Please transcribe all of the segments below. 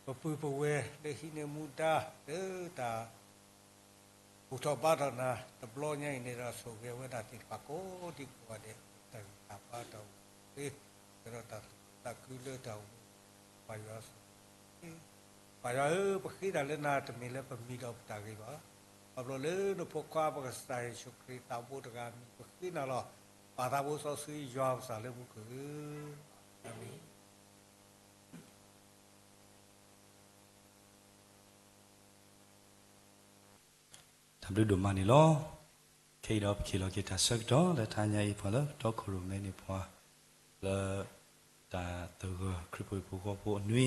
ပပုၢ်ပဝဲၢ်လၢဟံးန့ၢ်မူဒါလၢတၢ် ဘူၣ်ထီၣ်ဘါထီၣ်နၤတဘျီညါအံၤန့ၣ်ဒီး ဆိၣ်ဂ့ၤဝဲဒၣ်သ့ၣ်တဖၣ်ကိးဒံကိးဂၤဒဲး တၢ်ဂံၢ်တၢ်ဘါတၢ်အိၣ်မူသ့ ဒီးတၢ်သးခုလၢတၢ်အိၣ်မူ ပၢ်ယွၤဆိၣ်ဂ့ၤ ပၢ်ယွၤဧၢ, ပဃ့နၤလၢနၤတမ့ၢ်လၢပမံၤဒီးပတၢ်ဂ့ၤဘၣ်. ခီဖျိလၢနဖိခွါပကစၢ်ယ့ၣ်ၡူးခရံာ်သးဘိတဂၤအမံၤ ပဃ့နၤလီၤ. ပၢ်သးဘိစီဆှံယွၤပကစၢ်လၢမူခိၣ်ဧၢ, အၤမ့ၣ်. တၢ်ဘျုးဒိၣ်မးန့ၣ်လီၤ. ခဲအံၤဒီးပကဟ့ၣ်လီၤက့ၤတၢ်ဆၢကတီၢ်လၢတဟါညါအံၤ ပှၤလၢတီခိၣ်ရိၣ်မဲန့ၣ်ပှၤ လၢ တၢ်သဂၢၢ်ခရံာ်ဖိဟံၣ်ဖိဃီဖိအနွံ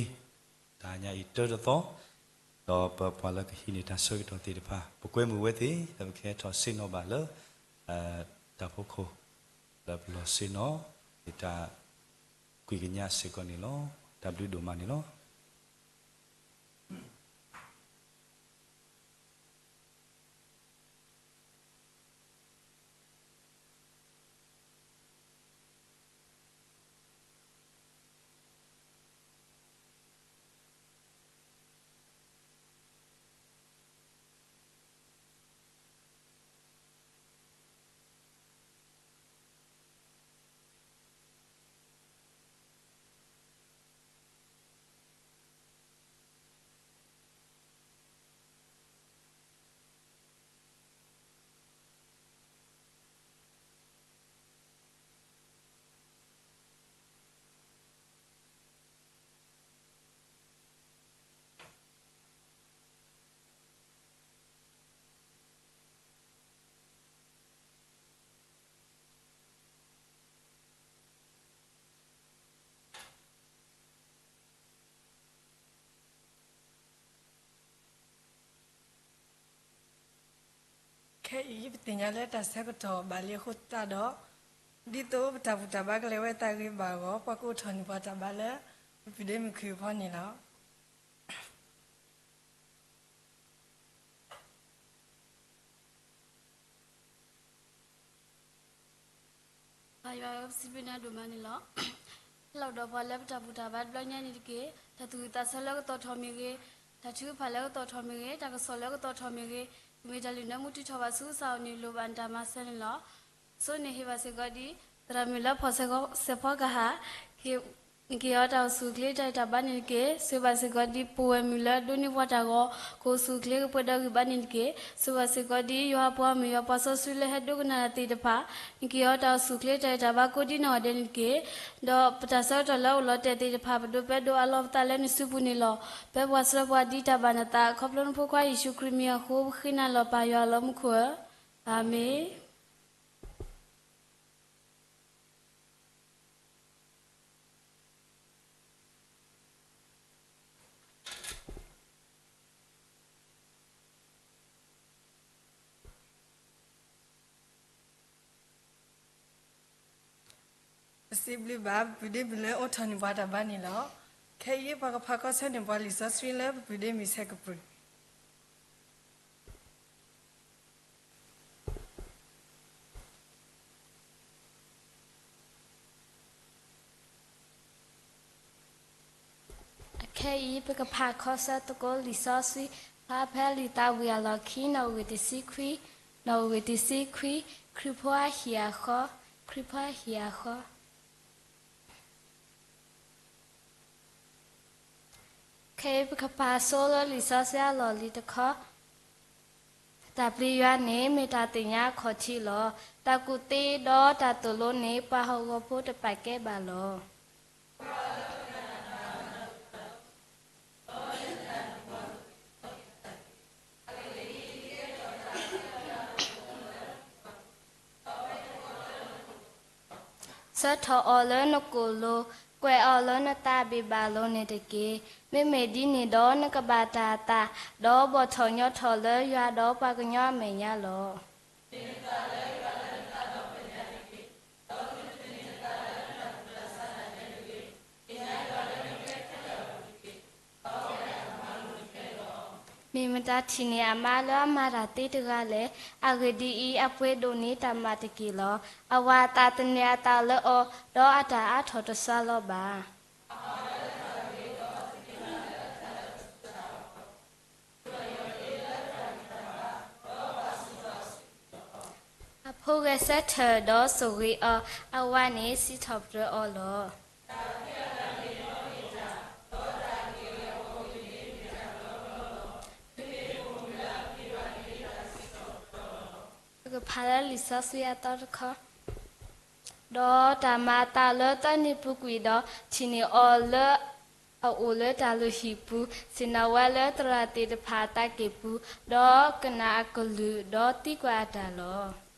တဟါညါအံၤတၢတသီ, ဒီးပပှၤလၢကဟံးန့ၢ်တၢ်ဆၢကတီၢ်သ့ၣ်တဖၣ် ပကွဲမုာ်ဝဲသ့ၣ် ဒီးပကဟဲထီၣ်ဆ့ၣ်နီၤဘၣ်လၢ တၢ်ဖီခိၣ် လၢပလီၢ်ဆ့ၣ်နီၤ မ့ၢ်တၢ်ကွံာ်ကညးစ့ၢ်ကီးန့ၣ်လီၤ. တၢ်ဘျုးဒိၣ်မးန့ၣ်လီၤ. ခဲအံၤ ပသ့ၣ်ညါလၢတၢ်ဆၢကတီၢ်ဘၣ်လံအဃိသတးဒီး, ဒ်သိးပတၢ်ဘူၣ်တၢ်ဘါကလဲၤဝဲအသးဂ့ၤဘၣ်အဂီၢ်, ပှၤကအိးထီၣ်န့ၢ်ပှၤတၢ်ဘါလၢ ပပုၢ်ဒ့မုၣ်ခုၣ်အဖီန့ၣ်လီၤ. ပၢ်ယွၤဧၢ, ပစံးဘျုးနၤဒိၣ်မးန့ၣ်လီၤ. ဟ့ၣ်လီၤဒီးပှၤလၢပတၢ်ဘူၣ်တၢ်ဘါတဘျီညါန့ၣ်တက့ၢ်. တၢ်သူၣ်ဝံၣ်သးဆၢလၢကသီၣ်ထီၣ်မ့ၢ်ဂ့ၤ, တၢ်ထုကဖၣ်လၢကသီၣ်ထီၣ်မ့ၢ်ဂ့ၤ, ကမ့ၢ်တၢ်လုၢ်နၢမူတုၤထီၣ်ဘၣ်ဆူကစၢ်အအိၣ်န့ၣ် လိၣ်ဘၣ်နတၢ်မၤစၢၤန့ၣ်လီၤ. ဆိၣ်ဂ့ၤဟ့ၣ်ဘၣ်စ့ၢ်ကီးဒ် သရၣ်မုၣ်လၢဖီၣ်စဲးဖီကဟၣ် နက့ၤအီၤတၢ်အိၣ်ဆူၣ်အိၣ်ချ့တၢ်ဂံၢ်တၢ်ဘါန့ၣ်တက့ၢ်. ဆိၣ်ဂ့ၤဘၣ်စ့ၢ်ကီးဒ်ပဝဲၢ်မုၣ်လၢအဒိးန့ၢ်ပှၤတၢ်ဂီၤ ကအိၣ်ဆူၣ်အိၣ်ချ့ကပှဲၤဒီးဂံၢ်ဘါန့ၣ်တက့ၢ်. ဆိၣ်ဂ့ၤဘၣ်စ့ၢ်ကီးဒ်ယွၤပှၤမုၣ်ယွၤပှၤစီဆှံလၢဟဲဒိကနၣ်တၢ်သ့ၣ်တဖၣ် နက့ၤအီၤတၢ်အိၣ်ဆူၣ်အိၣ်ချ့တၢ်ဂံၢ်တၢ်ဘါကိးဒ်နီၢ်ဂၤဒဲးန့ၣ်တက့ၢ်. ဒီးပတၢ်ဆၢကတီၢ်လၢအိၣ်လီၤတဲာ်သ့ၣ်တဖၣ် ပဒိးပၢဒိးအးလီၤပသးလၢနစုပူၤန့ၣ်လီၤ. ပၢပှၤဆှၢပှၤဒ်တၢ်ဘၣ်နသး ခီဖျိနဖိခွါယ့ၣ်ၡူးခရံာ်မံၤအဃိ ပဃ့နၤလီၤပၢ်ယွၤလၢမူခိၣ်ဧၢ, အၤမ့ၣ်. ပစံးဘျုးဘၣ် ပပုၢ်ဒ့မုၣ်လၢအိးထီၣ်န့ၢ်ပှၤတၢ်ဘါန့ၣ်လီၤ. ခဲအံၤပှၤကဖးခီဆၢန့ၢ်ပှၤလံာ်စီဆှံလၢပပုၢ်ဒ့မုၣ်ဆဲးကပူၤ အခဲအံၤ ပကဖးခီဆၢသကိးလံာ်စီဆှံ ဖျါဖဲလံာ်သးဝံၣ်အလီၢ်ခံ နီၣ်ဂံၢ်တဆံခွံ, နီၣ်ဂံၢ်တဆံခွံ, ခရံာ်ဖိအဟံၣ်အဃီ, ခရံာ်ဖိအဟံၣ်အဃီ. ခဲအံၤပကဖးဆိလၢလံာ်စီဆှံအလီၢ်လံၤတခီ, တၢ်ပျံၤယွၤန့ၣ် မ့ၢ်တၢ်သ့ၣ်ညါအခီၣ်ထံးလီၤ. တၢ်ကူၣ်သ့ဒီးတၢ်သိၣ်လိန့ၣ် ပှၤဟီၣ်ကဝီၤဖိတပာ်ကဲဘၣ်လီၤ. ဆှၢထီၣ်အီၤလၢနကိာ်လိၤ, ကွဲးအီၤလၢနသးဘ့ၣ်ဘၣ်လိၤန့ၣ်တက့ၢ်. မ့မ့ၢ်ဒ်န့ၣ်ဒီးနကဘၣ်တၢ်သး, ဒီးဘီၣ်ထီၣ်ညီထီၣ်လၢယွၤဒီးပှၤကညီအမဲာ်ညါလီၤ. မ့ၢ်မတၤထံၣ်န့ၢ်အမါလၢအမၤတၢ်သ့တဂၤလဲၣ်. အဂ့ၢ်ဒ်အံၤ, အပှ့ၤဒိၣ်န့ၢ်တၢ်မၤတက့ၢ်လီၤ. အဝၤအသးသန့ၤအသးလၢအီၤ, ဒီးအတၢ်အါထီၣ်တစှၤလီၤဘၣ်. ဖိၣ်ဃဲဆၢထၢၣ်ဒီးဆိၣ်ဂ့ၤအီၤ, အဝၤန့ၣ်စံးထီၣ်ပတြၢၤအီၤလီၤ. ပကဖးလၢလံာ်စီဆှံအသီတခီ, ဒီးတၢ်မၤအသးလၢသၢနံၣ်ပူၤကွံာ်ဒီး, ထံၣ်န့ၢ်အီၤလၢအအိၣ်လၢတၢ်လုၢ်ဟံၣ်ပူၤ, ဆ့ၣ်နီၤဝဲလၢသရၣ်သ့ၣ်တဖၣ်အတၢ်က့ၢ်ပူၤ, ဒီးကနၣ်အကလုၢ်, ဒီးသံကွၢ်အတၢ်လီၤ.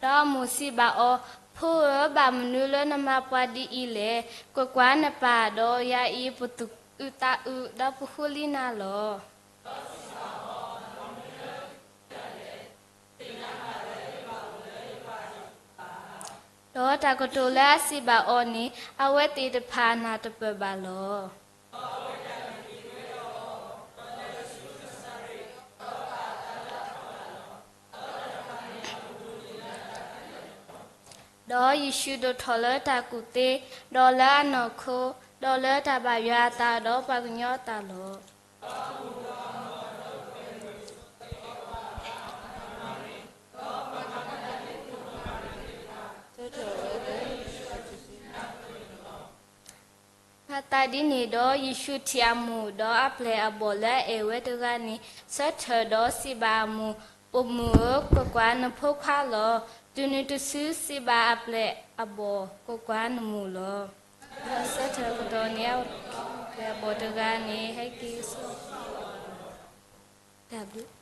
ဒီးအမိၢ်စံးဘၣ်အီၤ, ဖိဧၢ, ဘၣ်မနုၤလၢနမၤပှၤဒ်အံၤလဲၣ်. ကွၢ်ကွၢ်, နပၢ်ဒီးယၤအံၤ ပသူၣ်အုးသးအုး, ဒီးပဃုလံနၤလီၤ. ဒီးတၢ်ကတိၤလၢအစံးဘၣ်အီၤန့ၣ်, အဝဲသ့ၣ်တဖၣ်နၢ်တပၢၢ်ဘၣ်လီၤ. ဒီးယ့ၣ်ၡူးဒိၣ်ထီၣ်လၢတၢ်ကူၣ်သ့, ဒီးလၢအနီၢ်ခိ, ဒီးလၢတၢ်ဘၣ်ယွၤအသး, ဒီးပှၤကညီအသးလီၤ. မၤသးဒ်န့ၣ်ဒီး, ယ့ၣ်ၡူးထံၣ်အမိၢ်ဒီးအပျဲၢ်အဘီၣ်လၢအအဲၣ်ဝဲတဂၤန့ၣ်, ဆၢထၢၣ်ဒီးစံးဘၣ်အမိၢ်, ပိာ်မုၣ်ဧၢ, ကွၢ်ကွၢ်, နဖိခွါလီၤ. တုၤနုၤတစု စံးဘၣ်အပျဲၢ်အဘီၣ်, ကွၢ်ကွၢ်, နမိၢ်လီၤ. ဒီးဆၢထၢၣ်ကဒီးန့ၢ်အပျဲၢ်အဘီၣ်တဂၤန့ၣ်, ဟဲက့ၤဆူ တၢ်ဘျုး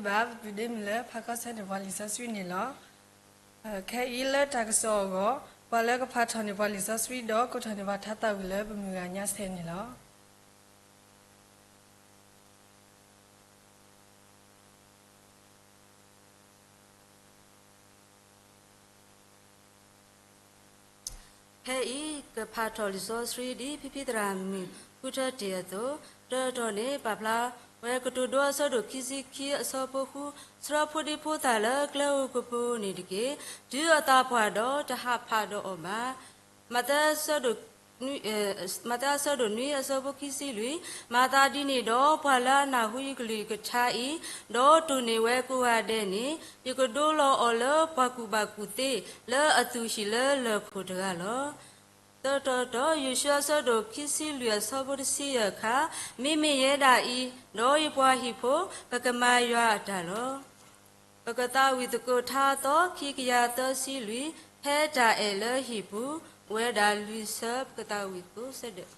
ပစံးဘျုးဘၣ် ပပုၢ်ဒ့မုၣ်လၢဖးခီဆၢထၢၣ်ပှၤလံာ်စီဆှံန့ၣ်လီၤ. ခဲအံၤလၢတၢ်ကစီၣ်အဂီၢ်, ပှၤလၢကဖးထီၣ်န့ၢ်ပှၤလံာ်စီဆှံဒီးကိးထီၣ်န့ၢ်ပှၤထါသးဝံၣ်လၢပမုၢ်ဂၤညါဆဲန့ၣ်လီၤ. ဖဲအံၤကဖးထီၣ်လံာ်စီဆှံဒ်ဖံဖံသရၣ်မုၣ်ဃုထၢတ့ၢ်အသိး, တၢ်တီၢ်န့ၣ် ပာ်ဖျါဝဲကတိၤဒိအဆၢဒိၣ်ခံဆံခံအဆၢဖိဃု, ဆှၢဖိဒံဖိသၣ်လၢကျဲဧိၤကပူၤန့ၣ်တက့ၢ်. တုၤအသးပှၢ်ဒီးတဟးဖးဒီးအီၤဘၣ်. မးသဲ မးသဲအဆၢဒိၣ်နွံအဆၢဖိခံဆံလွံၢ်, မၤသးဒ်န့ၣ်ဒီး ပှၤလၢအနၢ်ဟူယကလုၢ်ကထါအံၤ, ဒီးတိၢ်န့ၢ်ဝဲကိးဂၤဒဲးန့ၣ်, ယကဒိလီၤအီၤလၢပှၤကူၣ်ဘၣ်ကူၣ်သ့ လၢအသူၣ်ဟံၣ်လၢလၢၢ်ခိၣ်တဂၤလီၤ. သၢတီတီ, ယိၤၡူအဆၢဒိၣ်ခံဆံလွံၢ်အဆၢဖိတဆံယဲၢ်အခါ, မ့မ့ၢ်ယဲဒၣ်အံၤ, ဒီးယပှၤဟံၣ်ဖိ, ပကမၤယွၤအတၢ်လီၤ. ပကသးဝံၣ်သကိးထါအသီခံကယၤသၢဆံလွံၢ်, ဖဲတၢ်အဲၣ်လၢဟံၣ်ပူၤ, အိၣ်ဝဲဒၣ်လွံၢ်ဆၢ ပကသးဝံၣ်သကိးစဲဒၣ်.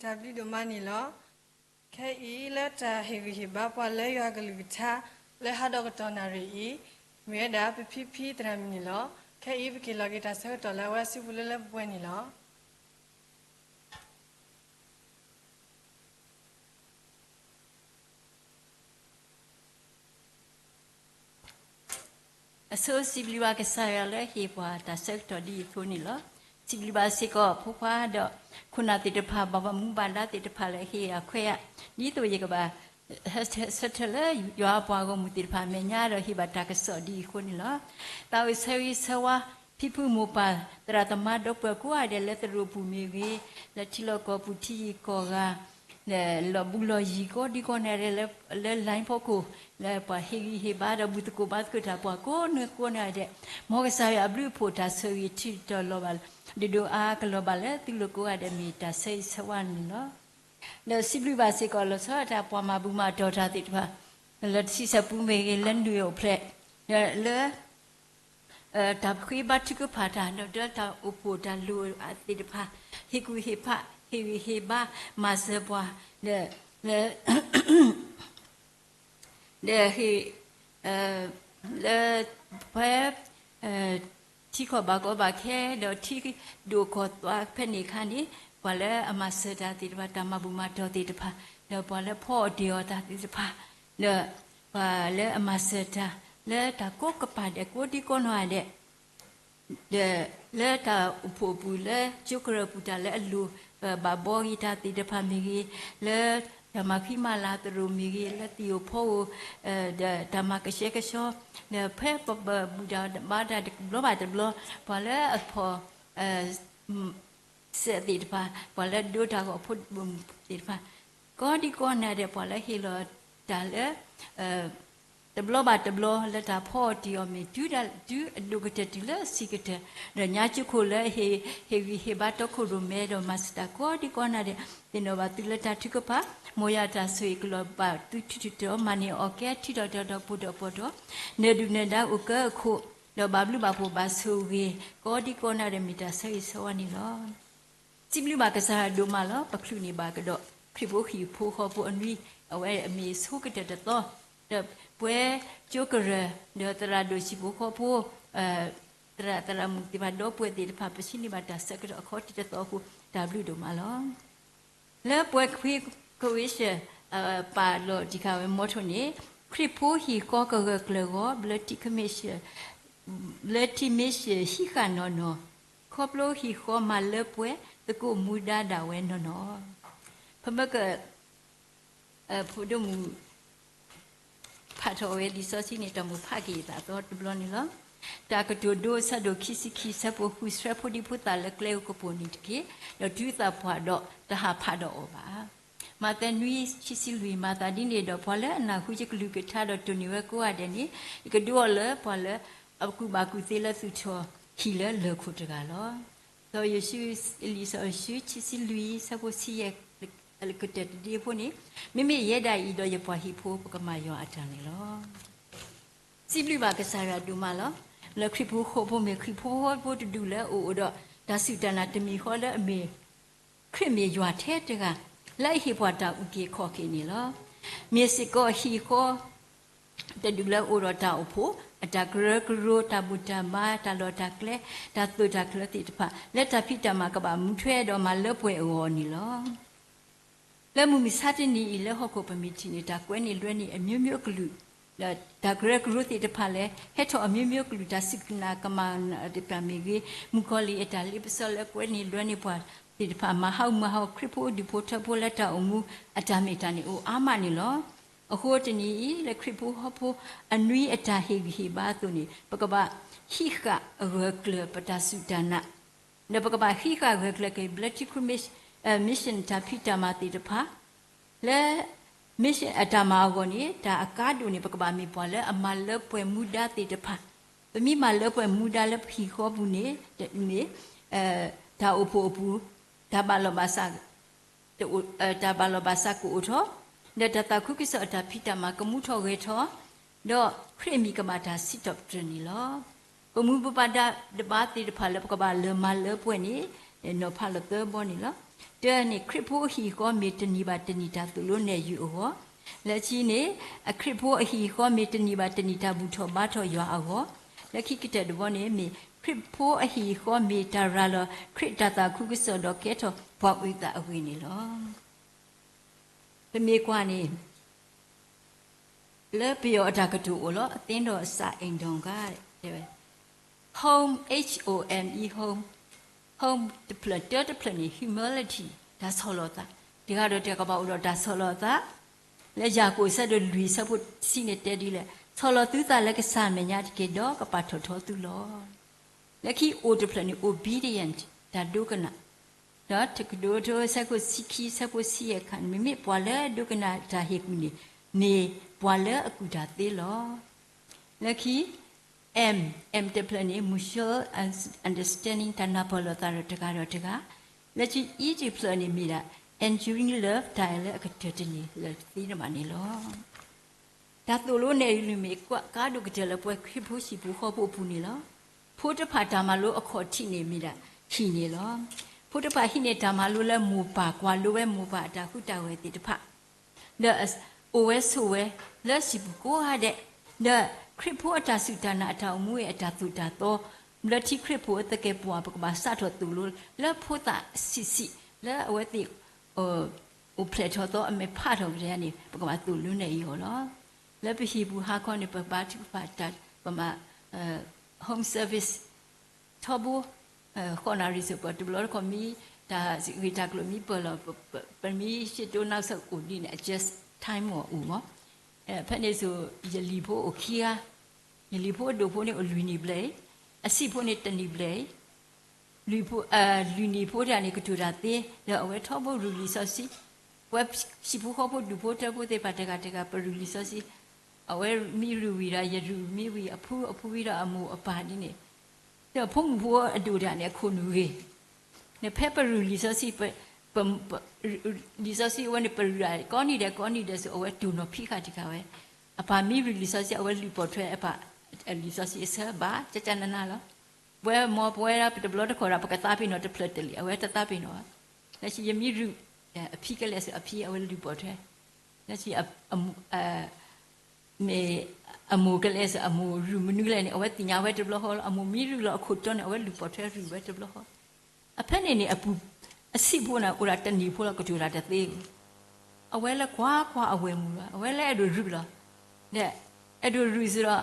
တၢ်ဘျုးဒိၣ်မးန့ၣ်လီၤ. ခဲအံၤလၢတၢ်ဟ့ၣ်ဂံၢ်ဟ့ၣ်ဘါပှၤလၢယွၤအကလုၢ်ကထါ လၢဟါဒီးကတီၢ်နၣ်ရံၣ်အံၤ, မ့ၢ်ဝဲဒၣ်ပဖံဖံသရၣ်မုၣ်န့ၣ်လီၤ. ခဲအံၤပက့ၤလီၤက့ၤတၢ်ဆၢကတီၢ်လၢအဝဲအစုပူၤလၢလၢပှဲၤပှဲၤန့ၣ်လီၤ. အဆိစံးဘျုးဘၣ်ကစၢ်ယွၤလၢဟ့ၣ်ပှၤတၢ်ဆၢကတီၢ်ဒ်အံၤအဃိန့ၣ်လီၤ. စံးဘျုးဘၣ်စ့ၢ်ကီးဖိခွါဒီးခိၣ်နၢ်သ့ၣ်တဖၣ် ဘၣ်မူဘၣ်ဒါသ့ၣ်တဖၣ်လၢဟ့ၣ်ယၤခွဲးယၤ, ဒ်သိးယကဘၣ် ဆၢထၢၣ်လၢယွၤအပှၤဂီၢ်မုၢ်သ့ၣ်တဖၣ်အမဲာ်ညါဒီးဟ့ၣ်ဘၣ်တၢ်ကစီၣ်ဒ်အံၤအဃိန့ၣ်လီၤ. သးအိၣ်ဆၢဂ့ၤဆၢဝါ ဖံဖုမိၢ်ပၢ်သရၣ်သမါဒီပုၢ်ဝဲၢ်ကိးဂၤဒဲးလၢသရိာ်ပူၤမ့ၢ်ဂ့ၤ, လၢထံလီၢ်ကီၢ်ပူၤထံဂၤကီၢ်ဂၤ လၢလီၢ်ဘူးလီၢ်ယံၤကိးဒံကိးဂၤဒဲးလၢ လၢ line ဖီခိၣ် လၢပှၤဟ့ၣ်ဂံၢ်ဟ့ၣ်ဘါဒီးဘူၣ်သကိးဘါသကိးတၢ်ပှၤကိးနွံကိးဂၤဒဲး, မ်ကစၢ်ယွၤအဘျုးအဖှိၣ်တၢ်ဆိၣ်ဂ့ၤထံတလီၤဘၣ် ဒိၣ်ဒိၣ်အါအါကလီၤဘၣ်လၢသုလိၤကိးဂၤဒဲးမ့ၢ်တၢ်ဆၢဂ့ၤဆၢဝါန့ၣ်လီၤ. ဒီးစံးဘျုးဘၣ်စ့ၢ်ကီးလီၤဆီဒၣ်တၢ်ပှၤမၤဘူၣ်မၤတီၢ်တၢ်သ့ၣ်တဖၣ် လၢတဆံဆၢပူၤမ့ၢ်ဂ့ၤ လၢနွံအိၣ်ဖျဲၣ် လၢ တၢ်ဃ့ဘါထုကဖၣ်တၢ် ဒီးတၢ်အိၣ်ဖှိၣ်တၢ်လိၣ်သ့ၣ်တဖၣ် ဟ့ၣ်ကူၣ်ဟ့ၣ်ဖး ဟ့ၣ်ဂံၢ်ဟ့ၣ်ဘါ မၤစၢၤပှၤ ဒီး ဒီးဟ့ၣ် လၢ ဖဲ ထံကီၢ်ဘၣ်ကီဘၣ်ခဲ ဒီးထံဒိၣ်ကီၢ်သွါဖဲန့ၣ်အခါန့ၣ် ပှၤလၢအမၤစၢၤတၢ်သ့ၣ်တဖၣ် တၢ်မၤဘူၣ်မၤတီၢ်သ့ၣ်တဖၣ် ဒီးပှၤလၢဖီအီၣ်တ့ၢ်အီၤတၢ်သ့ၣ်တဖၣ် ဒီးပှၤလၢအမၤစၢၤတၢ် လၢတၢ်ကိးကပၤဒဲးကိးဒံကိးနီၢ်ဂၤဒဲး ဒီးလၢတၢ်အိၣ်ဖှိၣ်အပူၤ လၢကၠိကရၢၢ်ပူၤတၢ်လၢအလိၣ် ဘၣ်ဘှီဂ့ၤတၢ်သ့ၣ်တဖၣ်မ့ၢ်ဂ့ၤ, လၢတၢ်မၤဃံမၤလၤသရိာ်မ့ၢ်ဂ့ၤ, လၢသ့ၣ်ဧိၤဖီဧိၤ ဒီးတၢ်မၤကဆှဲကဆှီ, ဒီးဖဲပဘူၣ်တၢ်ဘါတၢ်တဘျီဘၣ်တဘျီ, ပှၤလၢအဖီၣ် စဲးသ့ၣ်တဖၣ်, ပှၤလၢဒိတၢ်ဂီၤဖိသ့ၣ်တဖၣ်, ကိးဒံကိးနီၢ်ဂၤဒဲး ပှၤလၢဟ့ၣ်လီၤတၢ်လၢ တဘျီဘၣ်တဘျီ လၢတၢ်ဖီအီၣ်တ့ၢ်အီၤမ့ၢ် တုၤဒိၣ်ကတၢၢ်တုၤလၢအဆံး ကတၢၢ်, ဒီးညါကၠိခိၣ်လၢဟ့ၣ်ဂံၢ်ဟ့ၣ်ဘါတီခိၣ်ရိၣ်မဲဒီးမၤစၢၤတၢ်ကိးဒံကိးနီၢ်ဂၤဒဲး, သ့ၣ်နီၣ်ဘၣ်သုလၢတၢ်ထုကဖၣ်, မ်ယွၤအတၢ်ဆိၣ်ဂ့ၤကလီၤဘၣ်သုထူးထူးတီၤတီၤ, မၤန့ၢ်အီၣ်ကဲထံထီၣ်တီၤထီၣ် ပှဲၤထီၣ်ပှဲၤထီၣ်, နၢၤဒုၣ်နၢၤဒါအိၣ်ကၢအခိၣ်, ဒီးဘၣ်ဘျုးဘၣ်ဖှိၣ်ဘၣ်ဆိၣ်ဂ့ၤ ကိးဒံကိးနီၢ်ဂၤဒဲး မ့ၢ်တၢ်ဆၢဂ့ၤဆၢဝါန့ၣ်လီၤ. စံးဘျုးဘၣ်ကစၢ်ယွၤဒိၣ်မးလီၤ. ပချုးန့ၢ်ဘၣ်ကဒီး ခရံာ်ဖိဟံၣ်ဖိဃီဖိအနွံ, အဝဲအမ့ၢ်ဆိကတၢၢ်တသီ, ဒီးပှဲၤကၠိကရၢၢ်, ဒီးသရၣ်ဒိၣ်ဟံၣ်ဖိဃီဖိ, သရၣ်သရၣ်မုၣ်သ့ၣ်တဖၣ် ဒီပုၢ်ဝဲၢ်သ့ၣ်တဖၣ် ပဆံးန့ၢ်ဘၣ်တၢ်ဆၢကတီၢ်အခီတံၢ်တသီအဃိ တၢ်ဘျုးဒိၣ်မးလီၤ. လၢပှဲၤခွ့ကဝ့ၢ်ရှၢၣ် ပာ်လီၤတံၢ်ဃာ်ဝဲမီထိၣ်န့ၣ်, ခရံာ်ဖိဟံၣ်ဃီကဂၢၢ်ကျၢၤဂီၤ ဘျၢထံမ့ၢ်ရှၢၣ်ဟံးဃာ်နီၢ်နီၢ်, ခီဖျိဟံၣ်ဃီမၤလၢပှဲၤ သကိးမူဒါဒၣ်ဝဲနီၢ်နီၢ်. ဖမက ဖိဒိၣ်မုၣ် ဖးထီၣ်ဝဲလံာ်စီဆှံန့ၣ် တၢ်မိၣ်ဖးက့ၤအသးအသီတဘျီန့ၣ်လီၤ. တၢ်ကတိၤဒိအဆၢဒိၣ်ခံဆံခံ ဆၢဖိဃု, ဆှၢဖိဒံဖိသၣ်လၢကျဲကပူၤန့ၣ်တက့ၢ်, ဒီးတုၤသးပှၢ်ဒီးတဟးဖးဒီးအီၤဘၣ်. မးသဲနွံဆံလွံၢ်, မၤသးဒ်န့ၣ်ဒီး ပှၤလၢအနၢ်ဟူယကလုၢ်ကထါဒီးတိၢ်န့ၢ်ဝဲကိးဂၤဒဲးန့ၣ်, ယကဒုးအီၤလၢပှၤလၢအကူၣ်ဘၣ်ကူၣ်သ့လၢသုးထီၣ်ဟံၣ်လၢလၢၢ်ခိၣ်တဂၤလီၤ. စီၤယိၤၡူ လံာ်စီၤယိၤၡူ ခံဆံလွံၢ် ဆၢဖိဆံယဲၢ် ကတၢၢ်တဒ့ဖိန့ၣ်, မ့မ့ၢ်ယဲဒၣ်အံၤဒီးယပှၤဟံၣ်ဖိ ပကမၤယွၤအတၢ်န့ၣ်လီၤ. စံးဘျုးဘၣ်ကစၢ်ယွၤဒိၣ်မးလီၤ. လၢခရံာ်ဖိဃီဖိမ့ၢ် ခရံာ်ဖိဃီဖိတဒူၣ်လၢအအိၣ်ဒီး တၢ်စူၢ်တၢ်နာ်တမံၤဃီလၢအမ့ၢ် ခရံာ်မ့ၢ်ယွၤထဲတဂၤ လၢအဟ့ၣ်ပှၤတၢ်အုၣ်က့ၤခီၣ်က့ၤန့ၣ်လီၤ. မ့ၢ်စ့ၢ်ကီးဟံၣ်ဃီ တဒူၣ်လၢအအိၣ်ဒီးတၢ်အိၣ်ဖှိၣ်, အတၢ်ကရၢကရိ, တၢ်ဘူၣ်တၢ်ဘါ, တၢ်လီၢ်တၢ်ကျဲ, တၢ်သိၣ်တၢ်ကျၢၤသ့ၣ်တဖၣ်, လၢတၢ်ဖံးတၢ်မၤကဘၣ်မူထွဲဒီးမၤလၢပှဲၤအဂီၢ်န့ၣ်လီၤ. လၢမုၢ်မဆါတနံၤအံၤ လၢဟီၣ်ခိၣ်ပမ့ၢ်ထံၣ်န့ၣ် တၢ်ကွဲန့ၢ်လွဲန့ၢ်အမျိုးမျိုးအကလုာ်, ဒီးတၢ်ကရၢကရိသ့ၣ်တဖၣ်လၢ ဟဲထီၣ်အမျိုးမျိုးအကလုာ်, တၢ်စူၢ်ကနာ်ကမၣ်သ့ၣ်တဖၣ်မ့ၢ်ဂ့ၤ, မုၣ်ကီၤလံၢ်အတၢ်လ့ပစီလၢကွဲန့ၢ်လွဲန့ၢ်ပှၤသ့ၣ်တဖၣ်, မၤဟးဂူာ်မၤဟးဂီၤခရံာ်ဖိဒူၣ်ဖိထၢဖိလၢတၢ်အိၣ်မူအတၢ်မ့ၢ်တၢ်န့ၣ်အိၣ်အါမးန့ၣ်လီၤ. အဃိတနံၤအံၤ လၢခရံာ်ဖိဟီၣ်ဖိအနွံအတၢ်ဟ့ၣ်ဂံၢ်ဟ့ၣ်ဘါအသိးန့ၣ် ပကဘၣ်ဟံးဃာ်ဂၢၢ်ကျၢၤပတၢ်စူၢ်တၢ်နာ် ဒီးပကဘၣ်ဟံးဃာ်ဂၢၢ်ကျၢၤက့ၤ Bloody Mission တၢ်ဖံးတၢ်မၤသ့ၣ်တဖၣ်, လၢ mission အတၢ်မၤအဂီၢ်န့ၣ် တၢ်အကါဒိၣ်န့ၣ် ပကဘၣ်မ့ၢ်ပှၤလၢအမၤလၢပှဲၤမူဒါသ့ၣ်တဖၣ်, ပမ့ၢ်မၤလၢပှဲၤမူဒါလၢပဟံၣ်ဃီပူၤန့ၣ် မ့ၢ် တၢ်အိၣ်ဖှိၣ်အပူၤ တၢ်ဘၣ်လီၤဘၣ်စး တအိၣ် တၢ်ဘၣ်လီၤဘၣ်စးကအိၣ်ထီၣ်, ဒီးတၢ်သးခုကစီၣ်အတၢ်ဖံးတၢ်မၤကမူထီၣ်ဂဲၤထီၣ်, ဒီးခရံာ်အမံၤကဘၣ်တၢ်စံးထီၣ်ပတြၢၤန့ၣ်လီၤ. ပမူပပၢ်ဒၣ်တဘါသ့ၣ်တဖၣ်လၢပကဘၣ်လၢမၤလၢပှဲၤန့ၣ် နီၤဖးလီၤသၢဘီန့ၣ်လီၤ. တၢန့ၣ် ခရံာ်ဖိအဟံၣ်ဃီမ့ၢ်တနံၤဘၣ်တနံၤတၢ်သိၣ်လိနဲၣ်ယုာ်အဂီၢ်, လၢခံန့ၣ် အခရံာ်ဖိအဟံၣ်ဃီမ့ၢ်တနံၤဘၣ်တနံၤတၢ်ဘူၣ်ထီၣ်ဘါထီၣ်ယွၤအဂီၢ်, လၢခံကတၢၢ်တဘီန့ၣ် မ့ၢ်ခရံာ်ဖိအဟံၣ်ဃီမ့ၢ်တၢ်ရၤလီၤခရံာ်တၢ်သးခုကစီၣ်ဒီးကဲထီၣ်ပှၤအုၣ်သးအဂ့ၢ်န့ၣ်လီၤ. ပမ့ၢ်ကွၢ်န့ၣ် လၢပယီၤအတၢ်ကတိၤအိၣ်လီၤ, အသ့ဒီးအစးအိမ်ထောင်က တဲဝဲ home, H O M E, home, home တဖျၢၣ် တၢတဖျၢၣ်န့ၣ် humility တၢ်ဆီၣ်လီၤသး, တဂၤဒီးတဂၤကဘၣ်အိၣ်ဒီးတၢ်ဆီၣ်လီၤသး, လၢယၤကိာ်အဆၢဒိၣ်လွံၢ်အဆၢဖိတဆံန့ၣ်တဲဒ်လဲၣ်, ဆီၣ်လီၤသုသးလၢကစၢ်အမဲာ်ညါတက့ၢ်, ဒီးကပာ်ထီၣ်ထီသုလီၤ. လၢခံအိၣ်တဖျၢၣ်န့ၣ် obedient တၢ်ဒိကနၣ်, ဒီးတကဒိးထိဆၢခိၣ်ဆံခံ ဆၢဖိဆံယဲၢ်ခါန့ၣ် မ့မ့ၢ်ပှၤလၢဒိကနၣ်တၢ်ဟ့ၣ်ကူၣ်န့ၣ် မ့ၢ်ပှၤလၢအကူၣ်တၢ်သ့လီၤ. လၢခံ M, M တဖျၢၣ်န့ၣ် mutual understanding တၢ်နၢ်ပၢၢ်လိာ်သးဒီးတဂၤဒီးတဂၤ, လၢခံ E တဖျၢၣ်န့ၣ်မ့ၢ်ဒၣ် enduring love တၢ်အဲၣ်လၢအကတၢၢ်တန့ၢ်လၢၤသ့တဘၣ်န့ၣ်လီၤ. တၢ်သိၣ်လိနဲၣ်ယုာ်မ့ၢ်ကါဒိၣ်ကတၢၢ်လၢပှၤခရံာ်ဖိဟံၣ်ဖိဃီဖိအပူၤန့ၣ်လီၤ. ဖိတဖၣ်တၢ်မၤလိအခီၣ်ထံးန့ၣ်မ့ၢ်ဒၣ်ဟံၣ်န့ၣ်လီၤ. ဖိတဖၣ်ဟံၣ်န့ၣ်တၢ်မၤလိလၢမိၢ်ပၢ်ကွၢ်လိဝဲမိၢ်ပၢ်အတၢ်ဃုတၢ်ဂဲၤသ့ၣ်တဖၣ်, ဒီးအိၣ်ဝဲဆိးဝဲလၢဟံၣ်ပူၤကိးဂၤဒဲး, ဒီးခရံာ်ဖိအတၢ်စူၢ်တၢ်နာ်အတၢ်အိၣ်မူအတၢ်သိၣ်တၢ်သီ, ဘျၢထံခရံာ်ဖိအသကဲာ်ပဝး ပကဘၣ်စးထီၣ်သိၣ်လိလၢဖိသၣ်ဆံးဆံး လၢအဝဲသ့ၣ် အိၣ်ဖျဲၣ်ထီၣ်သီအမဲာ်ဖးထီၣ်ကတၢၢ်န့ၣ် ပကဘၣ်သိၣ်လိနဲၣ်ယုာ်အီၤလီၤ. လၢပဟံၣ်ပူၤဟါခီန့ၣ် ပဘါထုကဖၣ်တၢ် ပမၤ home service ထီဘိ ဃိးနၣ်ရံၣ်စ့ၢ်ကီး တဘျီတခီၣ်မ့ၢ်တၢ်ဂ့ၢ်တၢ်ကျိၤမ့ၢ်ပၢၢ်လီၤ ပမ့ၢ်ရှ့တိၢ်နီၢ်ကစၢ်အိၣ်ဒ်န့ၣ် adjust time မ့ၢ်အိၣ်မး. ဖဲန့ၣ်ဆိ ယလံၤဖိအိၣ်ခံဂၤ, ယလံၤဖိအဒိၣ်ဖိန့ၣ်အိၣ်လွံၢ်နံၣ်ဘျဲၣ်အံၤ, အဆံးဖိန့ၣ်တနံၣ်ဘျဲၣ်အံၤ လွံၢ်ဖိ လွံၢ်နံၣ်ဖိတဂၤန့ၣ် ကတိၤတၢ်သ့, ဒီးအဝဲထီဘိရူၢ်လံာ်စီဆှံ, ပှၤဟံၣ်ဖိဃီဖိဒူၣ်ဖိထၢဖိသ့ၣ်တဖၣ်တဂၤတဂၤ ပရူၢ်လံာ်စီဆှံ, အဝဲမ့ၢ်ရူၢ်ဝံၤဒီး ယရူၢ်မ့ၢ်ဝံၤ အဖုအဖုဝံၤဒီးအမိၢ်အပၢ်ဒ်န့ၣ်, ဒီးဖိမုၣ်ဖိအဒိၣ်တဂၤန့ၣ် အခိၣ်နူာ်ဂ့ၤ, နဖဲပရူၢ်လံာ်စီဆှံ ပ လံာ်စီဆှံအဝဲန့ၣ် ပရူၢ်ဒၣ်ကိးနံၤဒဲးကိးနံၤဒဲးဆိ အဝဲတိၢ်နီၣ်ဖံးဃာ်တံၢ်ဃာ်ဝဲ, အပၢ်မ့ၢ်ရူၢ်လံာ်စီဆှံ အဝဲလုၢ်ပိာ်ထွဲအပၢ်လံာ်စီဆှံအဆၢဘၣ် ကကနနလီၤ. ပဝဲမ့ၢ်ပဝဲဒၣ်ပတဘျီတခီၣ်ဒီး ပကသးပ့ၤနီၣ်တဖျၢၣ်တလံာ် အဝဲတသးပ့ၤနီၣ်ဘၣ်. လၢခံယမ့ၢ်ရူၢ် အဖံကလဲၤစ့ၢ်အဖံ အဝဲလုၢ်ပိာ်ထွဲ, လၢခံ မ့ၢ်အမိၢ်ကလဲၤစ့ၢ်အမိၢ်ရူၢ်မနုၤလဲၣ်န့ၣ် အဝဲသ့ၣ်ညါဝဲတဘျီဃီလီၤ. အမိၢ်မ့ၢ်ရူၢ်လီၤအခိၣ်တီန့ၣ် အဝဲလုၢ်ပိာ်ထွဲရူၢ်ဝဲတဘျီဃီ. အဖဲန့ၣ်န့ၣ် အပူၤ အဆံးဖိန့ၣ် အိၣ်ဒၣ်တနံၣ်ဖိလီၤ ကတိၤတၢ်တသ့, အဝဲလၢကွၢ်ကွၢ်အဝဲၢ်မုၢ်လီၤ အဝဲလၢအဲၣ်ဒိးရူၢ်လီၤ. ဒီး အဲၣ်ဒိးရူၢ်စ့ၢ်ဒီး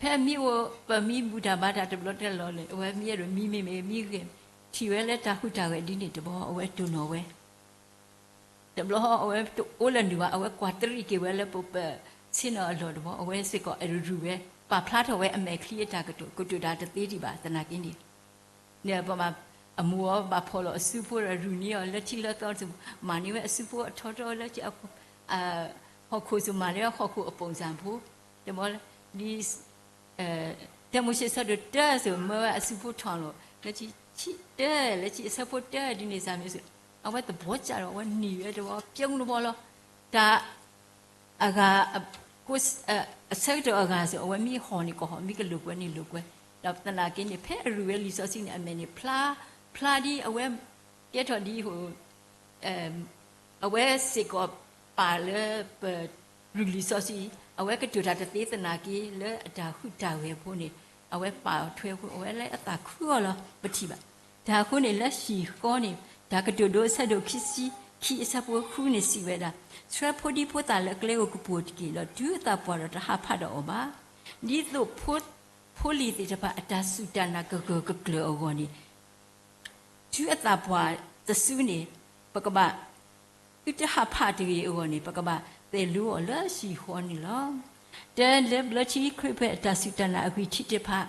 ဖဲမ့ၢ်အိၣ် ပမ့ၢ်ဘူၣ်တၢ်ဘါတၢ်တဘျီတလီၢ်လၢ အဝဲမ့ၢ်အဲၣ်ဒိးမံမ့ၢ်မ့ၢ်မံဂ့ၤ ထံၣ်ဝဲလၢတၢ်ဟူးတၢ်ဂဲၤဒ်န့ၣ်တဘျီ အဝဲတိၢ်နီၣ်ဝဲ တဘျီဃီ အဝဲတအိၣ်လၢၤနုာ်ဘၣ် အဝဲကွၢ်တရံးက့ၤဝဲလၢပ ပဆ့ၣ်နီၤအလီၢ်တဘျီ အဝဲစ့ၢ်ကီးအဲၣ်ဒိးရူၢ်ဝဲ ပာ်ဖျါထီၣ်ဝဲအမဲာ်ချံအတၢ်ကတိၤ ကတိၤတၢ်တသ့ဒံးဘၣ်သနာ်က့န့ၣ် ဒီးပမၤ အမိၢ်အီၤဘၣ်ဖီၣ်လီၤအစုဖိဒီးရူၢ်န့ၢ်အီၤလၢထံလၢသီ မၤန့ၢ်ဝဲအစုဖိအထီထီလၢ ဟီၣ်ခိၣ်စ့ၢ်မၤန့ၢ်ဝဲဟီၣ်ခိၣ်အပိၣ်စၢ်ဖိ တဘျီ ဒ် တၢမိၤၡ့ဆၢဒိၣ်တၢဆိ မၢဝဲအစုဖိထီၣ်လီၤ လၢခံဆံတၢ လၢခံအဆၢဖိတၢဒ်န့ၣ်စၢ်မ့ၢ်ဆိ အဝဲသဘီစၢ်ဒီးအဝဲနံၤဝဲတဘျီ ပျိတဘျီလီၤ တၢ် အဂၤ အဆၢကတီၢ်အဂၤစ့ၢ် အဝဲမ့ၢ်ဟီၣ်န့ၣ်ကဟီၣ် မ့ၢ်ကလိာ်ကွဲန့ၣ်လိာ်ကွဲ ဒီးသနာ်က့န့ၣ် ဖဲအရူၢ်ဝဲလံာ်စီဆှံန့ၣ် အမဲာ်န့ၣ်ဖျါ ဖျါဒ်အဝဲ ကဲထီၣ်ဒ် အဝဲစ့ၢ်ကီးပာ်လၢပ ရူၢ်လံာ်စီဆှံ အဝဲကတိၤတၢ်တသ့သနာ်က့ လၢအတၢ်ဟူးတၢ်ဂဲၤဖိန့ၣ် အဝဲပာ်ထွဲဖိ အဝဲလၢအသးခုအီၤလီၤ ပထံၣ်ဘၣ်. တၢ်အဃိန့ၣ် လၢဟံၣ်ဃီန့ၣ် တၢ်ကတိၤဒိအဆၢဒိၣ်ခံဆံခံအဆၢဖိဃုန့ၣ်စံးဝဲဒၣ်, ဆှၢဖိဒံဖိသၣ်လၢအကျဲဧိၤကပူၤတက့ၢ်, ဒီးတုၤအသးပှၢ်ဒီးတဟးဖးဒီးအီၤဘၣ်. ဒ်သိးဖိလံၤသ့ၣ်တဖၣ်အတၢ်စူၢ်တၢ်နာ်ကဂၢၢ်ကကျၢၤအဂီၢ်န့ၣ် တုၤအသးပှၢ်တစုန့ၣ် ပကဘၣ် သုတဟးဖးတဂ့ၤအဂီၢ်န့ၣ် ပကဘၣ်သဲးလိအီၤလၢဟံၣ်ဃီန့ၣ်လီၤ. တၢလၢဘျၢထံခရံာ်ဖိအတၢ်စူၢ်တၢ်နာ်အဂံၢ်ထံးတဖၣ်,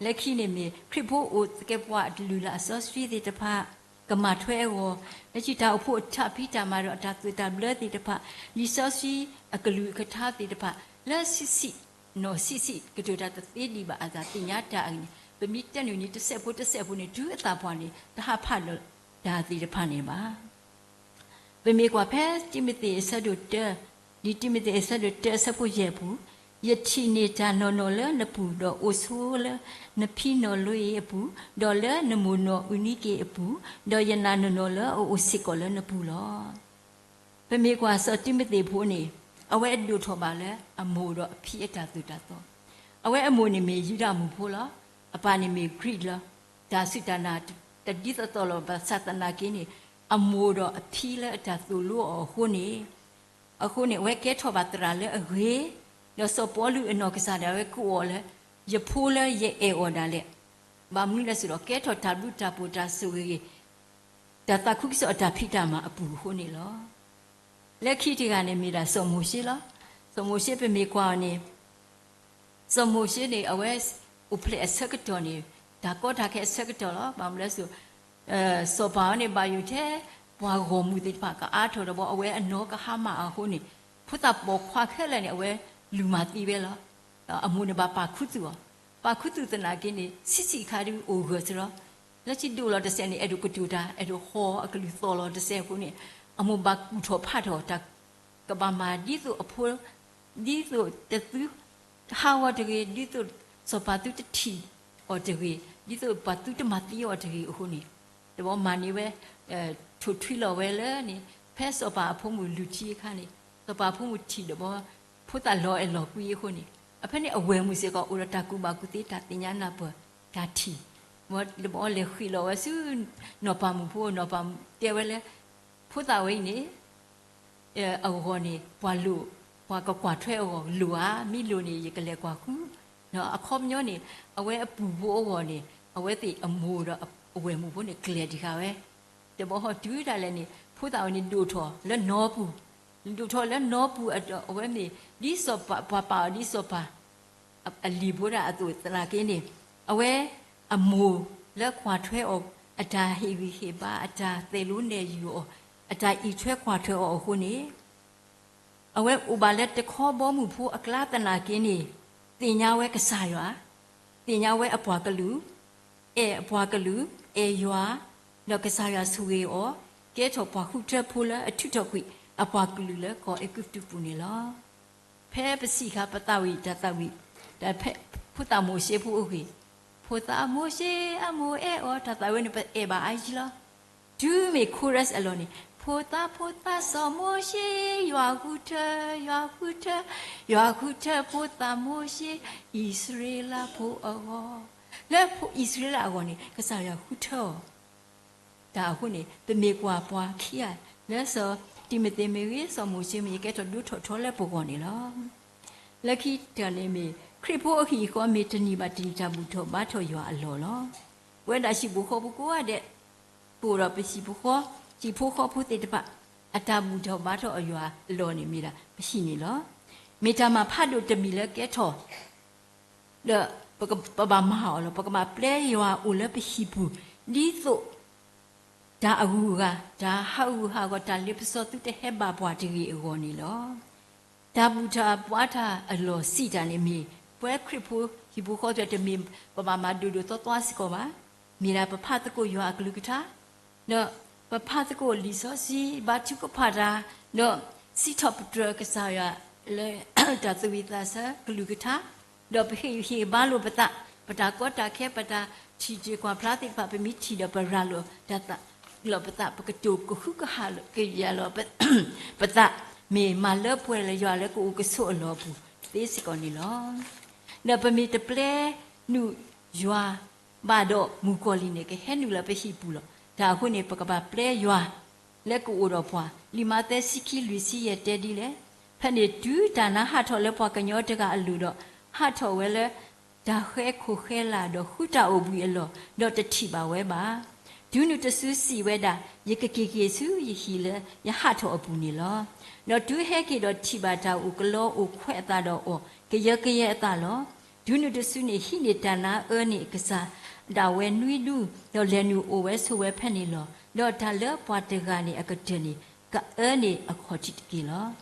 လၢခံန့ၣ်မ့ၢ် ခရံာ်ဖိအိၣ်သကဲးပဝးအတလုၢ်လၢ်အစီဆှံသ့ၣ်တဖၣ် ကမၤထွဲအဂီၢ်, လၢခံတၢ်အိၣ်ဖှိၣ်အထးဖံးတၢ်မၤဒီးအတၢ်သိၣ်တၢ်ဘျၢသ့ၣ်တဖၣ်, လံာ်စီဆှံအကလုၢ်အကထါသ့ၣ်တဖၣ် လၢဆံးဆံး နီၢ်ဆံးဆံး ကတိၤတၢ်တသ့ဒံးဘၣ်အသးသ့ၣ်ညါတၢ်အဂ့ၢ်န့ၣ် ပမ့ၢ်တဲနုာ်န့ၣ် တစဲးဖိတစဲးဖိန့ၣ် တုၤအသးပှၢ်န့ၣ် တဟးဖးဒီးတၢ်သ့ၣ်တဖၣ်န့ၣ်ဘၣ်. ပမ့ၢ်ကွၢ်ဖဲတံၤမသ့းအဆၢဒိၣ်တၢ, ဒ်တံၤမသ့းအဆၢဒိၣ်တၢအဆၢဖိယဲၢ်အပူၤ, ယထံၣ်န့ၢ်တၢ်နီၢ်နီၢ်လၢနပူၤ, ဒီးအိၣ်ဆိလၢနဖံနီၢ်လီအံၤအပူၤ, ဒီးလၢနမိၢ်နီၢ်အူနံက့အပူၤ, ဒီးယနာ်နီၢ်နီၢ်လၢအအိၣ်စ့ၢ်ကီးလၢနပူၤလီၤ. ပမ့ၢ်ကွၢ်စီၤတံၤမသ့းဖိန့ၣ်, အဝဲအဒိၣ်ထီၣ်ဘၣ်လၢအမိၢ်ဒီးအဖံအတၢ်သိၣ်တၢ်သီ, အဝဲအမိၢ်န့ၣ်မ့ၢ်ယူဒၤမုၣ်ဖိလီၤ. အပၢ်န့ၣ်မ့ၢ် Greek လီၤ. တၢ်စူၢ်တၢ်နာ်တဒ်သိးသိးလီၤ. ဘၣ်ဆၣ်သနာ်က့န့ၣ်, အမိၢ်ဒီးအဖံလၢအတၢ်သိၣ်လိအီၤအဃိန့ၣ်, အဃိန့ၣ် အဝဲကဲထီၣ်ဘၣ်သရၣ်လၢအဂ့ၤ, ဒီးစီၤပီလူးအနီၢ်ကစၢ်ဒၣ်ဝဲကိးအီၤလၢ ယဖိလၢယအဲၣ်အီၤဒၣ်လဲာ်, ဘၣ်မနုၤလဲၣ်စ့ၢ်ဒီး ကဲထီၣ်တၢ်ဘျုးတၢ်ဖှိၣ်တၢ်ဆိၣ်ဂ့ၤဂ့ၤ, တၢ်သးခုကစီၣ်အတၢ်ဖံးတၢ်မၤအပူၤအဃိန့ၣ်လီၤ. လၢခံတဂၤန့ၣ်မ့ၢ်ဒၣ်စီၤမိၤၡ့လီၤ. စီၤမိၤၡ့ပမ့ၢ်ကွၢ်အီၤန့ၣ်, စီၤမိၤၡ့န့ၣ် အဝဲအိၣ်ဖျဲၣ်အဆၢကတီၢ်န့ၣ်, တၢ်ကီတၢ်ခဲအဆၢကတီၢ်လီၤ. ဘၣ်မနုၤလဲၣ်စ့ၢ်, စီၤပၤအီၤန့ၣ် ဘၣ်ယိၣ်ထဲပှၤဂီၢ်မုၢ်သ့ၣ်တဖၣ်ကအါထီၣ်ဒီးဘီ အဝဲအနီၢ်ကဟါမၢ်အဃိန့ၣ်, ဖိသၣ်ပိာ်ခွါခဲလၢာ်န့ၣ် အဝဲလူၤမၤသံဝဲလီၤ. အမိၢ်န့ၣ်ဘၣ်ပာ်ခူသူၣ်အီၤ, ပာ်ခူသူၣ်သနာ်က့န့ၣ် ဆံးဆံးခါဒုးအိၣ်ဂၢၢ်စ့ၢ်လီၤ. လၢခံဒိၣ်လီၤတစဲးန့ၣ် အဲၣ်ဒိးကတိၤတၢ် အဲၣ်ဒိးဟီၣ်အကလုၢ်သီၣ်လီၤတစဲးအဃိန့ၣ်, အမိၢ်ဘၣ်ကူၣ်ထီၣ်ဖးထီၣ်တၢ် ကဘၣ်မၤဒ်သိးအဖိ, ဒ်သိးတသုဟးဂီၤတဂ့ၤ, ဒ်သိးစီၤပၤသုတထံၣ်အီၤတဂ့ၤ, ဒ်သိးပှၤသုတမၤသံအီၤတဂ့ၤအဃိန့ၣ်, ဒီးဘီမၤန့ၢ်ဝဲ, ထိၣ်ထွံလီၤဝဲလၢန့ၣ်, ဖဲစီၤပၤအဖိမုၣ်လုၢ်ထံအခါန့ၣ်, စီၤပၤအဖိမုၣ်ထံၣ်ဒီးဘီ, ဖိသၣ်လီၤအဲၣ်လီၤကွံအဃိန့ၣ်, အဖဲန့ၣ်အဝဲၢ်မုၣ်စ့ၢ်ကီးအိၣ်ဒီးတၢ်ကူၣ်ဘၣ်ကူၣ်သ့တၢ်သ့ၣ်ညါနၢ်ပၢၢ်တၢ်ထံၣ်, ဒီးဘီလဲၤဃ့ၢ်လီၤဝဲဆူ နီၢ်ပၤမုၣ်ဖိ, နီၢ်ပၤမုၣ်တဲဝဲလၢ ဖိသၣ်ဝဲအံၤန့ၣ် အဂီၢ်န့ၣ် ပှၤလိၣ်, ပှၤကကွၢ်ထွဲအဂီၢ်လိၣ်ဧါ, မ့ၢ်လိၣ်န့ၣ် ယကလဲၤကွၢ်ဃု, အခီပညီန့ၣ် အဝဲအပူၤဖိအဂီၢ်န့ၣ် အဝဲသ့ၣ်အမိၢ်ဒီးအဝဲၢ်မုၣ်ဖိန့ၣ် ကျဲၤတဂၤဝဲ, တဘီဟီၣ်တုၤဒၣ်လဲာ်န့ၣ် ဖိသၣ်ဝဲန့ၣ်ဒိၣ်ထီၣ်လၢနီပူၤ, ဒိၣ်ထီၣ်လၢနီပူၤအဝဲမ့ၢ် ဒ်စီၤပၤ, ပှၤပာ်အီၤဒ်စီၤပၤ အလံၤဖိဒၣ်အသိးသနာ်က့န့ၣ်, အဝဲအမိၢ်လၢကွၢ်ထွဲအီၤ, အတၢ်ဟ့ၣ်ဂံၢ်ဟ့ၣ်ဘါ, အတၢ်သဲးလိနဲၣ်ယုာ်အီၤ, အတၢ်အံးထွဲကွၢ်ထွဲအီၤအဃိန့ၣ်, အဝဲအိၣ်ဘၣ်လၢတခီဘီမုၢ်ဖိအကျါသနာ်က့န့ၣ်, သ့ၣ်ညါဝဲကစၢ်ယွၤ, သ့ၣ်ညါဝဲအပှၤကလုာ်, အဲၣ်အပှၤကလုာ်, အဲၣ်ယွၤ, ဒီးကစၢ်ယွၤဆိၣ်ဂ့ၤအီၤ, ကဲထီၣ်ပှၤဃုထၢဖိလၢအထုးထီၣ်ကွံာ်အပှၤကလုာ်လၢကီၢ်အဲၤကူပတူးပူၤန့ၣ်လီၤ. ဖဲပစံးဃာ်ပသးဝံၣ်တၢ်သးဝံၣ်, ဒီးဖဲဖိသၣ်မိၤၡ့ဖိအဂ့ၢ်, ဖိသၣ်မိၤၡ့အမိၢ်အဲၣ်အီၤ, တၢ်သးဝံၣ်န့ၣ် ပအဲၣ်ဘၣ်အါယံၤလီၤ. တုၤမ့ၢ် chorus အလီၢ်န့ၣ်, ဖိသၣ်ဖိသၣ်စီၤမိၤၡ့, ယွၤဃုထၢ, ယွၤဃုထၢ, ယွၤဃုထၢဖိသၣ်မိၤၡ့, အံၣ်စရ့လးဖိအဂီၢ်, လၢအံၣ်စရ့လးအဂီၢ်န့ၣ် ကစၢ်ယွၤဃုထၢအီၤ တၢ်အဃိန့ၣ် ပမ့ၢ်ကွၢ်ပှၤခံဂၤ လၢစီၤတံၤမသ့းမ့ၢ်ဂ့ၤ စီၤမိၤၡ့မ့ၢ်ဂ့ၤ ကဲထီၣ်ဒိၣ်ထီၣ်ထီလၢပဂီၢ်န့ၣ်လီၤ. လၢခံတၢၢ်န့ၣ်မ့ၢ် ခရံာ်ဖိအဟံၣ်အဃီမ့ၢ်တနံၤဘၣ်တနံၤတၢ်ဘူၣ်ထီၣ်ဘါထီၣ်ယွၤအလီၢ်လီၤ. ပဝဲဒၣ်ဟံၣ်ဖိဃီဖိကိးဂၤဒဲး ပအိၣ်ဒီးပဟံၣ်ဖိဃီ, ဟံၣ်ဖိဃီဖိသ့ၣ်တဖၣ် အတၢ်ဘူၣ်ထီၣ်ဘါထီၣ်အယွၤအလီၢ်န့ၣ်မ့ၢ်ဒၣ်ပဟံၣ်န့ၣ်လီၤ. မ့ၢ်တၢ်မၤဖးဒိၣ်တမံၤလၢကဲထီၣ် ဒီးပက, ပဘၣ်မၤအီၤလီၤ. ပကဘၣ်ပျဲယွၤအိၣ်လၢပဟံၣ်ပူၤ ဒ်သိးတၢ်အဂုၤအဂၤ, တၢ်ဟးဂူာ်ဟးဂီၤ, တၢ်လ့ပစီသုတဟဲဘၣ်ပှၤတဂ့ၤအဂီၢ်န့ၣ်လီၤ. တၢ်ဘူၣ်တၢ်ဘါတၢ်အလီၢ်စံးတၢ်န့ၣ်မ့ၢ် ပဝဲခရံာ်ဖိဟံၣ်ဖိဃီဖိတမ့ၢ်ပဘၣ်မၤဒိၣ်ဒိၣ်သွါသွါစ့ၢ်ကီးဘၣ်. မ့ၢ်ဒၣ်ပဖးသကိးယွၤအကလုၢ်ကထါ ဒီးပဖးသကိးလံာ်စီဆှံ ဘါထုကဖၣ်တၢ်, ဒီးစံးထီၣ်ပတြၢၤကစၢ်ယွၤလၢတၢ်သူၣ်ဝံၣ်သးဆၢကလုၢ်ကထါ, ဒီးပဟ့ၣ်ဂံၢ်ဟ့ၣ်ဘါလိာ်ပသး, ပတၢ်ကီတၢ်ခဲ ပတၢ်ထံၣ်တ့ၢ်ကွၢ်ဖျါသ့ၣ်တဖၣ် ပမ့ၢ်ထံၣ်ဒီးပရၤလိာ်တၢ်သးလီၤပသး, ပကတိၤကဟုကယာ်လီၤပသး, မ့ၢ်မၤလၢပှဲၤလၢယွၤလၢကအိၣ်ကဆိးအလီၢ်အပူၤသ့စ့ၢ်ကီးန့ၣ်လီၤ. ဒီးပမ့ၢ်တပျဲနုာ်ယွၤ ဘၣ်ဒီးမုၣ်ကီၤလံၢ်န့ၣ် ကဟဲနုာ်လၢပဟံၣ်ပူၤလီၤ. တၢ်အဃိန့ၣ် ပကဘၣ်ပျဲယွၤလၢကအိၣ်ဒီးပှၤ, လံာ်မးသဲ ဆံခံ လွံၢ်ဆံယဲၢ် တဲဒ်လဲၣ်, ဖဲန့ၣ်တုၤတၢ်နါဟးထီၣ်လၢပှၤကညီတဂၤအလိၤဒီး ဟးထီၣ်ဝဲလၢတၢ်ဃဲခိၣ်ဃဲလၢ် ဒီးဃုတၢ်အိၣ်ဘှံးအလီၢ်, ဒီးတထံၣ်ဘၣ်ဝဲဘၣ်. တုၤနုၤတစုစံးဝဲဒၣ်, ယကက့ၤက့ၤဆူယဟံၣ်လၢယဟးထီၣ်အပူၤန့ၣ်လီၤ. ဒီးတုၤဟဲက့ၤဒီးထံၣ်ဘၣ်တၢ်အိၣ်ကလီအိၣ်ခွဲးအသးဒီးအီၤ ကယၢကယဲအသးလီၤ. တုၤနုၤတစုန့ၣ် ဟံးန့ၢ်တၢ်နါအၢန့ၣ်အကစၢ်ဒၣ်ဝဲနွံဒူ, ဒီးလဲၤနုာ်အိၣ်ဝဲဆိးဝဲဖဲန့ၣ်လီၤ. ဒီးတၢ်လၢပှၤတဂၤန့ၣ်အကတၢၢ်န့ၣ် ကအၢန့ၢ်အခီၣ်ထံးတက့ၢ်လီၤ.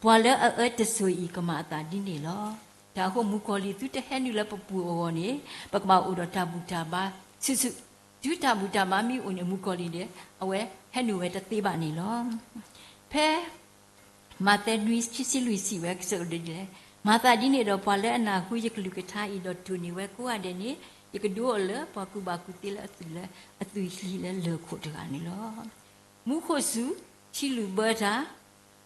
ပှၤလၢအအၢတစိၤအံၤ ကမၤအသးဒ်န့ၣ်လီၤ. တၢ်အဃိ မုၣ်ကီၤလံၢ်သုတဟဲနုာ်လၢပပူၤအဂီၢ်န့ၣ် ပကဘၣ်အိၣ်ဒီးတၢ်ဘူၣ်တၢ်ဘါဆူၣ်ဆူၣ်, တုၤတၢ်ဘူၣ်တၢ်ဘါမ့ၢ်အိၣ်န့ၣ် မုၣ်ကီၤလံၢ်န့ၣ် အဝဲဟဲနုာ်ဝဲတသ့ဘၣ်န့ၣ်လီၤ. ဖဲ မးသဲ နွံ ခံဆံလွံၢ် စံးဝဲကစၢ်ဒ်လဲၣ်, မၤသးဒ်န့ၣ်ဒီး ပှၤလၢအနၢ်ဟူယကလုၢ်ကထါအံၤ ဒီးတိၢ်န့ၢ်ဝဲကိးဂၤဒဲးန့ၣ်, ယကဒိအီၤလၢပှၤကူၣ်ဘၣ်ကူၣ်သ့လၢအသူၣ်လၢအသွံၣ်ဟံၣ်လၢလၢၢ်ခိၣ်တဂၤန့ၣ်လီၤ. မူခိၣ်စူၤ, ထံလုၣ်ဘၢတၢ်,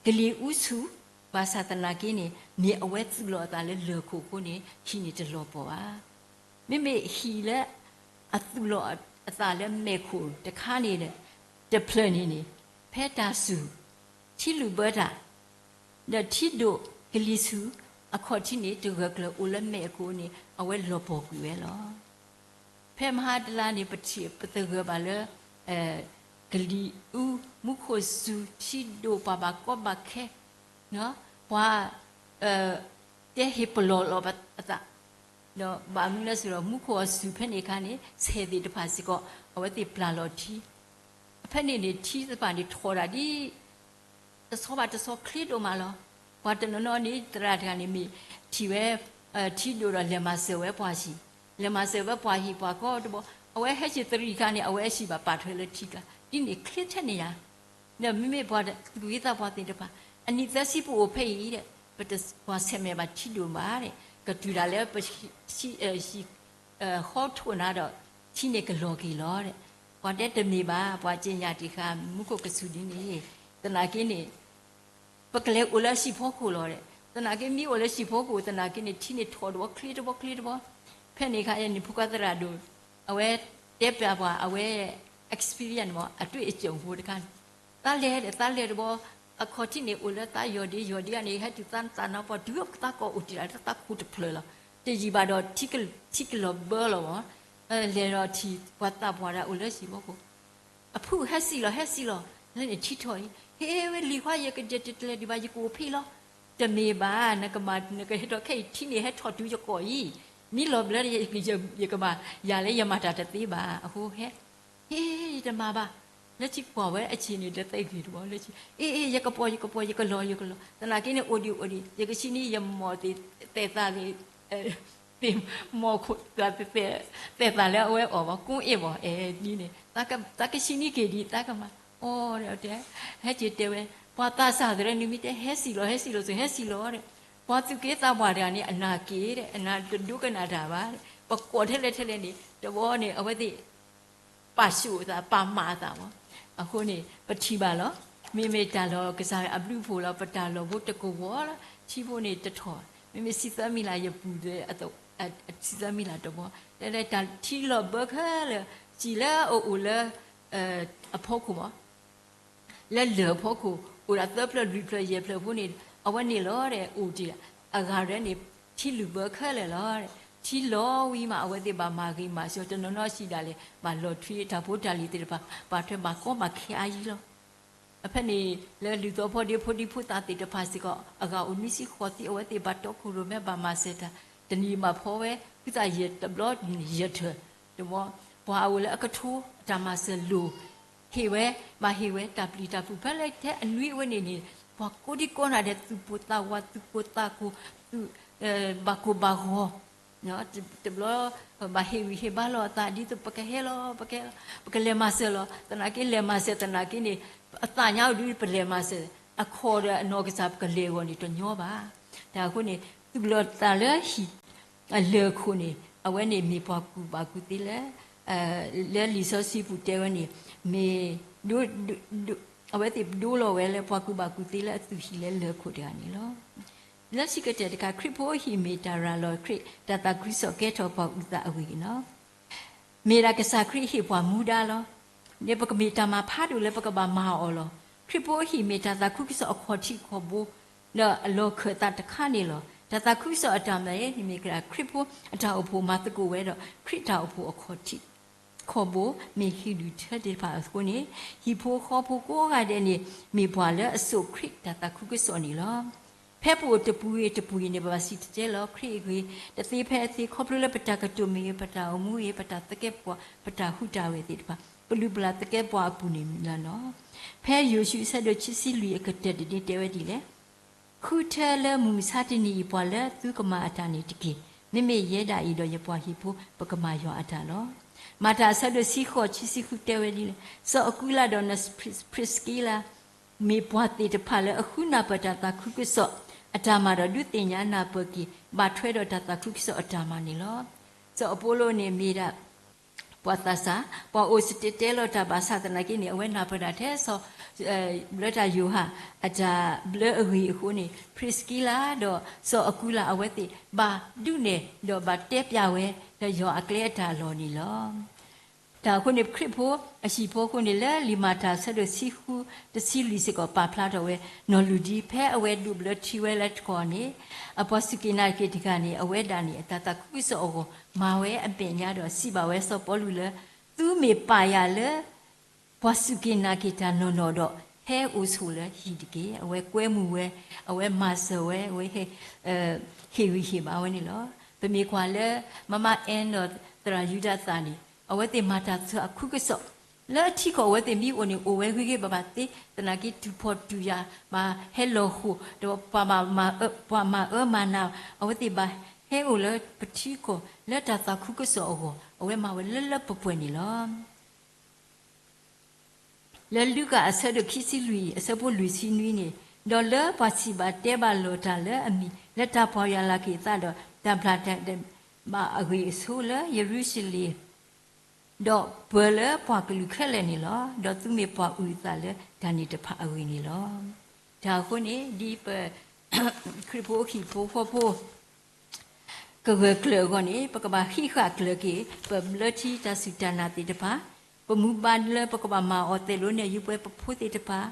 ကလံၤအူဆူၣ်, ဘၣ်ဆၣ်သနာ်က့န့ၣ် မ့ၢ်အဝဲသူၣ်လီၤအသးလၢလၢၢ်ခိၣ်အဃိန့ၣ် ဟံၣ်န့ၣ်တလီၤပှီၢ်ဘၣ်. မ့မ့ၢ်ဟံၣ်လၢအသူၣ်လီၤအသးလၢမဲာ်ခိၣ်တခါန့ၣ် တဖျၢၣ်န့ၣ်န့ၣ်, ဖဲတၢ်စူၤ, ထံလုၣ်ဘၢတၢ်, ဒီးထံဒိၣ်ကလံၤဆူၣ်, အခီၣ်ထံးန့ၣ် တဂၢၢ်ကျၢၤအိၣ်လၢမဲာ်အဃိန့ၣ် အဝဲလီၤပှီၢ်ကွံာ်ဝဲလီၤ. ဖဲမဟါတလါန့ၣ် ပထံၣ်ပသဂၢၢ်ဘၣ်လၢ ကလံၤအူ, မူခိၣ်စူၤ, ထံဒိၣ်, ပှၤဘၣ်ကီဘၣ်ခဲ, ပှၤ တဲဟ့ၣ်ပလီၢ်လီၤအသး, ဒီးဘၣ်မနုၤလဲၣ်စ့ၢ်ဒီး မူခိၣ်အစူၤဖဲန့ၣ်အခါန့ၣ် ဆဲးသ့ၣ်တဖၣ်စ့ၢ်ကီး အဝဲသ့ၣ်ပျၢ်လီၤထံ, အဖဲန့ၣ်န့ၣ် ထံသ့ၣ်တဖၣ်န့ၣ်ထီၣ်ဒၣ်ဒ် တဆီဘၣ်တဆီချ့ဒိၣ်မးလီၤ. ပှၤတနီၤနီၤန့ၣ် သရၣ်တဂၤန့ၣ် မ့ၢ်ထံၣ်ဝဲ ထံဒိၣ်ဒီးလဲၤမၤစၢၤဝဲပှၤဟံၣ်, လဲၤမၤစၢၤဝဲပှၤဟံၣ်ပှၤဃီတဘျီ, အဝဲဟဲက့ၤတရံးအခါန့ၣ် အဝဲဟံၣ်ဘၣ်ပာ်ထွဲလၢထံကျါ, ဒ်န့ၣ်ချ့ထဲန့ၣ်ယါ ဒီးမ့မ့ၢ်ပှၤသူၣ်က့သးပှၢ်သ့ၣ်တဖၣ် အနံၣ်သၢဆံပအိၣ်ဖဲအံၤဒီး ပတကွၢ်ဆၢၣ်မဲာ်ဘၣ်ထံဒိၣ်ဘၣ်ဒီး ကတုၤဒၣ်လၢပဟံၣ် ဟီထီၣ်နၤဒီး ထံန့ၣ်ကလီၤက့ၤလီၤဒီး ပှၤတဲတမ့ၢ်ဘၣ် ပှၤက့ညါတံၢ်ဃာ် မူခိၣ်ကစူၤဒ်န့ၣ် သနာ်က့န့ၣ် ပကလဲၤအိၣ်လၢဟံၣ်ဖီခိၣ်လီၤဒီး သနာ်က့မ့ၢ်အိၣ်လၢဟံၣ်ဖီခိၣ် သနာ်က့န့ၣ် ထံန့ၣ်ထီၣ်တဘျီချ့တဘျီချ့တဘျီ, ဖဲန့ၣ်အခါန့ၣ် ဖိခွါသရၣ်ဒိၣ် အဝဲတဲပျးပှၤ အဝဲ experience မ့ၢ် အတွေ့အကြုံဖိတခါန့ၣ် သးလဲၤဒီး သးလဲၤတဘျီ အခီၣ်ထံးန့ၣ် အိၣ်လၢသးယီၢ်ဒ့ယီၢ်ဒ့န့ၣ် ဟဲတုၤသးနသးနီၢ်ပှၢ် တုၤသးကီၢ်အိၣ်တ့ၢ်လၢသးခိၣ်တဖျၢၣ်လီၤ. တယံာ်ဘၣ်ဒီး ထံကလီၤဘၢလီၤမး, လဲၤဒီးထံၣ်ပှၤသးပှၢ်တဂၤအိၣ်လၢဟံၣ်ဖီခိၣ် အဖုၣ် ဟဲစံၣ်လီၤ ဟဲစံၣ်လီၤ လၢန့ၣ်ထံထီၣ်အံၤ ဟ့ၣ်ဝဲလံၤခွါ ယကဒဲးတလဲၤဒံးဘၣ် ယကအိၣ်ဖဲအံၤလီၤ. တမ့ၢ်ဘၣ် နကမၤ နကဟဲထီၣ်ခဲအံၤ ထံန့ၣ်ဟဲထီၣ်တုၤယကီၢ်အံၤ မ့ၢ်လီၤဘျၢ ယကမၤ ယၤလၢယမၤတၢ်တသ့ဘၣ် အဃိဟဲ ဟ့ၣ် ယတမၤဘၣ် လၢထံကွၢ်ဝဲအဆံးန့ၣ် တသ့ဂ့ၤတဘျီလၢဆံး အ့ အ့ ယကပီၤ ယကပီၤ ယကလီၤ ယကလီၤ သနာ်က့န့ၣ် အိၣ်ဒံးအိၣ်ဒံး ယကဆံနံၣ် ယမီၢ်သ့ၣ်သဲးသးသ့ၣ် သ့ၣ်မီၢ်ခိၣ်သး သဲးသးလၢအဝဲအီၣ်ဘၣ် ကိၣ်အ့ၣ်ဘၣ် အဲၣ်ဒ်န့ၣ် သးကဆံနံၣ်က့ၤဒံး သးကမၤ အီၤဒီးတဲ ဟဲက့ၤတဲဝဲ ပှၤသးစၢ်သရၣ်နမ့ၢ်တဲ ဟဲစံၣ်လီၤ ဟဲစံၣ်လီၤ စ့ၢ် ဟဲစံၣ်လီၤဒီး ပှၤသူၣ်က့သးပှၢ်တဂၤန့ၣ် အနၢ်က့ၤဒီး အနၢ်တဒိကနၣ်တၢ်ဘၣ် ပကိးထဲလဲၣ်ထဲလဲၣ်န့ၣ် တဘျီန့ၣ် အဝဲသ့ၣ် ပာ်ဆူၣ်အသး ပာ်မၤအသးမး အဃိန့ၣ် ပထံၣ်ဘၣ်လီၤ. မ့မ့ၢ်တၢ်လီၢ်ကစၢ်အဘျုးအဖှိၣ်လီၤ ပတၢ်လီၢ်ဖိတကဝီၤလီၤ ထံဖိန့ၣ်တထီၣ် မ့မ့ၢ်စံးသၢမံၤလၢ်ယပူၤ စံးသၢမံၤလၢ်တဘျီ တၢ်ထံလီၢ်ဘၢခဲလၢာ် စံၣ်လၢအအိၣ်လၢ အဖီခိၣ်မး လၢလၢၢ်အဖီခိၣ် အိၣ်ဒၣ်သၢဖျၢၣ်လွံၢ်ဖျၢၣ်ယဲၢ်ဖျၢၣ်ဖိန့ၣ် အဝဲန့ၣ်လီၤဒီး အိၣ်တ့ၢ် အဂၤရဲန့ၣ် ထံလုၢ်ဘၢခဲလၢာ်လီၤ. ထံလီၤဝံၤမး အဝဲသ့ၣ်ဘၣ်မၤဂ့ၤမၤစၢၤ တနီၤနီၤစံးဒၣ်လဲာ် ဘၣ်လီၤထွံတၢ်ဖိတၢ်လံၤသ့ၣ်တဖၣ် ပာ်ထွဲဘၣ်ကီဘၣ်ခဲအါယံၤလီၤ. အဖဲန့ၣ် လၢလုၢ်သီဖီဒ့ဖိဒံဖိသၣ်သ့ၣ်တဖၣ်စ့ၢ်ကီး အဂၤအိၣ်နွံဆံဃိးဆံ အဝဲသ့ၣ်ဘၣ်တီခိၣ်ရိၣ်မဲဘၣ်မၤစၢၤတၢ် တနံၤမၤဖီဝဲ ဖုသၣ်ယဲၢ်တဘျီယဲၢ်ထၢၣ်တဘျီ ပှၤအအိၣ်လၢအကထိ အတၢ်မၤစၢၤလိၤ ဟ့ၣ်ဝဲ ဘၣ်ဟ့ၣ်ဝဲတၢ်ပျံၤတၢ်ဖုး ဖဲလၢထဲအနွံအဝဲန့ၣ်န့ၣ် ပှၤကိးဒံကိးနၤဒဲး သူၣ်ပိၢ်သးဝး သူၣ်ကိၢ်သးဂီၤ သူၣ် ဘၣ်ကိၢ်ဘၣ်ဂီၤ တဘျီ ဘၣ်ဟ့ၣ်ဂံၢ်ဟ့ၣ်ဘါလီၤအသး ဒ်သိးပကဟဲလီၤ ပကဟဲလီၤ ပကလဲၤမၤစၢၤလီၤ သနာ်က့လဲၤမၤစၢၤသနာ်က့န့ၣ် အသးညါအိၣ်ဒ်ပလဲၤမၤစၢၤ အခီၣ်ဒီးအနီၢ်ကစၢ်ပကလဲၤအဂီၢ်န့ၣ်တညီဘၣ်. တၢ်အဃိန့ၣ် သူၣ်လီၤသးလၢဟံၣ် အလၢၢ်ခိၣ်န့ၣ် အဝဲန့ၣ်မ့ၢ်ပှၤကူၣ်ဘၣ်ကူၣ်သ့လၢ လၢလံာ်စီဆှံပူၤတဲဝဲန့ၣ် မ့ၢ် အဝဲသ့ၣ်ဒိလီၤဝဲလၢပှၤကူၣ်ဘၣ်ကူၣ်သ့လၢအသူၣ်ဟံၣ်လၢလၢၢ်ခိၣ်တဂၤန့ၣ်လီၤ. လၢခံကတၢၢ်တခါ ခရံာ်ဖိအဟံၣ်မ့ၢ်တၢ်ရၤလီၤခရံာ် တၢ်သးခုကစီၣ်ကဲထီၣ်ပှၤအုၣ်သးအဂ့ၢ်န့ၣ်လီၤ. မ့ၢ်ဒၣ်ကစၢ်ခရံာ်ဟ့ၣ်ပှၤမူဒါလီၤ. ဒီးပကမ့ၢ်တၢ်မၤဖးဒိၣ်လၢပကဘၣ်မၤအီၤလီၤ. ခရံာ်ဖိအဟံၣ်မ့ၢ်တၢ်သးခုကစီၣ်အခီၣ်ထံးခီၣ်ဘိ ဒီးအလီၢ်ခၢၣ်သးတခါန့ၣ်လီၤ. တၢ်သးခုကစီၣ်အတၢ်မၤအံၤန့ၣ်မ့ၢ်ကရၢ ခရံာ်ဖိအတၢ်အိၣ်ဖှိၣ်မၤသကိးဝဲဒီး ခရံာ်တၢ်အိၣ်ဖှိၣ်အခီၣ်ထံး ခီၣ်ဘိ မ့ၢ်ဟံၣ်ဒူၣ်ထၢသ့ၣ်တဖၣ်အဃိန့ၣ် ဟံၣ်ဖိဃီဖိကိးဂၤဒဲးန့ၣ် မ့ၢ်ပှၤလၢအစိာ်ခရံာ်တၢ်သးခုကစီၣ်န့ၣ်လီၤ. ဖဲပအိၣ်တပူၤဂ့ၤတပူၤဂ့ၤန့ၣ် ပဘၣ်စံၣ်တဲၤတဲလီၤခရံာ်အဂ့ၢ် တသ့ဖဲအသ့ ခီဖျိလၢပတၢ်ကတိၤမ့ၢ်ဂ့ၤ ပတၢ်အိၣ်မူဂ့ၤ ပတၢ်သကဲးပဝး ပတၢ်ဟူးတၢ်ဂဲၤသ့ၣ်တဖၣ် ပလုၢ်ပလၢ်သကဲးပဝးအပူၤန့ၣ်လီၤ. ဖဲယိၤၡူအဆၢဒိၣ်ခံဆံလွံၢ်အကတၢၢ်တဒ့တဲဝဲဒ်လဲၣ် ဃုထၢလၢမုၢ်မဆါတနံၤအံၤ ပှၤလၢသုကမၤအတၢ်န့ၣ်တက့ၢ်. မ့မ့ၢ်ယဲဒၣ်အံၤဒီးယပှၤဟံၣ်ဖိ ပကမၤယွၤအတၢ်လီၤ. မၤတၢ်အဆၢဒိၣ်ဆံဃိး ခံဆံဃုတဲဝဲဒ်လဲၣ်, စီၤအကူလးဒီး ဖရံးစကံလး မ့ၢ်ပှၤသ့ၣ်တဖၣ်လၢအဃုနၢ်ပၢၢ်တၢ်သးခုကစီၣ် အတၢ်မၤဒီးဒုးသ့ၣ်ညါနၢ်ပၢၢ်က့ၤ ဘၣ်ထွဲဒီးတၢ်သးခုကစီၣ်အတၢ်မၤန့ၣ်လီၤ. စီၤအပီလိန့ၣ်မ့ၢ်ဒၣ် ပှၤသးစၢ်, ပှၤအိၣ်စတ့တဲလီၤတၢ်ဘၣ်ဆၣ်သနာ်က့န့ၣ် အဝဲနၢ်ပၢၢ်ဒၣ်ထဲစီၤ ဘျၢတၢ်ယိၤဟၣ် အတၢ်ဘျၢအဂ့ၢ်အဃိန့ၣ် ဖရံးစကံလးဒီးစီၤအကူလး အဝဲသ့ၣ်ဘၣ်ဒုးနဲၣ်ဒီးဘၣ်တဲပျၢ်ဝဲ ဒီးယွၤအကျဲအတၢ်လီၢ်န့ၣ်လီၤ. တၢ်အဃိန့ၣ် ခရံာ်ဖိအဟံၣ်ဖိအဃိန့ၣ် လၢလံာ်မၤတၢ်အဆၢဒိၣ်ဆံဃု တဆံလွံၢ်စ့ၢ်ကီး ပာ်ဖျါထီၣ်ဝဲ နီၢ်လုၢ်ဒံ ဖဲအဝဲဒိးဘျၢထံဝဲလၢတခီန့ၣ် အပှၤစူၢ်က့ၤနာ်က့ၤတဂၤန့ၣ် အဝဲဒၣ်န့ၣ် အတၢ်သးခုကစီၣ်အဂီၢ် မၤဝဲအမဲာ်ညါဒီးစံးဘၣ်ဝဲစီၤပီလူးလၢ သုမ့ၢ်ပာ်ယၤလၢ ပှၤစူၢ်က့ၤနာ်က့ၤတၢ်နီၢ်နီၢ်ဒီး ဟဲအိၣ်ဆိးလၢဟံၣ်တက့ၢ်. အဝဲကွဲမုာ်ဝဲ, အဝဲမၤစၢၤဝဲ, အဝဲ ဟ့ၣ်ဂံၢ်ဟ့ၣ်ဘါဝဲန့ၣ်လီၤ. ပမ့ၢ်ကွၢ်လၢ မမအဲၣ်ဒီးသရၣ်ယူဒၤသၣ်န့ၣ် အဝဲသ့ၣ်မၤတၢ်သးခုကစီၣ် လၢအထံကီၢ်အဝဲသ့ၣ်မ့ၢ်အိၣ်န့ၣ် အိၣ်ဝဲဂ့ၤဂ့ၤဘၣ်ဘၣ်သ့, သနာ်က့တူၢ်ဖှီၣ်တူၢ်ယာ် ဘၣ်ဟဲလီၤဃိာ် ဒီးပှၤမၤအၢမၤနး အဝဲသ့ၣ်ဘၣ်ဟဲအိၣ်လၢပထံကီၢ် လၢတၢ်သးခုကစီၣ်အဂီၢ် အဝဲမၤဝဲလၢလၢပှဲၤပှဲၤန့ၣ်လီၤ. လၢလူၤကၣ်အဆၢဒိၣ်ခံဆံလွံၢ် အဆၢဖိလွံၢ်ဆံနွံန့ၣ်, ဒီးလၢပှၤစံးဘၣ်တဲဘၣ်လိာ်တၢ်လၢအမံၤ လၢတၢ်ပီၢ်ယၢ်လီၤက့ၤအသးဒီး တၢ်ဘျၣ်တၢ်ဘၣ်အဂ့ၢ်အဆိလၢယရူၤၡလ့ၣ် ဒီးပၢၤလၢပှၤကလုာ်ခဲလၢာ်န့ၣ်လီၤ. ဒီးသုမ့ၢ်ပှၤအုၣ်အသးလၢတၢ်န့ၣ်တဖၣ်အဂ့ၢ်န့ၣ်လီၤ. တၢ်အဃိန့ၣ် ဒ်ပ ခရံာ်ဖိဟံၣ်ဖိဃီဖိ ကဂၢၢ်ကျၢၤအဂီၢ်န့ၣ် ပကဘၣ်ဟံးဃာ်ကျၢၤက့ၤ ပဘျၢထံတၢ်စူၢ်တၢ်နာ်သ့ၣ်တဖၣ်, ပမူဒါလၢပကဘၣ်မၤအီၤသ့ၣ်လိနဲၣ်ယုပှဲၤပဖိသ့ၣ်တဖၣ်,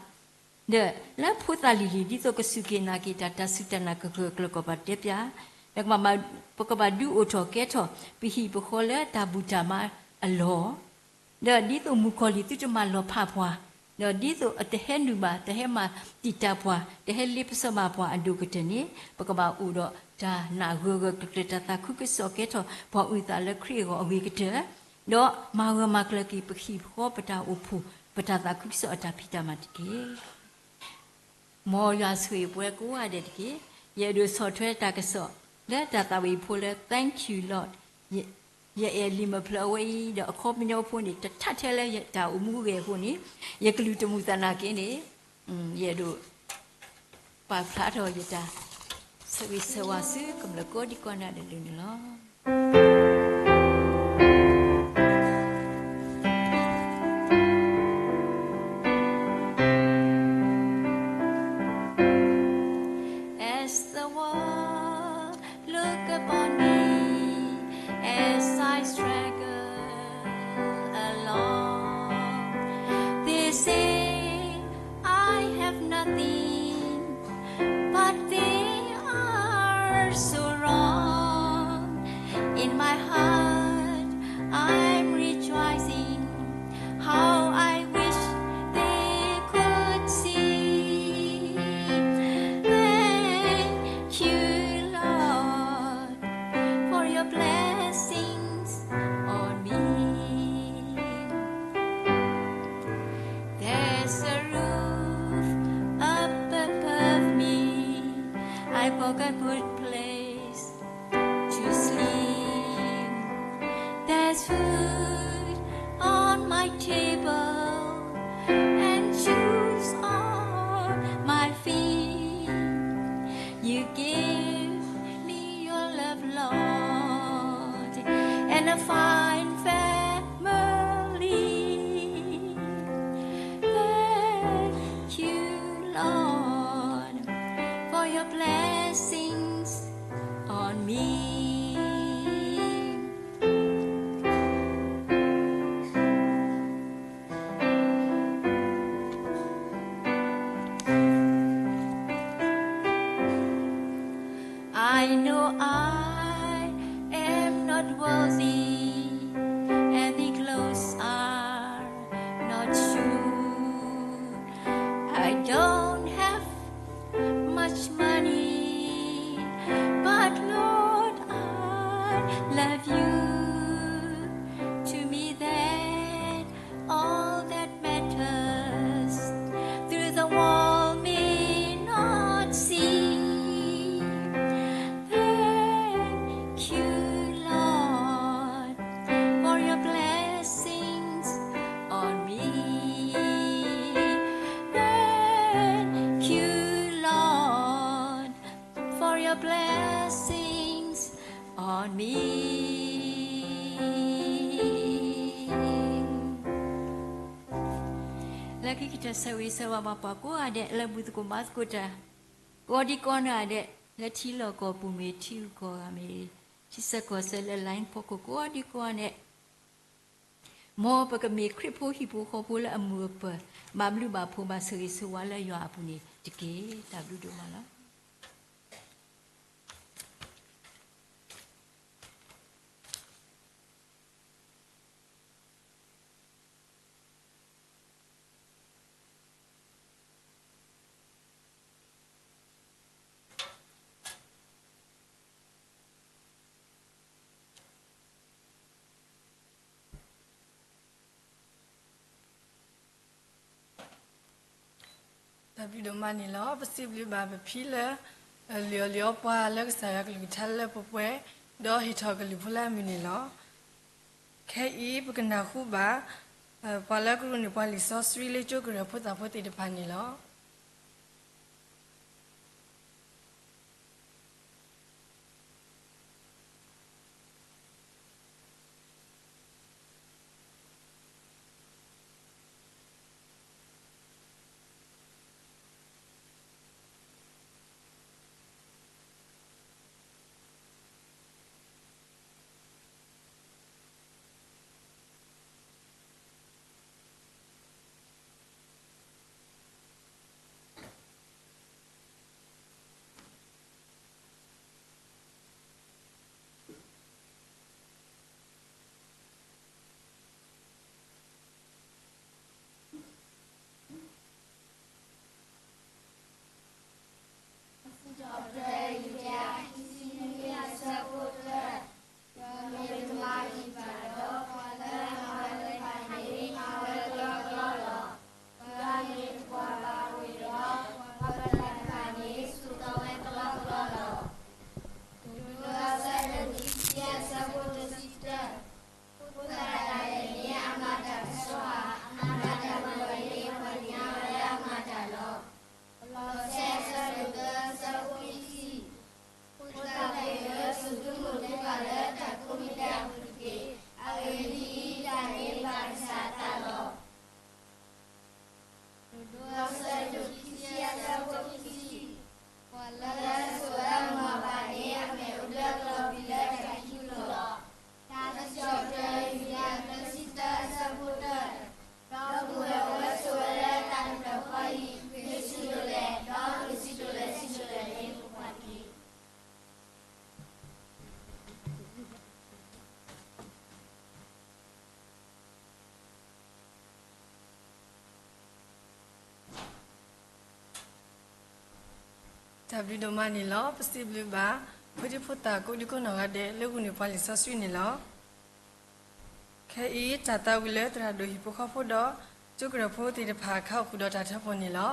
ဒီးလၢဖိသၣ်လံၤလံၤ ဒ်သိးကစူၢ်က့ၤနာ်က့ၤတၢ် တၢ်စူၢ်တၢ်နာ်ကဂၢၢ်ကျၢၤကီးပာ်တဲပျၢ်, ဒီး ပကဘၣ်ဒုးအိၣ်ထီၣ်ကဲထီၣ် ပဟံၣ်ပဃီလၢတၢ်ဘူၣ်တၢ်ဘါအလီၢ် ဒီးဒ်သိးမုၣ်ကီၤလံၢ်သုတမၤလီၤဖးပှၤ, ဒီးဒ်သိးအတဟဲနုာ်ဘၣ် တဟဲမၤတံာ်တာ်ပှၤ တဟဲလ့ပစီဘၣ်ပှၤအဒိၣ်ကတၢၢ်န့ၣ် ပကဘၣ်အိၣ်ဒီးတၢ်နာ်ဂၢၢ်ဂၢၢ်ကျၢၤကျၢၤ တၢ်သးခုကစီၣ်ကဲထီၣ် ပှၤအုၣ်သးလၢခရံာ်အဂီၢ်အဂ့ၤကတၢၢ်, ဒီးမၤဂၢၢ်မၤကျၢၤက့ၤပဟံၣ်ပဃီ ပတၢ်အိၣ်ဖှိၣ် ပတၢ်သးခုကစီၣ်အတၢ်ဖံးတၢ်မၤတက့ၢ်. မ်ယွၤဆိၣ်ဂ့ၤပှၤကိးဂၤဒဲးတက့ၢ်. ယအဲၣ်ဒိးဆီၣ်ထွဲတၢ်ကစီၣ် လၢတၢ်သးဝံၣ်ဖိလၢ Thank you, Lord. ယ ယအဲၣ်လံာ်မုၢ်ဖျၢၣ်အဝဲအံၤ ဒီးအခီပညီဖိန့ၣ် တထးထဲလၢယတၢ်အိၣ်မူအဂ့ၢ်အဃိန့ၣ် ယကလုၢ်တမုာ်သနာ်က့န့ၣ် ယအဲၣ်ဒိး ပာ်ဖျါထီၣ်ယတၢ်ဆၢဂ့ၤဆၢဝါဆူကမျၢၢ်ကိးဒံကိးနၢ်ဒဲးလၢန့ၣ်လီၤ. As the world look upon me as I struggle along, they say I have nothing, but they are so wrong. In my heart, I'm rejoicing. How I wish they could see. Thank you, Lord, for your blessings on me. There's a roof up above me. I've got a good place to sleep. There's food on my table and shoes on my feet. You gave me your love, Lord, and a fine family. Thank you, Lord, for your blessings on me. I know I am not worthy လၢခံကတၢၢ် ဆၢဂ့ၤဆၢဝါဘၣ်ပှၤကိးဂၤဒဲး လၢမုၢ်သကိးမၤသကိးတၢ် ကိးဒံကိးနီၢ်ဂၤဒဲး လၢထံလီၢ်ကီၢ်ပူၤမ့ၢ် ထံဂုၤကီၢ်ဂၤမ့ၢ် ထံဆၢကီၢ်ဆၢလၢ line ဖီခိၣ်ကိးဒံကိးဂၤဒဲး မ်ပကမ့ၢ်ခရံာ်ဖိဟံၣ်ဖိဃီဖိလၢအမုာ်အပၢၤ ဘၣ်ဘျုးဘၣ်ဖှိၣ် ဘၣ်ဆၢဂ့ၤဆၢဝါလၢယွၤအပူၤန့ၣ်တက့ၢ်. တၢ်ဘျုးဒိၣ်မးလီၤ. တၢ်ဘျုးဒိၣ်မးန့ၣ်လီၤ. ပစံးဘျုးဘၣ်ပဖံလၢ လုၢ်အီၣ်လုၢ်အီပှၤလၢကစၢ်ယွၤကလုၢ်ကထါလၢပှဲၤပှဲၤ ဒီးဟ့ၣ်ထီၣ်ကလုၢ်ဖိလၢအမုာ်န့ၣ်လီၤ. ခဲအံၤပကနၢ်ဟူဘၣ် ပှၤလၢကရူၢ်န့ၢ်ပှၤလံာ်စီဆှံလၢကၠိကရၢၢ်ဖိသၣ်ဖိသ့ၣ်တဖၣ်န့ၣ်လီၤ. ဖိသၣ်တဂၤန့ၣ် အမၤတၢ်ကစီၣ်ဧါ, အမၤတၢ်မၤလီၤန့ၣ် ပှၤသ့ၣ်ညါဝဲလၢအမၤတၢ်လီၤ. လီၤစဲအဆၢဒိၣ်သၢ အဆၢဖိခံဆံ, ဖိသၣ်ခွဲးဧၢ, ဆိၣ်သုမိၢ်သုပၢ်လၢတၢ်ကိးမံၤဒဲးအပူၤတက့ၢ်. အဂ့ၢ်ဒ်အံၤ, တၢ်န့ၣ်ဘၣ်ကစၢ်အသးလီၤ. ဒိးစဲးဒိးခံဆံ အဆၢဖိခံဆံ, ပှၤလၢအဆိၣ်အၢမၤဘၣ်န့ၣ် အမဲာ်အိၣ်လၢကလီၤဘံၣ်လၢတၢ်ခံပူၤလီၤ. တၢ်ကစီၣ်တၢ ယုဒၤ သၢဆံသၢ အဆၢဖိတၢ, ဒီပုၢ်ဝဲၢ်အိၣ်ဝဲဆိးဝဲလၢတၢ်ကပီၤအံၤ မ့ၢ်ဆံးဒိၣ်လဲၣ်, ဒီးမ့ၢ်ဆံးဒိၣ်လဲၣ်ဆံးဒိၣ်လဲၣ်န့ၣ် ပကွၢ်က့ၤ တၢ်ဘျုးဒိၣ်မးန့ၣ်လီၤ. ပစံးဘျုးဘၣ် ဖိဒံဖိသၣ်ကိးဒံကိးနီၢ်ဂၤဒဲး လၢဂုာ်န့ၢ်ပှၤလံာ်စီဆှံန့ၣ်လီၤ. ခဲအံၤ တၢ်သးဝံၣ်လၢသရၣ်ဒိၣ်ဟံၣ်ဖိဃီဖိဒီး ကၠိကရၢၢ်ဖိသ့ၣ်တဖၣ် ခးအိၣ်ဃုာ်ဒီးတၢ်ထၢဖှိၣ်န့ၣ်လီၤ.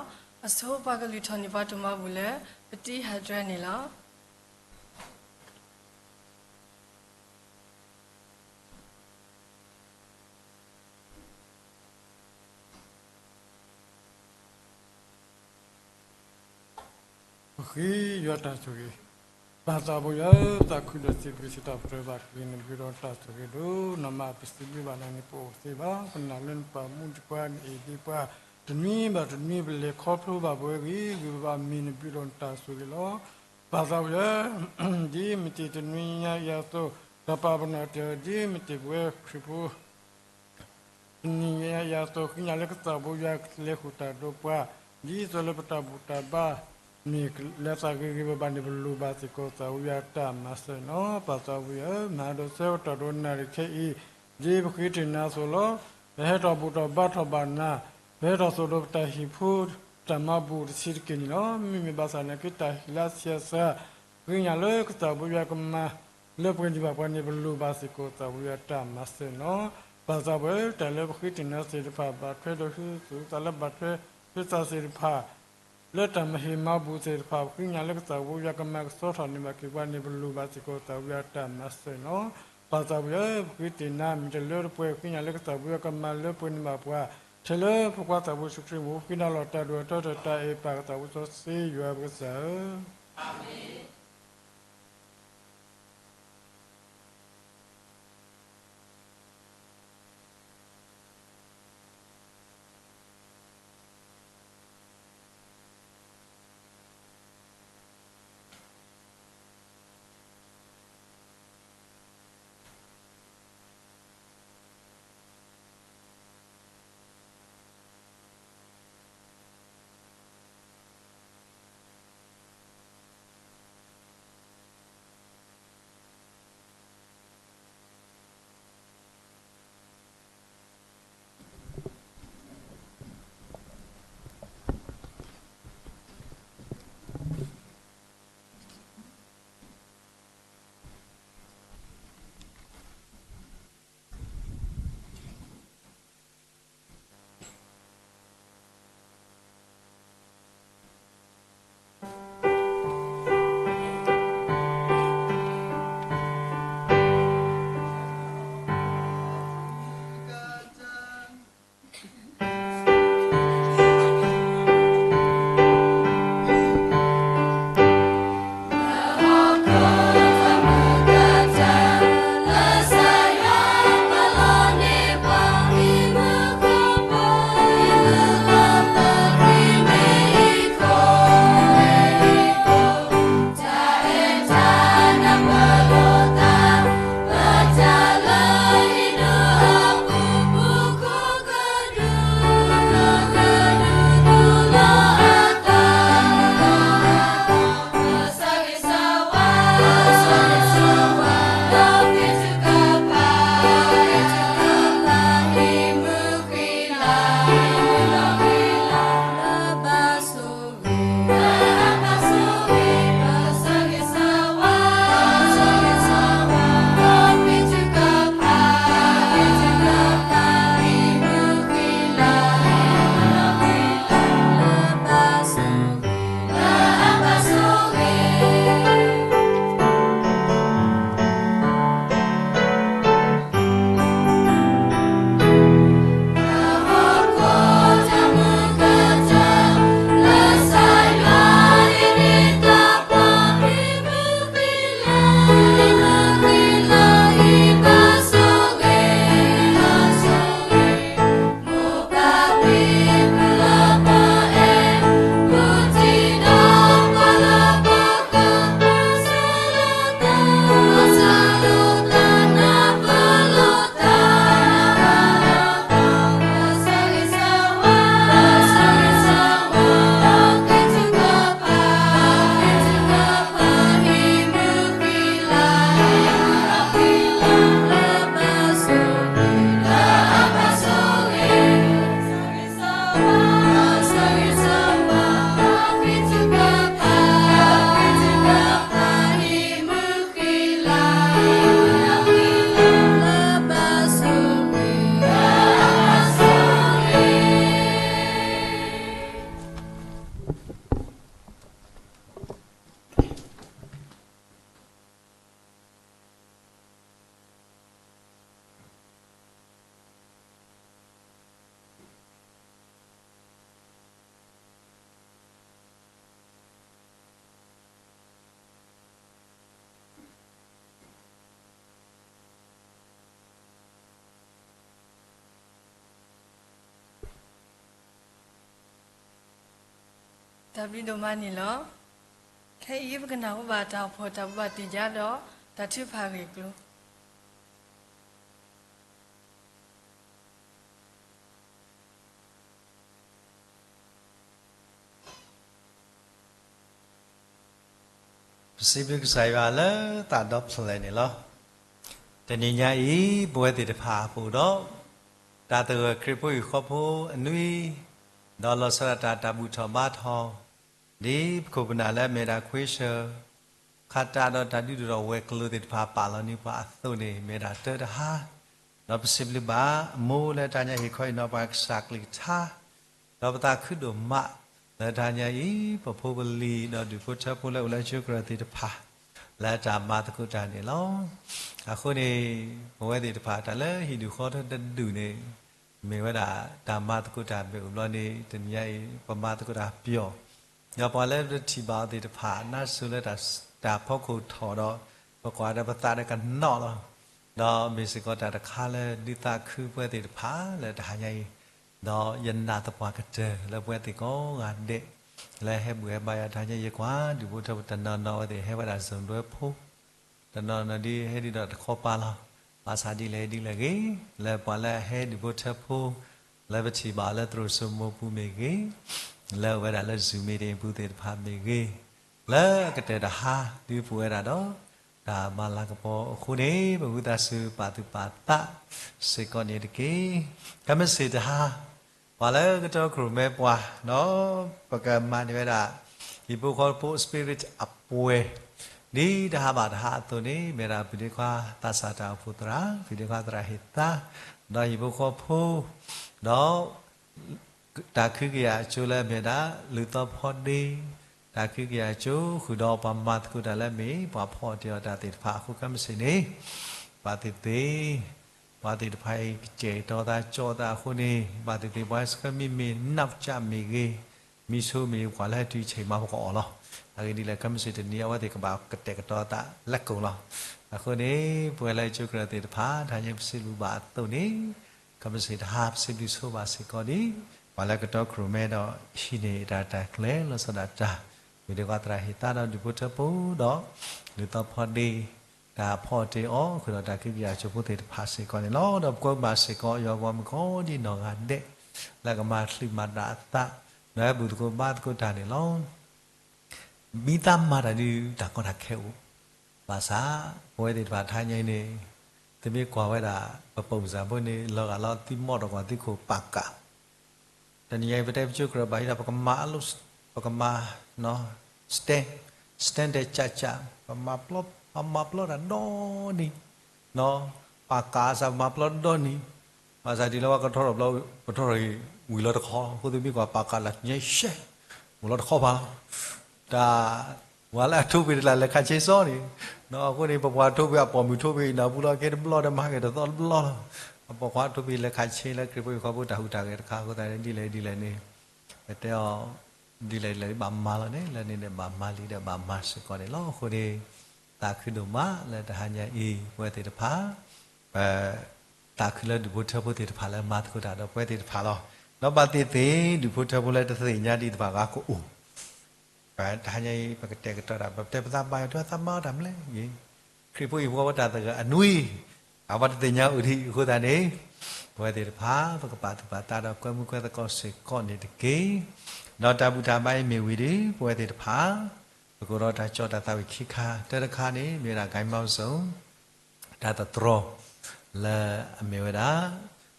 အဆိပှၤကလုၢ်ထီၣ်န့ၢ်ပှၤတၢ်မၤဘူၣ်လၢ ပတံဟးဒြဲန့ၣ်လီၤ. ပဃ့ယွၤတၢ်ဆိၣ်ဂ့ၤ, ပၢ်သးဘိယွၤဧၢ, သးခုဒီးစံးဘျုးစံးထီၣ်ပတြၢၤဘၣ်က့ၤ နဘျုးဒီးနတၢ်ဆိၣ်ဂ့ၤဒိၣ်, နမၤပစံးဘျုးဘၣ်နၤန့ၣ် ပအိၣ်သ့ဘၣ်, ပနာ်လၢနပာ်မူဒံးပှၤ နအ့ၣ်ဒံးပှၤ, တနွံဘၣ်တနွံ ပလဲၤခီဖျိဘၣ်ပဝဲဂ့ၤ, ဂ့ၤဘၣ်မ့ၢ်နဘျုးဒီးနတၢ်ဆိၣ်ဂ့ၤလီၤ. ပၢ်သးဘိယွၤဧၢ, ဒ်မ့ၢ်တ့ၢ်တနွံညါအံၤအသိး, တၢ်ပာ်ပနီၣ်တ့ၢ် ဒ်မ့ၢ်တ့ၢ်ပဝဲခရံာ်ဖိ တနံၤညါအံၤအသိး ဃ့ကညးလၢကစၢ်ဘိယွၤကလဲၤဃုာ်တၢ်ဒီးပှၤ, ဒ်သိးလၢပတၢ်ဘူၣ်တၢ်ဘါ မ့ၢ်လဲၤသးဂ့ၤဂ့ၤဘၣ်ဘၣ်န့ၣ် ပလိၣ်ဘၣ်စ့ၢ်ကီးသးဘိယွၤတၢ်မၤစၢၤန့ၣ်လီၤ. ပၢ်သးဘိယွၤဧၢ, မၤဒီးဆၢကတီၢ်ဒီးနၣ်ရံၣ်ခဲအံၤ, ဒ်ပဃ့တ့ၢ်နၤအသိးလီၤ. ပဟဲထီၣ်ဘူၣ်ထီၣ်ဘါထီၣ်ဘၣ်နၤ, ပဟဲထီၣ်သိၣ်ဒီးပတၢ်ဟံၣ်ဖိ တၢ်မၤဘူၣ်တဆံးတက့ၢ်န့ၣ်လီၤ. မ့မ့ၢ်ဘၣ်ဆၣ်နာ်က့ တၢ်ဟ့ၣ်လၢဆံးအစှၤ ဃ့ကညးလၢကစၢ်ဘိယွၤကမၤ လၢပှဲၤန့ၢ်ဘၣ်ပှၤန့ၣ် ပလိၣ်ဘၣ်စ့ၢ်ကီးသးဘိယွၤတၢ်မၤစၢၤန့ၣ်လီၤ. ပၢ်သးဘိယွၤဧၢ, တၢ်လၢပဃ့တ့ၢ်နၤသ့ၣ်တဖၣ် ဘၣ်ထွဲဒီးဟုသူသးလၢဘၣ်ထွဲဟုသးသ့ၣ်တဖၣ် လၢတၢ်မၤဟ့ၣ်မၤဘူၣ်သ့ၣ်တဖၣ် ပဃ့ကညးလၢကစၢ်ဘိယွၤကမၤကဆှီထီၣ်န့ၢ်ဘၣ်က့ၤပှၤန့ၣ် ပလိၣ်ဘၣ်စ့ၢ်ကီးသးဘိယွၤတၢ်မၤစၢၤန့ၣ်လီၤ. ပၢ်သးဘိယွၤဧၢ, ပဃ့တ့ၢ်နၤ မ့ၢ်တလၢတပှဲၤ ဃ့ကညးလၢကစၢ်ဘိယွၤကမၤလၢပှဲၤန့ၢ်ဘၣ်ပှၤ ထဲလၢဖိခွါသးဘိယ့ၣ်ၡူးခရံာ်အမံၤ ပဃ့နၤလီၤတၢ်ဒိၣ်အတၢ်တၢ်အံၤ ပၢ်ကစၢ်ဘိစီဆှံယွၤပကစၢ်ဧၢ. အၤမ့ၣ်. တၢ်ဘျုးဒိၣ်မးန့ၣ်လီၤ. ခဲအံၤပကနၢ်ဟူဘၣ်တၢ်အိၣ်ဖှိၣ်တၢ်ဘိးဘၣ်တ့ၢ်ယၤဒီး တၢ်ထုကဖၣ်အဂ့ၢ်အကျိၤ ပစံးဘျုးကစၢ်ယွၤလၢသးဒီဖျၢၣ်န့ၣ်လီၤ. တနံၤညါအံၤ ပဝဲသ့ၣ်တဖၣ်အပူၤဒီး တၢ်သဂၢၢ်ခရံာ်ဖိဟံၣ်ဃီဖိအနွံ, ဒီးလီၤဆီဒၣ်တၢ်တၢ်ဘူၣ်ထီၣ်ဘါထီၣ် ဒ်ပခိၣ်ပနၢ်လၢအမ့ၢ်ဒၣ်ခွ့ဆၢၣ် ခးတၢ်ဒီးတၢ်ဒုးဒိၣ်ထီၣ်ဝဲၤကျိၤသ့ၣ်တဖၣ်ပာ်လီၤန့ၢ်ပှၤအသိးန့ၣ် မ့ၢ်ဒၣ်တၢတဟါ, ဒီးပစံးဘျုးဘၣ်အမိၢ်လၢတဟါညါအံၤ ဟ့ၣ်ခီဟ့ၣ်နီၤပှၤကစၢ်ကလုၢ်ကထါ, ဒီးပသးခုဒိၣ်မး လၢတဟါညါအံၤ ပဖိပလံၤဒီးဒူၣ်ဖိထၢဖိလၢအိၣ်လၢကၠိကရၢၢ်သ့ၣ်တဖၣ် လၢတၢ်မၤသကိးတၢ်န့ၣ်လီၤ. အဃိန့ၣ် ပဝဲသ့ၣ်တဖၣ်တၢ်လၢဟံၣ်ဒူၣ်ဃီထၢတဒူၣ်န့ၣ် မ့ၢ်ဝဲဒၣ်တၢ်မၤသကိးတၢ်မ့ၢ်အိၣ်ဘျီန့ၣ် တနံၤညါအံၤ ပမၤသကိးတၢ်ပျီၢ်, ဒီးပှၤလၢပထံၣ်ဘၣ်အီၤသ့ၣ်တဖၣ် နါစိၤလၢတၢ်ဖီခိၣ်ထီၣ်ဒီး ပကွၢ်ဒီးပသးဒီးကနီၣ်လီၤ. ဒီးမ့ၢ်စ့ၢ်ကီးတၢ်တခါလၢဒုးသးခုပဝဲသ့ၣ်တဖၣ်လၢတဟါညါအံၤ, ဒီးယနာ်သပှၢ်ကတၢၢ်လၢပဝဲသ့ၣ်ကိးဂၤဒဲး လၢဟဲဘူၣ်ဟဲဘါယွၤတဟါညါ ယကွၢ်ဒူၣ်ဖိထၢဖိတနီၤနီၤအဝဲသ့ၣ်ဟဲဝဲဒၣ် Zoom ဒွဲဖိ တနီၤနီၤဒ်ဟဲဒ်ဒီးတခီပၤလီၤ. ဘၣ်ဆၣ်ဒ်လဲၣ်ဒ်လဲၣ်ဂ့ၤ, လၢပှၤလၢအဟဲဒူၣ်ဖိထၢဖိ လၢပထံၣ်ဘၣ်အီၤလၢသရိာ်စိမိၤပူၤမ့ၢ်ဂ့ၤ, လၢအဝဲဒၣ်လၢ Zoom meeting အပူၤသ့ၣ်တဖၣ်မ့ၢ်ဂ့ၤ, လၢအကတၢၢ်တဟါ ဒ်ပဝဲဒၣ်ဒီး တၢ်မၤလၤကပီၤအဃိန့ၣ် ပဝံသးစူၤပာ်သူၣ်ပာ်သးစ့ၢ်ကီးန့ၣ်တက့ၢ်. ခဲမုၢ်ဆ့ၣ်တဟါ ပှၤလၢကတီခိၣ်ရိၣ်မဲပှၤ ဒီးပကမၤန့ၢ်ဝဲဒၣ် ဟံၣ်ဖိဃီဖိ spirit အပှဲၤ ဒ်တဟါဘၣ်တဟါအသိးန့ၣ် မ့ၢ်ဒၣ်ပုၢ်ဒ့ခွါသးစၢ်တၢ်အိၣ်ဖှိၣ်သရၣ်, ပုၢ်ဒ့ခွါသရၣ်ဟ့ၣ်သါ, ဒီးဟံၣ်ဖိဃီဖိ, ဒီး တၢ်ခုကယၤအကၠိလၢအမ့ၢ်ဒၣ် လူၤသီဖီဒ့, တၢ်ခုကယၤအကၠိ ဃုာ်ဒီးပှၤမၤသကိးတၢ်လၢအမ့ၢ် ပှၤဖီအီၣ်တ့ၢ်အီၣ်တၢ်သ့ၣ်တဖၣ်အဃိ ခဲမုၢ်ဆ့ၣ်န့ၣ် ပှၤသ့ၣ်သ့ၣ်, ပှၤသ့ၣ်တဖၣ်အံၤ ကစဲးကတီၤသးကၠီသးအဃိန့ၣ် ပှၤသ့ၣ်သ့ၣ် ပှၤဆှၢမံမ့ၢ် နီၢ်ကၠၢ်မ့ၢ်ဂ့ၤ, မံဆိမ့ၢ်ဂ့ၤ ပှၤလၢဟဲတုၤဆဲးမၤပကအီၣ်လီၤ. အဂ့ၢ်ဒ်လဲၣ် ခဲမုၢ်ဆ့ၣ်တနံၤ အဝဲသ့ၣ်ကဘၣ်ကတဲာ်ကတီၤသးလၢကိၤလီၤ. အဃိန့ၣ် ပဝဲလၢကၠိကရၢၢ်သ့ၣ်တဖၣ် တဟါညါပစံးဘျုးဘၣ်အသိးန့ၣ် ခဲမုၢ်ဆ့ၣ်တဟါ ပစံးဘျုးဆိဘၣ်စ့ၢ်ကီးဒ် ပှၤလၢကတီခိၣ်ရိၣ်မဲဒီး ဟံးန့ၢ်တၢ်တၢ်ကျဲၤလီၤဆီဒၣ်တၢ် မ့ၢ်ဒၣ်ပှၤသရၣ်ဟ့ၣ်သါဒီးဒူၣ်ဖိထၢဖိဒီး လူၤသီဖီဒ့ တၢ်ဖီအီၣ်တ့ၢ်အီၣ် ဃုာ်ဒီးတၢ်ခုကယၤအကၠိဖိသ့ၣ်တဖၣ်စ့ၢ်ကီးန့ၣ်လီၤ. ဒီးပကွဲဘၣ်စ့ၢ်ကီး ယွၤပှၤမုၣ်ကီၤဒံနီၢ်ဂၤဒဲး လၢကမၤချုးမၤတၢ်အသး ဒီးဟဲဘူၣ်သကိးဘါသကိးတၢ်န့ၣ်လီၤ. မ့ၢ်သးမၤတၢ်ဒုး တၢ်ကီတၢ်ခဲအိၣ်, ဘၣ်ဆၣ် ပဝဲသ့ၣ်တဖၣ်တဟါညါအံၤန့ၣ် သုမ့ၢ်ကွၢ်ဝဲဒၣ် ပပိာ်စၢၤဖိန့ၣ် လီၤဂာ်လီၤသုမီၣ်တကွၢ်သုခိၣ်ပာ်ကး တနံၤညါအံၤ ပတဲပကၠိကရၢၢ်ဘၣ်ဟံးဒီး ပကမၤအလိၤ, ပကမၤ stand, stand တဲကၠးကၠး, ပမၤပျီ, ပမၤပျီတၢ်ဒီနံၤ, ပာ်ကးစၢ် ပမၤပျီဒီနံၤ, ဘၣ်ဆၣ်ဒ်လၢပှၤကထီထီၣ်ဘျီ, ပထီထီၣ်အံၤ ဝံၤလီၤတခီ, အဃိသုမ့ၢ်ကွၢ်ပာ်ကးလၢညါရှဲ, အိၣ်လီၤတခီဖးလီၤ. တၢ် ပှၤလၢအထိဘ့ၣ်တလၢ်လဲၤခးဆ့စီန့ၣ်, အဃိန့ၣ် ပပှၤထိဘ့ၣ်အပိာ်မုၣ်ထိဘ့ၣ်အံၤ နၢ်ပူၤလီၤက့ၤတဘျီဒီး မၤက့ၤတသီတဘျီလီၤ. အပိာ်ခွါထိဘ့ၣ်လဲၤခးဆ့လၢခရံာ်ဖိဟံၣ်ဃီဖိတၢ်ဟူးတၢ်ဂဲၤတခါအဃိသတးန့ၣ် ဒ်လဲၣ်ဒ်လဲၣ်န့ၣ် ပတဲအီၤ ဒ်လဲၣ်ဒ်လဲၣ်ဘၣ်မၤလီၤန့ၣ် လၢန့ၣ်န့ၣ် ဘၣ်မၤလံဒီးဘၣ်မၤစ့ၢ်ကီးန့ၣ်လီၤ. အဃိန့ၣ် သးခုဒိၣ်မးလၢတဟါညါအံၤ ပဝဲသ့ၣ်တဖၣ် ပ သးခုလၢဒူၣ်ဖိထၢဖိသ့ၣ်တဖၣ်လၢမၤသကိးတၢ်ဒီးပဝဲသ့ၣ်တဖၣ်လီၤ. ဒီးဘၣ်သ့ၣ်သ့ၣ် ဒူၣ်ဖိထၢဖိလၢတသ့ၣ်ညါဒံးတဖၣ်ဂၤကအိၣ် ပတဟါညါအံၤ ပကတဲာ်ကတီၤတၢ် ပတဲပသးဘၣ်ယွၤ တုၤသးမၤအီၣ်တၢ်မနုၤလဲၣ်ဂ့ၤ, ခရံာ်ဖိဟံၣ်ဖိဃီဖိတၢ်သဂၢၢ်အနွံ အဝဲတသ့ၣ်ညါအိၣ်ဒံးအဃိသတးန့ၣ် ပဝဲသ့ၣ်တဖၣ် ပကပာ်သူၣ်ပာ်သးဒီးကွဲမုာ်ကွဲသကိးစ့ၢ်ကီးန့ၣ်တက့ၢ်. ဒီးတၢ်ဘူၣ်တၢ်ဘါအံၤမ့ၢ်ဝံၤဒီး ပဝဲသ့ၣ်တဖၣ် ပကအိၣ်ဒီးတၢ်ကၠီတၢ်သးဝံၣ်ခံခါ တၢတခါန့ၣ် မ့ၢ်ဝဲဒၣ် ဂိုဏ်းပေါင်းစုံ တၢ်သတြီၤ လၢအမ့ၢ်ဝဲဒၣ်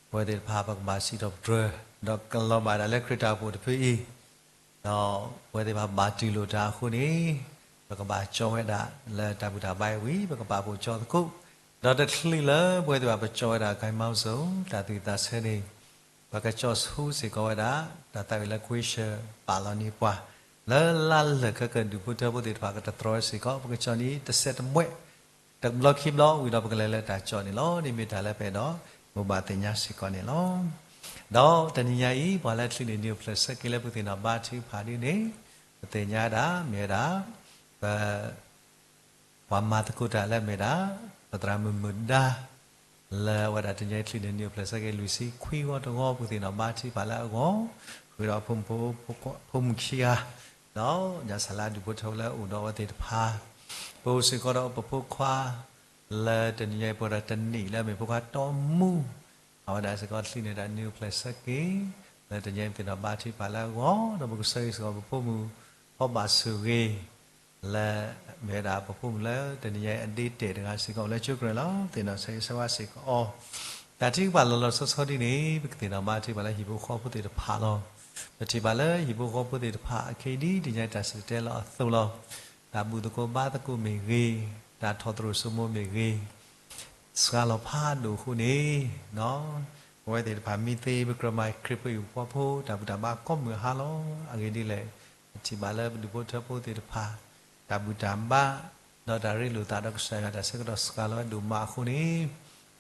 ပဝဲသ့ၣ်တဖၣ် ပကဘၣ်စံးထီၣ်ပတြၢၤ ဒီးကလီၤဘၣ်ဒၣ်လၢခရံာ်တၢ်အိၣ်ဖှိၣ်တဖုအံၤ ဒီးပဝဲသ့ၣ်တဖၣ်ဘၣ်တူၢ်လိာ်တၢ်အဃိန့ၣ် ပကဘၣ်ကၠီဝဲဒၣ်လၢတၢ်ဘူၣ်တၢ်ဘါအံၤဝံၤ ပကဘၣ်ပိာ်ကၠီသကိး ဒီးတချုးလၢပဝဲသ့ၣ်တဖၣ်ပကၠီဝဲဒၣ် ဂိုဏ်းပေါင်းစုံ တၢ်သူၣ်ဝံၣ်သးဆၢန့ၣ် ပကကၠီဆူစ့ၢ်ကီးဝဲဒၣ် တၢ်သးဝံၣ်လၢ ခွ့ဆၢၣ် ပာ်လီၤန့ၢ်ပှၤ လၢလါလၢာ်ခဲကၢၢ် ဒူၣ်ဖိထၢဖိသ့ၣ်တဖၣ်ကတတြီဝဲစ့ၢ်ကီး ပကကၠီန့ၣ်တစဲးတမှဲး တဘျီခံဘျီဝံၤဒီးပကလဲၤလၢတၢ်ကၠီန့ၣ်လီၤ. န့ၣ်မ့ၢ်တၢ်လၢပအဲၣ်ဒိး ဘိးဘၣ်သ့ၣ်ညါစ့ၢ်ကီးန့ၣ်လီၤ. ဒီးတနံၤညါအံၤ ပှၤလၢချံးန့ၢ်နံၣ်အိၣ်ဖျဲၣ်ဆၢက့ၤလၢပသ့ၣ်နီၣ်ဘါထုကဖၣ်ဒ်န့ၣ် ပသ့ၣ်ညါဒၣ် မ့ၢ်ဝဲဒၣ် ပ ပှၤမၤသကိးတၢ်လၢမ့ၢ်ဒၣ် ပသရၣ်မုၣ်မုၢ်ဒါ လၢအဝဲဒၣ်တနံၤညါအံၤချံးန့ၢ်နံၣ်အိၣ်ဖျဲၣ်ဆၢက့ၤလွံၢ်ဆံခွံဂီၤတဂီၤ ပသ့ၣ်နီၣ်ဘါထုကဖၣ်လၢအဂီၢ် ဃုာ်ဒီးဖိမုၣ်ဖိ ဖိမုၣ်ခံဂၤ ဒီးညါစးလၢအဒူၣ်ဖိထၢဖိလၢအအိၣ်ဒီးအဝဲသ့ၣ်တဖၣ်, ပအိၣ်စ့ၢ်ကီးဒီးပဖိခွါ လၢတနံၤညါအံၤ ပဝဲဒၣ်တနံၣ်လၢအမ့ၢ်ဖိခွါတီမူ, အဝဲဒၣ်စ့ၢ်ကီးချံးန့ၢ်တၢ်နံၤအိၣ်ဖျဲၣ်ဆၢက့ၤ, လၢတနံၤညါအံၤ ပသ့ၣ်နီၣ်ဘါထုကဖၣ်လၢအဂီၢ်, ဒီးပကဆၢဂ့ၤစ့ၢ်ကီးပဖိမုၣ် ဖီဘၣ်ဆိၣ်ဂ့ၤ လၢ မ့ၢ်ဝဲဒၣ်ပဖိမုၣ်လၢတနံၤညါအံၤအဒ့တဲာ်တဂၤစ့ၢ်ကီး အိၣ်လၢကၠိကရၢၢ်လီၤ. ပသ့ၣ်နီၣ်ဆၢဂ့ၤဆၢဝါစ့ၢ်ကီးအီၤ, တၢ်ထုကဖၣ်လီၤလီၤဆီဆီဒ်န့ၣ် ပကသ့ၣ်နီၣ်ဘါထုကဖၣ်လၢဟံၣ်ဖိဃီဖိသ့ၣ်တဖၣ်လီၤ. ပထံၣ်ဘၣ်လၢဟံၣ်ဖိဃီဖိသ့ၣ်တဖၣ်အခဲအံၤဒ်တနံၤညါအံၤတၢ်စံၣ်တဲၤတဲလီၤအသိးလီၤ. တၢ်ဘူၣ်သကိးဘါသကိးမ့ၢ်ဂ့ၤ, တၢ်ထီၣ်သရိာ်စိမိၤမ့ၢ်ဂ့ၤ စှၤလီၤဖးဒိၣ်အဃိန့ၣ် ပဝဲသ့ၣ်တဖၣ်မ့ၢ်သ့ ပကြၢးမၤခရံာ်ဖိဟံၣ်ဖိဃီဖိ တၢ်ဘူၣ်တၢ်ဘါကိးမုၢ်ဟါလီၤ. အဂ့ၢ်ဒ်လဲၣ်, ပထံၣ်ဘၣ်လၢပဒူၣ်ဖိထၢဖိသ့ၣ်တဖၣ် တၢ်ဘူၣ်တၢ်ဘါ ဒီးတၢ်ရ့လိာ်သးဒီးကစၢ်ယွၤတၢ်ဆၢကတီၢ်စှၤလီၤဝဲဒိၣ်မးအဃိန့ၣ်,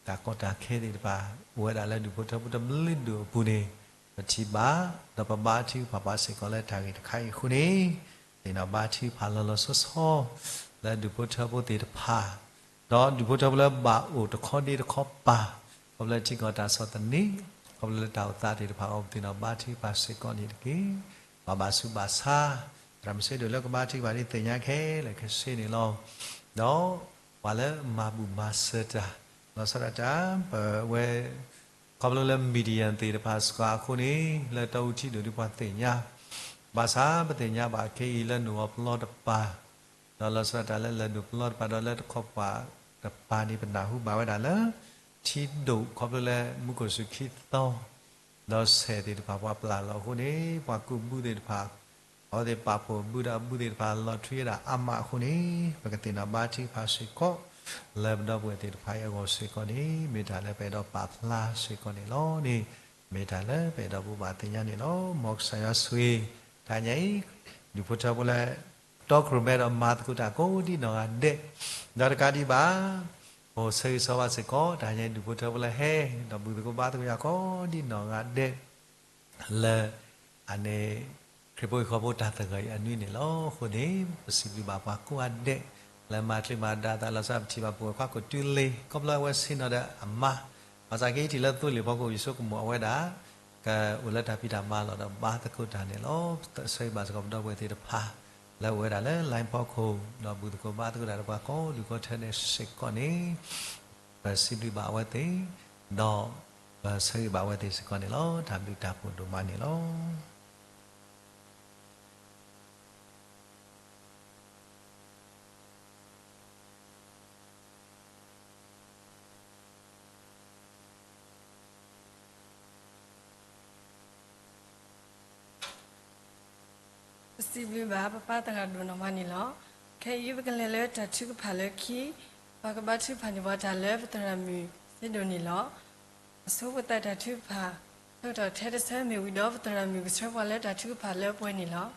တၢ်ကီတၢ်ခဲသ့ၣ်တဖၣ် အိၣ်ဝဲဒၣ်လၢဒူၣ်ဖိထၢဖိတဘျုးဒိၣ်အပူၤန့ၣ်, ပထံၣ်ဘၣ် ဒီးပဘါထုကဖၣ်ဘၣ်စ့ၢ်ကီးလၢတၢ်ဂ့ၢ်တခါအံၤအဃိန့ၣ်, သ့ၣ်နီၣ်ဘါထုကဖၣ်လီၤလီၤဆီဆီ လၢဒူၣ်ဖိထၢဖိသ့ၣ်တဖၣ် ဒီးဒူၣ်ဖိထၢဖိလၢဘၣ်အိၣ်တခီဒ့တခီပၤ, ခီဖျိလၢထံကီၢ်တၢ်ဆီၣ်သနံး, ခီဖျိလၢတၢ်အိၣ်သးသ့ၣ်တဖၣ်အဂီၢ် ပသ့ၣ်နီၣ်ဘါထုကဖၣ်စ့ၢ်ကီးန့ၣ်တက့ၢ်. ပှၤဘၣ်ဆူးဘၣ်ဆါ, သရၣ်မုၣ်ဆ့ဒိၣ်လၢကဘါထုကဖၣ်ဒ်သ့ၣ်ညါခဲလၢာ်ခဲဆ့န့ၣ်လီၤ. ဒီးပှၤလၢမၤဘူၣ်မၤစၢၤတၢ်, လီၤဆီဒၣ်တၢ် ပဝဲ ခီဖျိလၢ Midian သ့ၣ်တဖၣ်စှၤအဃိန့ၣ် လၢတီအူထံဒိၣ်ဒ်ပှၤသ့ၣ်ညါ, ဘၣ်ဆၣ်ပသ့ၣ်ညါဘၣ်ခဲအံၤလၢနုာ်အီၤပလီၢ်တပၤ, ဒီးလီၤဆီဒၣ်တၢ်လၢလဲၤနုာ်ပလီၢ်တပၤ ဒီးလၢတခီပၤတပၤန့ၣ် ပနၢ်ဟူဘၣ်ဝဲဒၣ်လၢ ထံဒိၣ်ခီဖျိလၢမူခိၣ်စူၤခံသီ ဒီးဆဲးသ့ၣ်တဖၣ်ပှၤပျၢ်လီၤအဃိန့ၣ် ပှၤကူးဘုသ့ၣ်တဖၣ် အဝဲသ့ၣ်ပာ်ဖှိၣ်ဘုဒီးအဘုသ့ၣ်တဖၣ်လီၤထွံဝဲဒၣ်အါမးအဃိန့ၣ် ပကသ့ၣ်နီၣ်ဘါထုကဖၣ်စ့ၢ်ကီး လၢပဒီပုၢ်ဝဲၢ်သ့ၣ်တဖၣ်အံၤအဂီၢ်စ့ၢ်ကီးန့ၣ် မ့ၢ်တၢ်လၢပအဲၣ်ဒိးပာ်ဖျါစ့ၢ်ကီးန့ၣ်လီၤန့ၣ် မ့ၢ်တၢ်လၢပအဲၣ်ဒိးဘိးဘၣ်သ့ၣ်ညါန့ၣ်လီၤ. မ်ကစၢ်ယွၤဆိၣ်ဂ့ၤ တဟါညါအံၤ ဒူၣ်ဖိထၢဖိလၢ တီခိၣ်ရိၣ်မဲဒီးမၤသကိးတၢ်ကိးဒ်နီၢ်ဂၤဒဲး, ဒီးတကးဒံးဘၣ် ပဆၢဂ့ၤဆၢဝါစ့ၢ်ကီး တဟါညါအံၤဒူၣ်ဖိထၢဖိလၢဟဲ ဒီးဘူၣ်သကိးဘါသကိးယၤကိးဒ်နီၢ်ဂၤဒဲး လၢ အန့ၣ် ခရံာ်ဖိဟံၣ်ဖိဃီဖိတၢ်သဂၢၢ်အံၤအနွံန့ၣ်လီၤ. အဃိန့ၣ် ပစံးဘျုးဘၣ်ပှၤကိးဂၤဒဲး လၢမၤချံးမၤဒါသး လီၤဆီဒၣ်ပထံၣ်ဘၣ်ပဝဲၢ်ခွါကိးတုလ့ၤ ခီဖျိအဝဲဆ့ၣ်နီၤဒီးအမါ ဘၣ်ဆၣ်က့ထံၣ်လၢသိလ့ၣ်ဖီခိၣ် ယဆိကမိၣ်အဝဲဒၣ် ကအိၣ်လၢတၢ်ဖံးတၢ်မၤလီၤဒီးဘါသကိးတၢ်န့ၣ်လီၤ. ဆၢဂ့ၤဘၣ်စ့ၢ်ကီးပဒီပုၢ်ဝဲၢ်သ့ၣ်တဖၣ် လၢအိၣ်ဝဲဒၣ်လၢ line ဖီခိၣ် ဒီးဘူၣ်သကိးဘါသကိးတၢ်ဒီးပှၤကိးဒူၣ်ကိးထၢန့ၣ်စ့ၢ်ကီးန့ၣ် ပစံးဘျုးဘၣ်အဝဲသ့ၣ် ဒီးပဆၢဂ့ၤဘၣ်အဝဲသ့ၣ်စ့ၢ်ကီးန့ၣ်လီၤ. တၢ်ဘျုးတၢ်ဖှိၣ်ဒိၣ်မးန့ၣ်လီၤ. ပစံးဘျုးဘၣ်ပပၢ်သရၣ်ဒိၣ်နီၢ်မးန့ၣ်လီၤ. ခဲအံၤပကလဲၤလၢတၢ်ထုကဖၣ်လၢခံ, ပှၤကဘါထုကဖၣ်န့ၢ်ပှၤတၢ်လၢပသရၣ်မုၣ်စ့ဒိၣ်န့ၣ်လီၤ. အဆိပသးတၢ်ထုကဖၣ် ဆၢကတီၢ်ထဲတဆၢမ့ၢ်ဝံၤဒီး ပသရၣ်မုၣ်ကဆှၢပှၤလၢတၢ်ထုကဖၣ်လၢပှဲၤန့ၣ်လီၤ.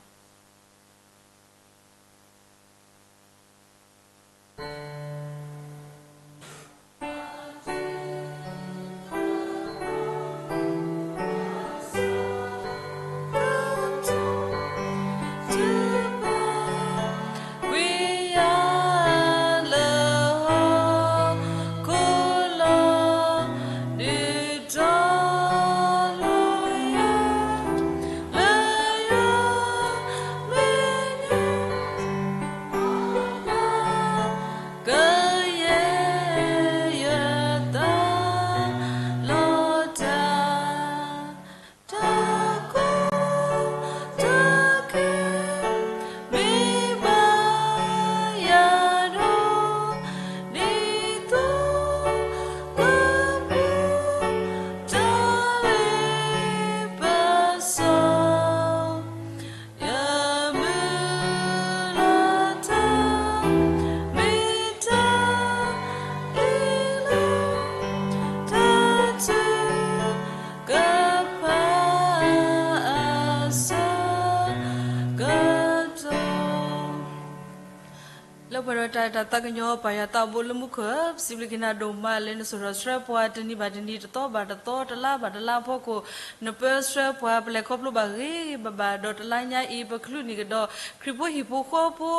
လၢပှဲၤဒီးတၢ်အဲၣ်တၢ်သးကညီၤ ပၢ်ယွၤသးဘိလၢမူခိၣ်ဧၢ, ပစံးဘျုးက့ၤနၤဒိၣ်မးလၢနစိာ်ထီၣ်ဆှၢပှၤတနံၤဘၣ်တနံၤ တသီဘၣ်တသီ တလါဘၣ်တလါအဖီခိၣ်, နပၢဆှၢပှၤ ပလဲၤခီဖျိဘၣ်ဂ့ၤဂ့ၤဘၣ်ဘၣ် ဒီးတလါညါအံၤ ပကလူးန့ၢ်ကဒီး ခရံာ်ဖိဟံၣ်ဖိဃီဖိ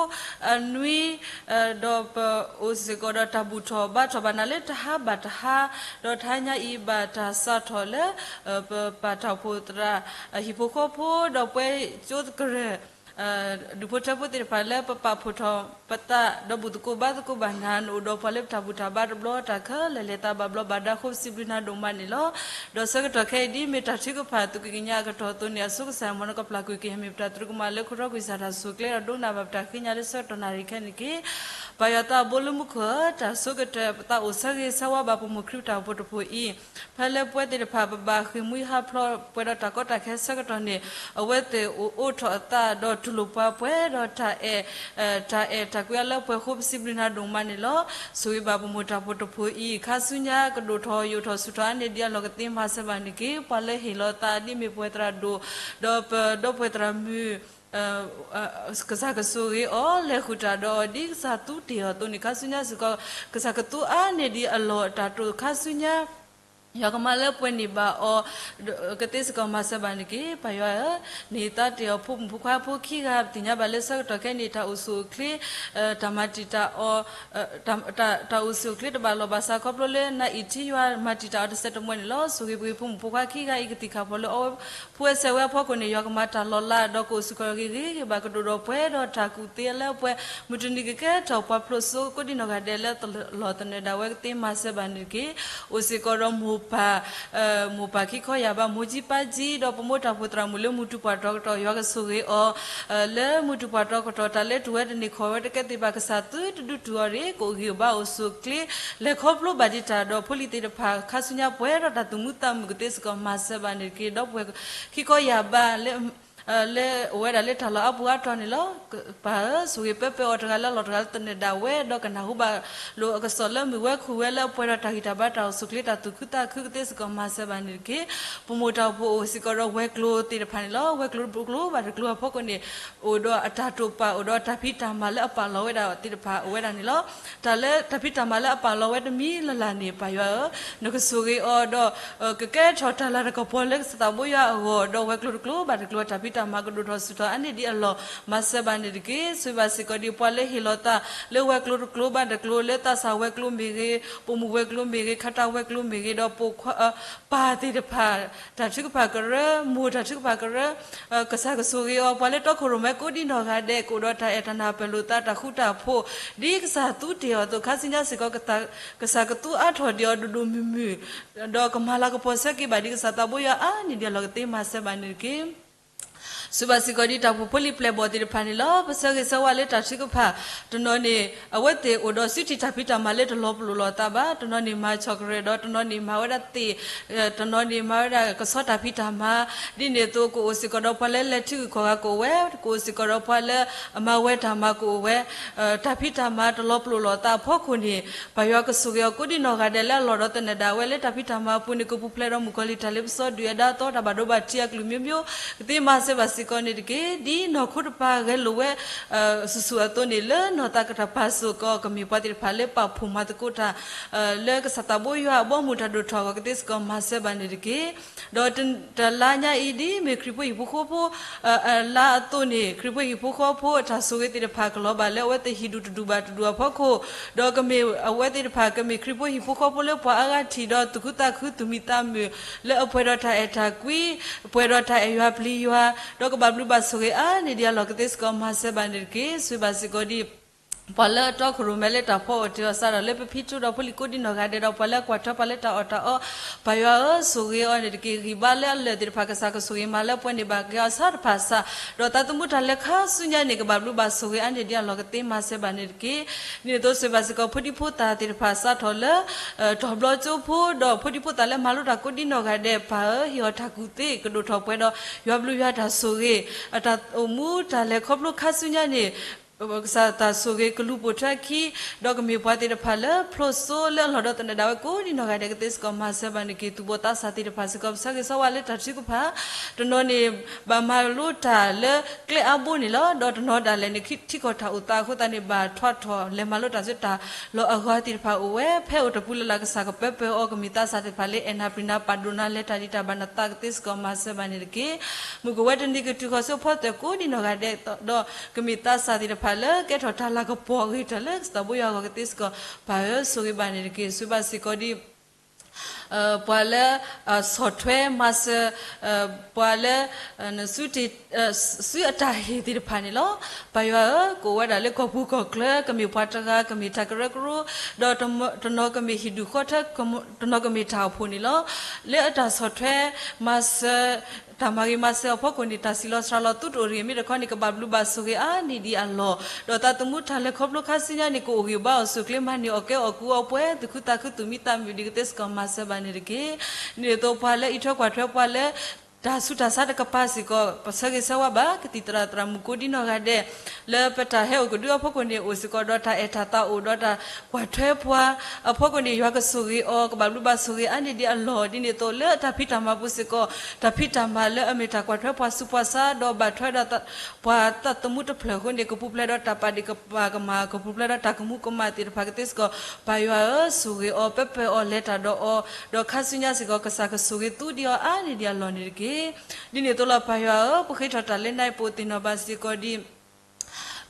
အနွံ ဒီးပအိၣ်စ့ၢ်ကီးဒီးတၢ်ဘူၣ်ထီၣ်ဘါထီၣ်ဘၣ်နၤလၢတဟါဘၣ်တဟါ, ဒီးတဟါညါအံၤဘၣ်တၢ်စးထီၣ်လၢ ပပာ်တၢ်အိၣ်ဖှိၣ်သရၣ်ဟံၣ်ဖိဃီဖိ ဒီးပဝဲကၠိသကရၢၢ် ဒူၣ်ဖိထၢဖိသ့ၣ်တဖၣ်လၢပပာ်ဖှိၣ်ထီၣ်ပသး ဒီးဘူၣ်သကိးဘါသကိးဘၣ်နၤ နအိၣ်ဒီးပှၤလၢပတၢ်ဘူၣ်တၢ်ဘါတဘျီတၢ်ခဲလၢာ် လဲၤသးဘၣ်ဘျီးဘၣ်ဒါ ဃိပစံးဘျုးနၤဒိၣ်မးန့ၣ်လီၤ. ဒီးဆၢကတီၢ်ခဲအံၤ ဒ်မ့ၢ်တၢ်ထုကဖၣ် သုးက့ကညးအကတီၢ်အသိးန့ၣ် အဆိကစၢ် မ်နကပျၢ်ကွံာ်က့ၤ ဟဲမ့ၢ်ပတၢ်သရူးကမၣ်လၢခိၣ်တီကွံာ်စၢ်တၢ်ဆိၣ်ကျဲ ဒီးဒိကနၣ်ဘၣ်ပတၢ်ဃ့ကညးလၢဆၢကတီၢ်နၣ်ရံၣ်ခဲအံၤန့ၣ်တက့ၢ်. ပၢ်ယွၤသးဘိလၢမူခိၣ်ဧၢ, တၢ်ဆိကတၢၢ်ပသးအိၣ်ဆၢဂ့ၤဆၢဝါဘၣ်ပမိၢ်ခရံာ်တၢ်အိၣ်ဖှိၣ်တဖှိၣ်အံၤ, ဖဲလၢပဝဲသ့ၣ်တဖၣ် ပဘၣ်ဃ့ၢ်မှံဟးဖျိးပှဲၤဒီးတၢ်ကီတၢ်ခဲဆၢကတီၢ်န့ၣ်, အဝဲသ့ၣ်အိးထီၣ်အသးဒီးတူၢ်လိာ်ပှၤပှဲၤဒီးတၢ်အဲၣ် တၢ်အဲၣ်တၢ်ကွံအလၢပှဲၤ ဃိပစံးဘျုးနၤဒိၣ်မးန့ၣ်လီၤ. ဆိၣ်ဂ့ၤဘၣ်ပမိၢ်တၢ်အိၣ်ဖှိၣ်တဖှိၣ်အံၤ ခါဆူညါကဒိၣ်ထီၣ်ယိာ်ထီၣ်ဆူၣ်ထီၣ်အါန့ၢ်ဒံးအလီၢ် ကသ့မၤစၢၤဘၣ်န့ၣ်တက့ၢ်. ပှၤလၢဟ့ၣ်လီၤသးဒ်မ့ၢ်ပှၤသရၣ်ဒိၣ် ဒီးပဒီပုၢ်ဝဲၢ်သရၣ်မုၣ် ကစၢ်ကဆိၣ်ဂ့ၤအီၤ လဲၤဃုာ်တၢ်ဒီးအီၤ ဒ်ကစၢ်သူတ့ၢ်အီၤအသိးန့ၣ် ခါဆူညါစ့ၢ်ကီး ကစၢ်ကသူအါန့ၢ်ဒံးအလီၢ် တၢ်တိာ်ခါဆူညါ ယွၤကမၤလၢပှဲၤန့ၢ်ဘၣ်အီၤ ကသ့စ့ၢ်ကီးမၤစၢၤဘၣ်န့ၣ်တက့ၢ်. ပၢ်ယွၤဧၢ, နဟ့ၣ်သါတ့ၢ်အီၤဖိမုၣ်ဖိခွါဖိခံဂၤ ပသ့ၣ်ညါဘၣ်လၢဆၢကတီၢ်ခဲအံၤန့ၣ် တၢ်အိၣ်ဆူၣ်အိၣ်ချ့ တၢ်မၤတံာ်တာ်အီၤ တၢ်အိၣ်ဆူၣ်အိၣ်ချ့တဘၣ်လီၢ်ဘၣ်စးခီဖျိလၢနအံၣ်ထံယွၤမၤတံာ်တာ်အီၤတစဲးတမှဲၤန့ၣ်လီၤ. ဆိၣ်ဂ့ၤပှၤဖိမုၣ်ဖိခွါခံဂၤအံၤ ကသံၣ်ခၣ်ဖီၣ်လၢအဝဲဖိအဆဲးဝဲအဖီခိၣ်န့ၣ် ယွၤကမၤတၢ်လီၤလး ဒီးကအိၣ်စ့ၢ်ကီးဂ့ၤဂ့ၤဘၣ်ကဒိၣ်ဒီးပှဲၤဒီးတၢ်ကူၣ်သ့လၢအပှဲၤ မုၢ်တနံၤကကဲထီၣ်ပှၤဖျိးစိကိးဒံနီၢ်ဂၤဒဲးလၢလီၢ်သနၢၣ်ဒၣ်ဝဲ ကသ့မၤစၢၤဘၣ်န့ၣ်တက့ၢ်. အိၣ်စ့ၢ်ကီးဒီးမိၢ်ပၢ် မိၢ်ပၢ်ခံခီယၢ်ဘး မိၢ်ကၠံပၢ်ကၠံ ဒီးပမိၢ်တၢ်အိၣ်ဖှိၣ်သရၣ်မုၣ်လၢမုၢ်တူၢ်ပှၢ်တြီကတီၢ် ယွၤကဆိၣ်ဂ့ၤအီၤ လၢမုၢ်တူၢ်ပှၢ်တြီကတီၢ် တၢ်လဲၤတုၤဝဲတန့ၢ်ခီၣ်ဝဲတကဲသ့ၣ်တဖၣ် ကစၢ်သုတဒုးတုၤအီၤတဂ့ၤ ကအိၣ်ဂံၢ်အိၣ်ဘါအိၣ်ဆူၣ်အိၣ်ချ့ လဲၤခီဖျိဘၣ်ဒံးတၢ်ဒီးဖိလံၤသ့ၣ်တဖၣ် ခါဆူညါပှဲၤဒီးတၢ်သူၣ်မံသးမုာ်ကသ့စ့ၢ်ကီးမၤစၢၤဘၣ်န့ၣ်တက့ၢ်. ဒီပုၢ်ဝဲၢ်ခံခီယၢ်ဘး လၢအိၣ်ဝဲဒၣ်လၢတၢ်လီၢ်အါပူၤအါတီၤန့ၣ်လီၤ. ပၢ်ဧၢ, ဆိၣ်ဂ့ၤပၢပၢအီၤတဂၤလၢလီၢ်တဂၤလၢသနၢၣ်ဒၣ်ဝဲ ဒီးကနၢ်ဟူဘၣ်လိာ်အကစီၣ်လၢမုၢ်ဝဲခူၣ်ဝဲလၢအပှဲၤဒီးတၢ်ဂံၢ်တၢ်ဘါတၢ်အိၣ်ဆူၣ်အိၣ်ချ့တၢ်သူၣ်ခုသးခုကသ့စ့ၢ်ကီးမၤစၢၤဘၣ်န့ၣ်တက့ၢ်. ပမိၢ်တၢ်အိၣ်ဖှိၣ်အိၣ်စ့ၢ်ကီးဒီးဝဲၤကျိၤသ့ၣ်တဖၣ်န့ၣ်လီၤ. ဝဲၤကျိၤတကျိၤဘၣ်တကျိၤအဖီခိၣ်န့ၣ် အိၣ်ဒီးအတၢ်တိာ်ပာ် အိၣ်ဒီးတၢ်ဖံးတၢ်မၤလၢအပာ်လီၤဝဲဒၣ်သ့ၣ်တဖၣ်အိၣ်ဝဲဒၣ်န့ၣ်လီၤ. တၢ်လၢတၢ်ဖံးတၢ်မၤလၢအပာ်လီၤဝဲတမံၤလၢ်လၢ်န့ၣ် ပၢ်ယွၤဧၢ, နကဆိၣ်ဂ့ၤအီၤဒီး ကကဲထီၣ်တၢ်လၤတၢ်ကပီၤလၢကစၢ်သးဘိယွၤအဂီၢ် ဒီးဝဲၤကျိၤတကျိၤဘၣ်တကျိၤ တၢ်ဖံးတၢ်မၤကဒိၣ်ထီၣ်ဆူၣ်ထီၣ်အါန့ၢ်ဒံးအလီၢ် မၤစၢၤဘၣ်န့ၣ်တက့ၢ်. ဆိၣ်ဂ့ၤဘၣ်စ့ၢ်ကီးဒံးပှၤလၢဟ့ၣ်လီၤသး လၢဝဲၤကျိၤတကျိၤဘၣ်တကျိၤ လၢသးစၢ်ဝဲၤကျိၤမ့ၢ်ဂ့ၤ, ပိာ်မုၣ်ဝဲၤကျိၤမ့ၢ်ဂ့ၤ, ခါတၢ်ဝဲၤကျိၤမ့ၢ်ဂ့ၤ, ဒီးပိာ်ခွါ ပၢ်သ့ၣ်တဖၣ် တၢ်ထုကဖၣ်ကရၢ, မိၢ်တၢ်ထုကဖၣ်ကရၢ, ကစၢ်ကဆိၣ်ဂ့ၤအီၤ ပှၤလၢတီခိၣ်ရိၣ်မဲကိးဒံနီၢ်ဂၤဒဲး ကအိၣ်ဒီးတၢ်အဲၣ်တၢ်နၢ်ပၢၢ်လိာ်သးတၢ်ဃူတၢ်ဖိး ဒ်ကစၢ်သူတ့ၢ်အီၤအသိး ခါဆူညါစ့ၢ်ကီး ကစၢ်ကသူအါထီၣ်ဒံးအီၤဒိၣ်ဒိၣ်မုၢ်မုၢ် ဒီးကမၤလၤကပီၤဆၢက့ၤဘၣ်ဒံးကစၢ်သးဘိယွၤအါန့ၢ်ဒံးအလီၢ်ကသ့မၤစၢၤဘၣ်န့ၣ်တက့ၢ်. ဆိၣ်ဂ့ၤဘၣ်စ့ၢ်ကီးဒံးတၢ်အိၣ်ဖှိၣ်ဖိလံၤပျဲၢ်ဘီၣ်သ့ၣ်တဖၣ်န့ၣ်လီၤ. ပဆၢဂ့ၤဆၢဝါလၢတၢ်ထုကဖၣ် တနီၤန့ၣ် အဝဲသ့ၣ်အိၣ်ဒီးစုထံၣ်တၢ်ဖံးတၢ်မၤလၢတလီၤပလိာ်လိာ်သးဘၣ်. တနီၤန့ၣ်မၤ chocolate ဒီး တနီၤန့ၣ်မၤဝဲဒၣ်သ့ၣ် တနီၤန့ၣ်မၤဝဲဒၣ်ကဆီတၢ်ဖံးတၢ်မၤ ဒ်န့ၣ်အသိး ကအိၣ်စ့ၢ်ကီးဒီးပှၤလၢလဲၤထံဂုၤကီၢ်ဂၤကအိၣ်ဝဲ, ကအိၣ်စ့ၢ်ကီးဒီးပှၤလၢအမၤဝဲတၢ်မၤကအိၣ်ဝဲ တၢ်ဖံးတၢ်မၤတလီၤပလိာ်လိာ်သးအဖီခိၣ်န့ၣ် ပၢ်ယွၤကဆိၣ်ဂ့ၤအီၤကိးဒံနီၢ်ဂၤဒဲးလၢအလီၢ်ဒီးသနၢၣ်ဒၣ်ဝဲလၢတၢ်ဖံးတၢ်မၤအပူၤန့ၣ် ကပူၤဖျဲးဒီးမုၣ်ကီၤလံၢ်တၢ်လ့ပစီဒုၣ်အဒါအသီတၢ်ဘၣ်ဒိဘၣ်ထံးအကလုာ်မျိုးမျိုး ကသ့မၤစၢၤဘၣ်စ့ၢ်ကီးန့ၣ်တက့ၢ်. ဒ်နီၢ်ခိတပၤဂဲၤလိာ်ဝဲ စုာ်စုာ်အသိးန့ၣ် လၢနီၢ်သးကတၢၢ်ပာ်စ့ၢ်ကီး ကမ့ၢ်ပှၤသ့ၣ်တဖၣ်လၢပာ်ဖှိၣ်မၤသကိးတၢ် လၢကစၢ်သးဘိယွၤအဘီအမုၢ်တၢ်ဒိၣ်ထီၣ်အဂီၢ် ကသ့စ့ၢ်ကီးမၤစၢၤဘၣ်န့ၣ်တက့ၢ်. ဒီးတလါညါအံၤ ဒ်မ့ၢ်ခရံာ်ဖိဟံၣ်ဖိဃီဖိ အလါအသိးန့ၣ် ခရံာ်ဖိဟံၣ်ဖိဃီဖိအတၢ်ဆိၣ်ဂ့ၤသ့ၣ်တဖၣ်ကလီၤဘၣ်လၢအဝဲသ့ၣ်ဟံၣ်ဒူၣ်တဒူၣ်ဘၣ်တဒူၣ်အဖီခိၣ်, ဒီးကမ့ၢ်အဝဲသ့ၣ်တဖၣ် ကမ့ၢ်ခရံာ်ဖိဟံၣ်ဖိဃီဖိလၢပှၤအါဂၤထံၣ်ဒီးသူၣ်ခုသးခုသူၣ်မံသးမုာ် လၢအပှဲၤဒီးတၢ်အဲၣ်တၢ်ကွံ, ပှဲၤဒီးတၢ်အဲၣ်ယွၤပျံၤယွၤ, ဒီးကဘၣ်ဘျုးဘၣ်ဆိၣ်ဂ့ၤအါန့ၢ်ဒံးအလီၢ်ကသ့စ့ၢ်ကီးမၤစၢၤဘၣ်န့ၣ်တက့ၢ်. ဆိၣ်ဂ့ၤဘၣ်စ့ၢ်ကီးဒံး ပှၤလၢအတီခိၣ်ရိၣ်မဲလၢတၢ်ဖီအီၣ်တ့ၤအီၣ်စးထီၣ်လၢပဖံးထူဒီးဖိလံၤကိးဒံနီၢ်ဂၤဒဲး ဒီးပှၤလၢအကွၢ်ထွဲပှၤလၢတၢ်အီၣ်တၢ်အီ, ပၢ်ယွၤဧၢ ဆိၣ်ဂ့ၤအီၤန့ၣ်တက့ၢ်. ဂံၢ်ဘါလၢအလၢာ်သ့ၣ်တဖၣ် ကစၢ်ကဆိၣ်ဂ့ၤမၤလၢပှဲၤန့ၢ်ဘၣ်က့ၤအီၤဆၢတဖၣ်စး, ဒီးသးသမူတၢ်လဲၤခါဆူညါန့ၣ် ကဘၣ်ဘျုးဘၣ်ဆိၣ်ဂ့ၤအါန့ၢ်ဒံးအလီၢ်ကသ့မၤစၢၤဘၣ်န့ၣ်တက့ၢ်. ဒ်န့ၣ်အသိးဆိၣ်ဂ့ၤဘၣ်စ့ၢ်ကီး ဖိဒံဖိသၣ်သ့ၣ်တဖၣ်စးထီၣ်လၢ တီၤဘျီကၠိဖိ ဒီးဖိဒံဖိသၣ်လၢမၤလိတၢ်ကိးဒံနီၢ်ဂၤဒဲး ပၢ်ဧၢ ဟ့ၣ်အီၤတၢ်ကူၣ်သ့ကဒိၣ်ထီၣ်ပှဲၤဒီး ယွၤဘျုးယွၤတၢ်ဆိၣ်ဂ့ၤ အတၢ်အိၣ်မူတၢ်လဲၤခီဖျိခါဆူညါန့ၣ် ကစၢ်တၢ်ဆိၣ်ဂ့ၤကလူၤပိာ်ထွဲခံ, ဒီးကမ့ၢ်ပှၤသ့ၣ်တဖၣ်လၢဖျိးစိလၢအလီၢ်ဒီးသနၢၣ်ဒၣ်ဝဲကိးဒံနီၢ်ဂၤဒဲး ကသ့စ့ၢ်ကီးမၤစၢၤဘၣ်န့ၣ်တက့ၢ်. သူၣ်ဘီၣ်သးစၢ်သ့ၣ်တဖၣ်စ့ၢ်ကီး ပဆၢဂ့ၤဆၢဝါလၢတၢ်ထုကဖၣ် တနီၤန့ၣ် ဘၣ်မၤလိတၢ်လၢကျဲအါဘိန့ၣ်လီၤ. ဒီးတနီၤဒၣ်လဲာ်န့ၣ် ထံကီၢ်တၢ်အိၣ်သးအဃိသတးန့ၣ် ဘၣ်ထွးထီၣ်လဲၤမၤလိတၢ်ဆူတၢ်လီၢ်အဂၤသ့ၣ်တဖၣ်အိၣ်ဝဲ, ဖဲအိၣ်တပူၤလၢ်လၢ်ကစၢ်ကပၢပၢအီၤ ကမ့ၢ်သးစၢ်သ့ၣ်တဖၣ်လၢ အဲၣ်နၤပျံၤနၤပာ်ဒိၣ်နၤ လဲၤတၢ်ဒံးတၢ်ဘၣ်နသး ကသ့စ့ၢ်ကီးမၤစၢၤဘၣ်န့ၣ်တက့ၢ်. မုၢ်ကဝဲတနံၤကတုၤဃီၤစိဖီတၢၣ်ကိးဒံနီၢ်ဂၤဒဲး ဒီးကမ့ၢ်သးစၢ်သ့ၣ်တဖၣ်လၢကဲထီၣ်တၢ်လၤကပီၤအဂ့ၤတၢၢ်လၢကစၢ်သးဘိယွၤအဂီၢ် ကသ့စ့ၢ်ကီး ပၢ်ဧၢ ဆိၣ်ဂ့ၤဘၣ်န့ၣ်တက့ၢ်. ဆိၣ်ဂ့ၤဘၣ်စ့ၢ်ကီးဒ် ပှၤလၢ ဆီၣ်ထွဲမၤစၢၤ ပှၤလၢ စု စုအတၢ်ဟ့ၣ်သ့ၣ်တဖၣ်န့ၣ်လီၤ. ပၢ်ယွၤဧၢ, ကအိၣ်ဝဲဒၣ်လၢကီၢ်ပူၤကီၢ်ချၢ, ကမ့ၢ်ပှၤတဂၤ, ကမ့ၢ်တၢ်ကရၢကရိ, ဒီးတနီၤကမ့ၢ်ဟံၣ်ဒူၣ်ဃီထၢ, တနီၤကမ့ၢ်တၢ်အိၣ်ဖှိၣ်န့ၣ်လီၤ. လၢအတၢ်ဆီၣ်ထွဲမၤစၢၤ တၢ်မၤဂ့ၤမၤစၢၤအဖီခိၣ်န့ၣ် တၢ်စံၣ်လီၤစှၤလီၤသုတအိၣ်တဂ့ၤ, မ့ၢ်တခီန့ၣ် ကဘၣ်ဘျုးဘၣ်ဆိၣ်ဂ့ၤအါန့ၢ်ဒံးအလီၢ်, ဒီးသးသမူတၢ်လဲၤခီဖျိခါဆူညါန့ၣ် ကအိၣ်ဂံၢ်ဘါအီၤဆူၣ်ချ့မၤန့ၢ်အီၣ်ကဲအီၣ်ကူအီပှဲၤ သူၣ်ခုသးခုသူၣ်မံသးမုာ် ဒ်ကသ့စ့ၢ်ကီးမၤစၢၤဘၣ်န့ၣ်တက့ၢ်. ဒ်န့ၣ်အသိး ပှၤလၢအံးထွဲကွၢ်ထွဲပှၤလၢ တၢ်ဆူးတၢ်ဆါတကပၤစ့ၢ်ကီး ပဆၢဂ့ၤဆၢဝါဘၣ် ကသံၣ်သရၣ်သရၣ်မုၣ်ကိးဒ်နီၢ်ဂၤဒဲး လၢပတၢ်ဟဲအိၣ်ကဒုအဖီခိၣ်န့ၣ် အိၣ်စ့ၢ်ကီးဒီးတၢ်အဲၣ်တၢ်သးအိၣ်ဒီးတၢ်ကွၢ်ထွဲပှၤအဖီခိၣ်န့ၣ် ယွၤကဆိၣ်ဂ့ၤအီၤ ကဘၣ်ဘျုးဘၣ်ဆိၣ်ဂ့ၤအါန့ၢ်ဒံးအလီၢ် ဒ်န့ၣ်အသိးလၢအတၢ်ဖံးတၢ်မၤပူၤစ့ၢ်ကီး တၢ်ဖံးတၢ်မၤလၢအမ့ၢ်တၢ်ကွၢ်ထွဲပှၤဆူးပှၤဆါ ဒီးဘၣ်ထွဲဒီး ပှၤသးသမူတဖျၢၣ်အဃိန့ၣ် ကပူၤဖျဲးဒီးတၢ်ပာ်ဒ့ၣ်ကပၤကမၣ် ကပူၤဖျဲးဒီးတၢ်ကမူးကမၣ်သ့ၣ်တဖၣ်ကသ့စ့ၢ်ကီး ပၢ်ယွၤဧၢ, ဆိၣ်ဂ့ၤအီၤ ပၢပၢၢ်အီၤ လဲၤတၢ်ဒီးအီၤ ဒီးခါဆူညါစ့ၢ်ကီး ကစၢ်ကဆိၣ်ဂ့ၤသူဒံးအီၤအါန့ၢ်ဒံးအလီၢ်န့ၣ်တက့ၢ်. ဒ်န့ၣ်အသိးလီၤ ပၢ်ယွၤဧၢ, ပဃ့ထီၣ်တၢ်လၢနၤအံၤ ပအိၣ်သ့ၣ်နီၣ်ဘၣ်စ့ၢ်ကီးဒ်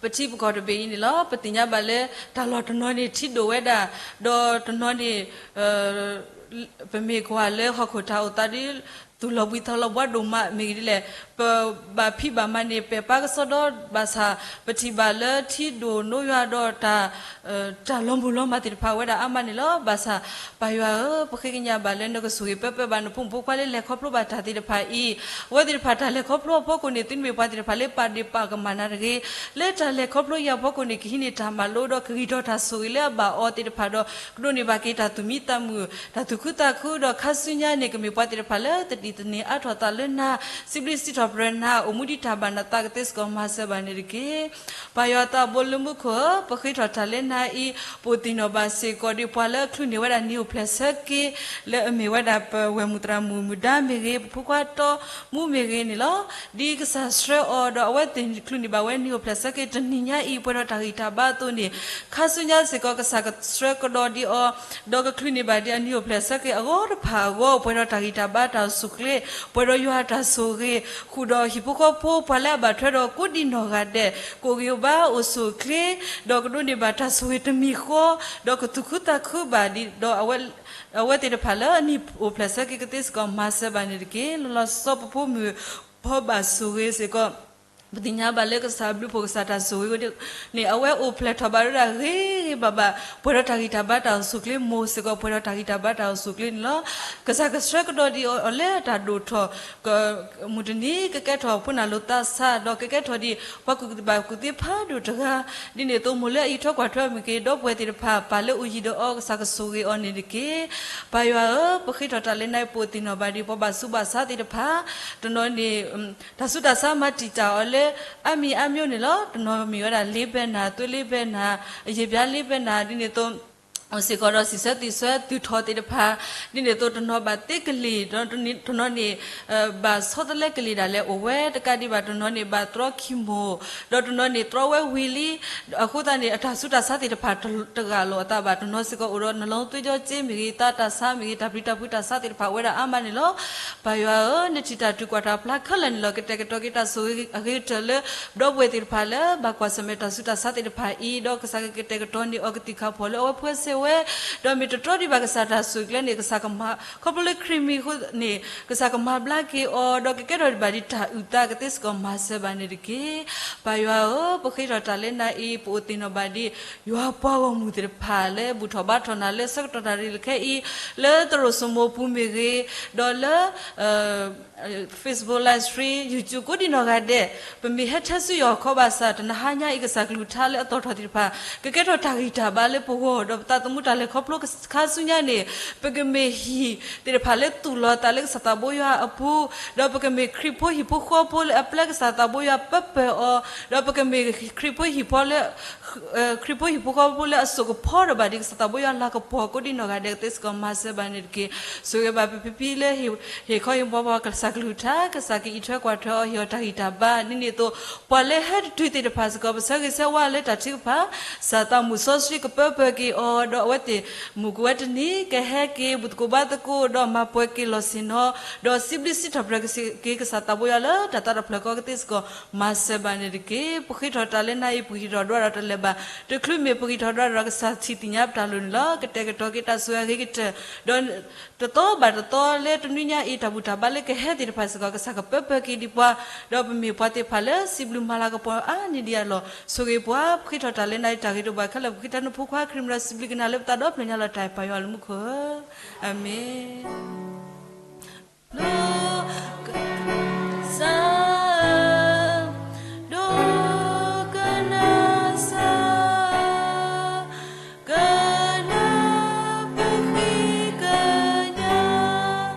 ပထံပကီၢ်တဘ့ၣ်အံၤန့ၣ်လီၤ. ပသ့ၣ်ညါဘၣ်လၢ တၢ်လီၢ်တနီၤန့ၣ်ထံဒိၣ်ဝဲဒၣ်, ဒီးတနီၤန့ၣ် ပမ့ၢ်ကွၢ်လၢဟီၣ်ခိၣ်တၢ်အိၣ်သးဒီး သူၣ်လီၤဘှံးသးလီၤဘှါဒိၣ်မးမ့ၢ်ဂ့ၤဒ်လဲၣ်, ပဘၣ်ဖံးဘၣ်မၤန့ၢ် ပဲာ်ပၢ်ကစီဒီဘၣ်ဆၣ် ပထံၣ်ဘၣ်လၢထံဒိၣ်နိယွၤဒီးတၢ် တၢ်လီၤမုၢ်လီၤမၢ်သ့ၣ်တဖၣ်ဝဲဒၣ်အါမးန့ၣ်လီၤ. ဘၣ်ဆၣ် ပၢ်ယွၤဧၢ, ပဃ့ကညးဘၣ်လၢနကဆိၣ်ဂ့ၤပၢပၢၢ်ဘၣ်နဖိမုၣ်ဖိခွါလၢလဲၤခီဖျိဘၣ်တၢ်သ့ၣ်တဖၣ်အံၤ, အဝဲသ့ၣ်တဖၣ်တၢ်လဲၤခီဖျိအဖီခိၣ်န့ၣ် သုမ့ၢ်ပှၤသ့ၣ်တဖၣ်လၢပာ်ဒ့ၣ်ပာ်ကမၣ်နၤတဂ့ၤ, လၢတၢ်လဲၤခီဖျိအံၤအဖီခိၣ်န့ၣ် ကဟံးန့ၢ်တၢ်မၤလိဒီးကဂံၢ်ထီၣ်တၢ်ဆိၣ်ဂ့ၤလၢအဘၣ်အီၤသ့ၣ်တဖၣ်ဒီး ကဒိးန့ၢ်ဘၣ်က့ၤတၢ်သူၣ်မံသးမုာ် တၢ်သူၣ်ခုသးခုဒီးခါဆူညါန့ၣ် ကမ့ၢ်ပှၤသ့ၣ်တဖၣ်လၢသန့ၤသန့ၤအါထီၣ်သးလၢနၤ, စံးဘျုးစံးထီၣ်ပတြၢၤနၤ အိၣ်မူဒံးတၢ်ဘၣ်နသးကသ့စ့ၢ်ကီးမၤစၢၤဘၣ်န့ၣ်တက့ၢ်. ပၢ်ယွၤသးဘိလၢမူခိၣ်ဧၢ, ပဃ့ထီၣ်တၢ်လၢနၤအံၤ ပအိၣ်သ့ၣ်နီၣ်ဘၣ်စ့ၢ်ကီးဒီးပှၤလၢအချုးန့ၢ်ဝဲဒၣ်နံၣ်အိၣ်ဖျဲၣ်ဆၢက့ၤ လၢအမ့ၢ်ဝဲဒၣ်ပဝဲၢ်မုၣ်သရၣ်မုၣ်မုၢ်ဒါမ့ၢ်ဂ့ၤ ပဖိခွါတီမူမ့ၢ်ဂ့ၤန့ၣ်လီၤ. ဒ်ကစၢ်ဆှၢအီၤဒီးအဝဲသ့ၣ်ချုးန့ၢ်ဘၣ်ဝဲနံၣ်အိၣ်ဖျဲၣ်ဆၢက့ၤတနံၤညါအံၤ ပှဲၤဒီးတၢ်ဂံၢ်တၢ်ဘါအသိးန့ၣ် ခါဆူညါစ့ၢ်ကီး ကစၢ်ကဆှၢကဒီးဒံးအီၤ ဒီးကချုးန့ၢ်ဘၣ်ဒံးအနံၣ်အိၣ်ဖျဲၣ်ဆၢက့ၤအဂီၢ်တဖၣ်အဂီၢ် ပှဲၤဒီးတၢ်ဂံၢ်တၢ်ဘါတၢ်အိၣ်ဆူၣ်ချ့ ပှဲၤဒီးယွၤတၢ်ဆိၣ်ဂ့ၤ ဃုာ်ဒီးဟံၣ်ဖိဃီဖိ ပှၤလၢအဘၣ်ထွဲဒီးကိးဒံးနီၢ်ဂၤဒဲး ကအိၣ်ဂံၢ်အိၣ်ဘါအိၣ်ဆူၣ်အိၣ်ချ့ ဒီးကဒိးန့ၢ်ဘၣ်တၢ်ဆိၣ်ဂ့ၤတမံၤဃီ ဒီးကသူၣ်ခုသးခုဘၣ်ဒံးဒီး အဝဲသ့ၣ်တဖၣ်လၢအနံၣ်အိၣ်ဖျဲၣ်ဆၢက့ၤကသ့စ့ၢ်ကီး မၤစၢၤဘၣ်န့ၣ်တက့ၢ်. လီၤလီၤဆီဆီ ပဖိမုၣ်ဖိဘၣ်ဆိၣ်ဂ့ၤစ့ၢ်ကီး ပသ့ၣ်ညါဘၣ်လၢကစၢ်ဘျုးဖှိၣ်ကစၢ်တၢ်ဆိၣ်ဂ့ၤန့ၣ် အဝဲအိၣ်ဖျဲၣ်ထီၣ်ဘၣ်ဝဲဒၣ်ဂ့ၤဂ့ၤဘၣ်ဘၣ် ပှဲၤဒီးတၢ်ဂံၢ်တၢ်ဘါတၢ်အိၣ်ဆူၣ်ချ့ မိၢ်စ့ၢ်ကီး ပှဲၤဒီးတၢ်ဂံၢ်တၢ်ဘါတၢ်အိၣ်ဆူၣ်ချ့န့ၣ်လီၤ. ကစၢ်ကဆှၢကဒီးဒံးအီၤလၢတၢ်ဒိၣ်ထီၣ် မုၢ်တနံၤ ကကဲထီၣ်ဖိနၢ်လိၤသးစၢ် ဒီးကကဲထီၣ်ဒံး ပှၤကူၣ်ဘၣ်ကူၣ်သ့ဖးဒိၣ်တဂၤ ဒ်န့ၣ်အသိး မိၢ်လၢအအံးထွဲကွၢ်ထွဲမ့ၢ်ဂ့ၤ ဒီပုၢ်ဝဲၢ်သ့ၣ်တဖၣ် ပၢ်လၢအိၣ်ယံၤဒီးအီၤ ကစၢ်ကဆိၣ်ဂ့ၤအီၤန့ၣ်တက့ၢ်. ပၢ်ယွၤဧၢ, ပဃ့ထီၣ်တၢ်လၢနၤအံၤ ပအိၣ်သ့ၣ်နီၣ်ဘၣ်ဒံး ပှၤဘၣ်ဆူးဘၣ်ဆါသ့ၣ်တဖၣ် တနီၤန့ၣ် တၢ်ဆူးတၢ်ဆါမၤတံာ်တာ်အီၤလၢ အါမံၤအါမံၤန့ၣ်လီၤ. တနီၤမ့ၢ်ဝဲဒၣ် လ့ဘဲနၤ သွေးလ့ဘဲနၤ အရေပြားလ့ဘဲနၤ ဒ်န့ၣ်အသိး အိၣ်စ့ၢ်ကီးဒီးစံးဆၢသ့ၣ်ဆၢသူၣ်ထီၣ်သ့ၣ်တဖၣ် ဒ်န့ၣ်အသိး တနီၤဘၣ်သ့ကလံၤ တနီၤန့ၣ် ဘၣ်ဆီတလဲကလံၤဒၣ်လဲာ် အိၣ်ဝဲတကးဒံးဘၣ် တနီၤန့ၣ် ဘၣ်တြီခံမိၢ် ဒီးတနီၤန့ၣ် တြီဝဲဝံၤလံ အဃိသတးန့ၣ် အတၢ်ဆူးတၢ်ဆါသ့ၣ်တဖၣ်တဂာ်လိာ်အသးဘၣ် တနီၤစ့ၢ်ကီးအိၣ်ဒီး နလီသွေးကြောကြေး မ့ၢ်ဂ့ၤ သးတၢ်ဆါမ့ၢ်ဂ့ၤ တၢ်ပျံၤတၢ်ဖုးတၢ်ဆါသ့ၣ်တဖၣ် အိၣ်ဝဲဒၣ်အါမးန့ၣ်လီၤ. ပၢ်ယွၤဧၢ, နထံၣ်တၢ်ထုးကွၢ်တၢ်ဖျါခဲလၢာ်န့ၣ်လီၤ. ကတဲာ်ကတီၤက့ၤတၢ်ဆိၣ်ဂ့ၤအဂ့ၤကတၢၢ်လၢ ဒီပုၢ်ဝဲၢ်သ့ၣ်တဖၣ်လၢ ဘၣ်ကွၢ်ဆၢၣ်မဲာ်တၢ်ဆူးတၢ်ဆါသ့ၣ်တဖၣ်အံၤ ဒီးကစၢ်ကကတဲာ်ကတီၤန့ၢ်အီၤကသံၣ်ခါဖှီၣ်လၢအဝဲဖှဲဆဲးဝဲ ဒီးမ့ၢ်တတြီဒံးဘၣ်ကစၢ်တၢ်ဆိၣ်ကျဲန့ၣ် ကစၢ်ကမၤ ခီဖျိလၢခရံာ်မံၤအဃိန့ၣ် ကစၢ်ကမၤဘျါက့ၤအီၤ ဒီးကကဲထီၣ်ဒံးဘၣ်ဒံးတၢ်အုၣ်သးကသ့စ့ၢ်ကီး မၤစၢၤဘၣ်န့ၣ်တက့ၢ်. ပၢ်ယွၤဧၢ, ပဃ့ထီၣ်တၢ်လၢနၤအံၤ ပအိၣ်သ့ၣ်နီၣ်ဘၣ်ဒံး ယွၤပှၤဂီၢ်မုၢ်သ့ၣ်တဖၣ်လၢဘူၣ်ထီၣ်ဘါထီၣ်နၤလၢဆၢကတီၢ်တၢ်ရဲၣ်တၢ်ကျဲၤအံၤ လၢသရိာ်စိမိၤပူၤမ့ၢ်ဂ့ၤ ဒီးလၢ Facebook live stream YouTube ကိးဒံးနီၢ်ဂၤဒဲး ပမ့ၢ်ဟဲထဲဆူယွၤအခီဘၣ်ဆၣ် တနဟါညါအံၤ ကစၢ်ကလုၢ်ကထါလၢအသီၣ်ထီၣ်သ့ၣ်တဖၣ် ကကဲထီၣ်တၢ်ဂံၢ်တၢ်ဘါလၢပဂီၢ် ဒီးပသးသမူတၢ်လဲၤခီဖျိခါဆူညါန့ၣ် ပကမ့ၢ်ဟံၣ်သ့ၣ်တဖၣ်လၢသူၣ်လီၤသးလၢကစၢ်သးဘိယွၤအပူၤ ဒီးပကမ့ၢ်ခရံာ်ဖိဟံၣ်ဖိဃီဖိလၢအပျဲကစၢ်သးဘိယွၤပၢပၢၢ်အီၤ ဒီးပကမ့ၢ်ခရံာ်ဖိဟံၣ်ဖိလၢ ခရံာ်ဖိဟံၣ်ဖိဃီဖိလၢအစိာ်ကဖီဒီးဘၣ်ဒံးကစၢ်သးဘိယွၤလၤကပီၤကိးဒံးနီၢ်ဂၤဒဲးကသ့စ့ၢ်ကီး မၤစၢၤဘၣ်န့ၣ်တက့ၢ်. ဆိၣ်ဂ့ၤဘၣ်ဖံဖံလၢ ဟ့ၣ်ခီဟ့ၣ်ဘီပှၤကစၢ်ကလုၢ်ကထါ ကစၢ်ကအံးထွဲကွၢ်ထွဲအီၤ ဟ့ၣ်အီၤတၢ်ဂံၢ်တၢ်ဘါ ဒ်န့ၣ်အသိး ပှၤလၢဟဲတတုၤသ့ၣ်တဖၣ်စ့ၢ်ကီး ပဆၢဂ့ၤဆၢဝါလၢတၢ်ထုကဖၣ် ကစၢ်သးမုာ်စီဆှံကပၢပၢၢ်က့ၤအီၤ ဒီးအဝဲသ့ၣ်မုၢ်ကဝဲတနံၤ ကဟဲက့ၤဘူၣ်သကိးဘါသကိး ဒီးမၤပှဲၤက့ၤလီၢ်ဆ့ၣ်နီၤ, ဒီးစံးဘျုးစံးထီၣ်ပတြၢၤက့ၤကစၢ်သးဘိယွၤလၢတၢ်သးတဖျၢၣ်ဃီကသ့စ့ၢ်ကီး မၤစၢၤဘၣ်န့ၣ်တက့ၢ်. ပဃ့ထီၣ်တၢ်လၢနၤအံၤ ပဂံၢ်ထီၣ်ဒွးထီၣ်တလဲၤဘၣ်, တချုးမ့ၢ်ပဂံၢ်ထီၣ်ဒွးထီၣ်ဒီး ကစၢ်ထံၣ်သ့ၣ်ညါပတၢ်လိၣ်န့ၣ်လီၤ. ကတဲာ်ကတီၤက့ၤတၢ်ဆိၣ်ဂ့ၤအဂ့ၤကတၢၢ်, ဒီး တသီဘၣ်တသီလၢတနွံညါအံၤ တၢ်ဘူၣ်တၢ်ဘါလၢကဟဲသ့ၣ်တဖၣ်စ့ၢ်ကီး ကစၢ်ကပၢပှဲၤက့ၤဒံးပှၤ, ဒီးပမ့ၢ်ပှၤသ့ၣ်တဖၣ်လၢစံးဘျုးမၤလၤကပီၤအါန့ၢ်ဒံးအလီၢ် ဆိၣ်ဂ့ၤပှၤ. ပဃ့ထီၣ်တၢ်လၢနၤအံၤ တၢ်ဂ့ၤတအိၣ်ဘၣ်ခဲလၢာ် ပဃ့တၢ်နဖိခွါခရံာ်မရၤစံးဘျုးက့ၤနၤလၢပသးဒီဖျၢၣ်ညါလီၤ. တၢ်အဲၣ်ပၢ်ယွၤလၢမူခိၣ်ဧၢ, အၤမ့ၣ်. ကစၢ်ဧၢ, ဒိကနၣ်စၢၤ ကနၢ်ပဃ့ကညး,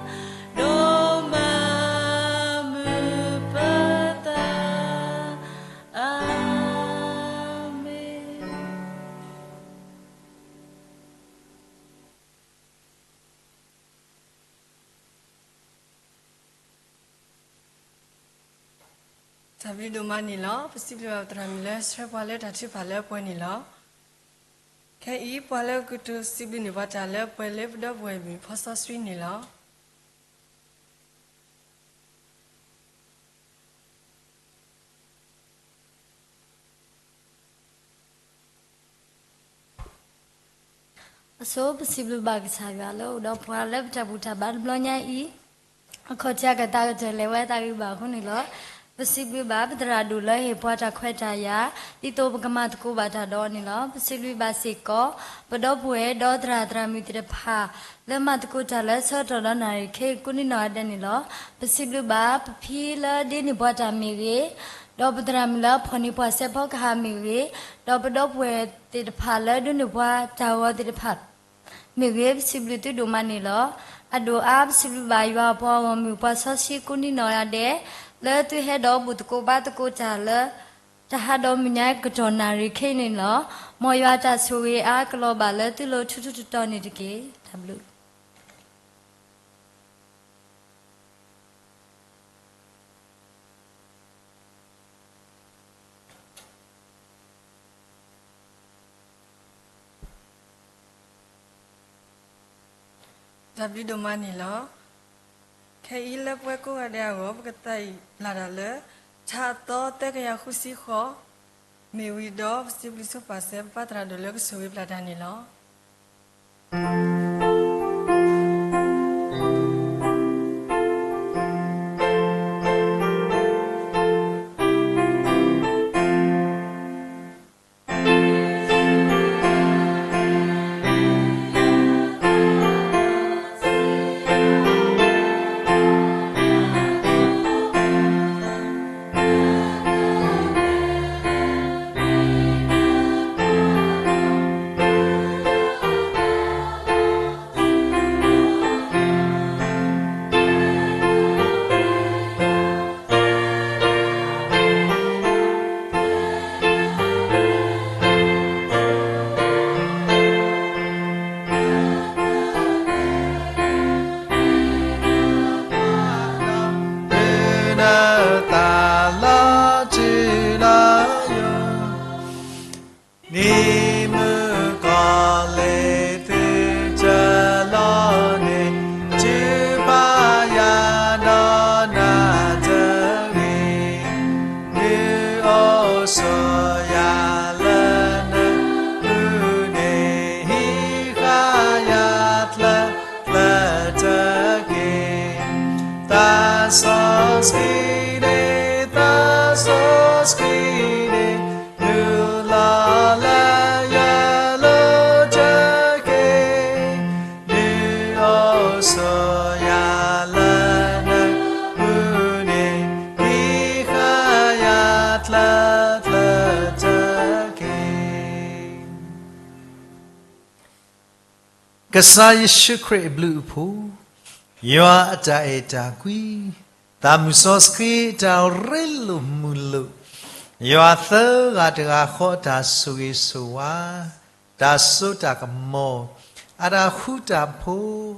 ဒိးမၤမုာ်ပသး, အၤမ့ၣ်. တၢ်ဘျုးဒိၣ်မးန့ၣ်လီၤ. ပစံးဘျုးဘၣ်ပသရၣ်မုၣ်လၢဆှၢပှၤလၢတၢ်ထုကဖၣ်လၢအပှဲၤန့ၣ်လီၤ. ခဲအံၤ ပှၤလၢကတိၤစံးဘျုးန့ၢ်ပှၤတၢ်လၢအပှဲၤလၢပဒီပုၢ်ဝဲၢ်မုၣ်ဖီစီဆှံန့ၣ်လီၤ. အဆိ ပစံးဘျုးဘၣ်ကစၢ်ယွၤလၢအိၣ်ဒီးပှၤလၢပတၢ်ဘူၣ်တၢ်ဘါတဘျီညါအံၤ, အခီၣ်ထံးအကတၢၢ်ကတၢၢ်လဲၤဝဲတၢ်ဂ့ၤဘၣ်အဃိန့ၣ်လီၤ. ပစံးဘျုးဘၣ်ပသရၣ်ဒိၣ်လၢဟ့ၣ်ပှၤတၢ်ခွဲးတၢ်ယာ် ဒ်သိးပကမၤသကိးဘၣ်တၢ်ဒီးအီၤန့ၣ်လီၤ. ပစံးဘျုးဘၣ်စ့ၢ်ကီး ပဒီပုၢ်ဝဲၢ်ဒီးသရၣ်သရၣ်မုၣ်သ့ၣ်တဖၣ် လၢမၤသကိးတၢ်လၢဆၢကတီၢ်ဒီးနၣ်ရံၣ်ခဲအံၤကိးနီၢ်နီၢ်ဂၤဒဲးန့ၣ်လီၤ. ပစံးဘျုးဘၣ်ပဖံလၢဒ့န့ၢ်ပှၤတၢ်မ့ၢ်ဂ့ၤ, ဒီးပသရၣ်မုၣ်လၢအဖီၣ်န့ၢ်ပှၤစဲးဖီကဟၣ်မ့ၢ်ဂ့ၤ, ဒီးပဒီပုၢ်ဝဲၢ်သ့ၣ်တဖၣ်လၢဒိးန့ၢ်ပှၤတၢ်ဂီၤသ့ၣ်တဖၣ် မ့ၢ်ဂ့ၤ ပစံးဘျုးသုဒိၣ်မးန့ၣ်လီၤ. အဒိၣ်အါ ပစံးဘျုးဘၣ်ယွၤအပှၤဂီၢ်မုၢ်ပှၤစီဆှံကိးနီၢ်နီၢ်ဂၤဒဲး လၢသုဟဲဒီးဘူၣ်သကိးဘါသကိးတၢ်လၢ တဟါဒီးမုၢ်ညါကတီၢ်နၣ်ရံၣ်ခဲအံၤန့ၣ်လီၤ. မ်ယွၤအတၢ်ဆိၣ်ဂ့ၤအါကလီၤဘၣ်လၢသုလိၤထူထူတီတီန့ၣ်တက့ၢ်. တၢ်ဘျုး တၢ်ဘျုးဒိၣ်မးန့ၣ်လီၤ. ခဲအံၤလၢပဝဲကိးဂၤဒဲးအဂီၢ် ပကသးအံၤဘျၣ်တၢ်လၢ ထါအသီသၢကယၤဃုဆံဃိး, မ့ၢ်ဝံၤဒီးပစံးဘျုးဆိပာ်စၢၤ ပပၢ်သရၣ်ဒိၣ်လၢကဆိၣ်ဂ့ၤဘျၣ်တၢ်န့ၣ်လီၤ. နံၤမုၢ်ကီၢ်လ့ၤသုးတလီၢ်န့ၣ်, တုၤပာ်ယၤဒီးနၤတဂ့ၤ, ဒုးအိၣ်ဆိၣ်ယၤလၢနပူၤန့ၣ်, ဟံးဃာ်ယၤတၢ်လၢတၢ်က့ၤ, သးစီဆှံန့ၣ်, သးစီဆှံန့ၣ်, နုာ်လီၤလၢယလိၤတက့ၢ်, ဒုးအိၣ်ဆိၣ်ယၤလၢနပူၤန့ၣ်, ဟံးဃာ်ယၤတၢ်လၢတၢ်က့ၤ ကစၢ်ယ့ၣ်ၡူးခရံာ်အဘျုးအဖှိၣ်, ယွၤအတၢ်အဲၣ်တၢ်ကွံ, သးမုၢ်စီဆှံအတၢ်ရ့လိာ်မုာ်လိာ်, ယွၤသၢဂၤတဂၤဃီအတၢ်ဆိၣ်ဂ့ၤဆိၣ်ဝါ, တၢ်စိတၢ်ကမီၤ, အတၢ်ဃူတၢ်ဖိး,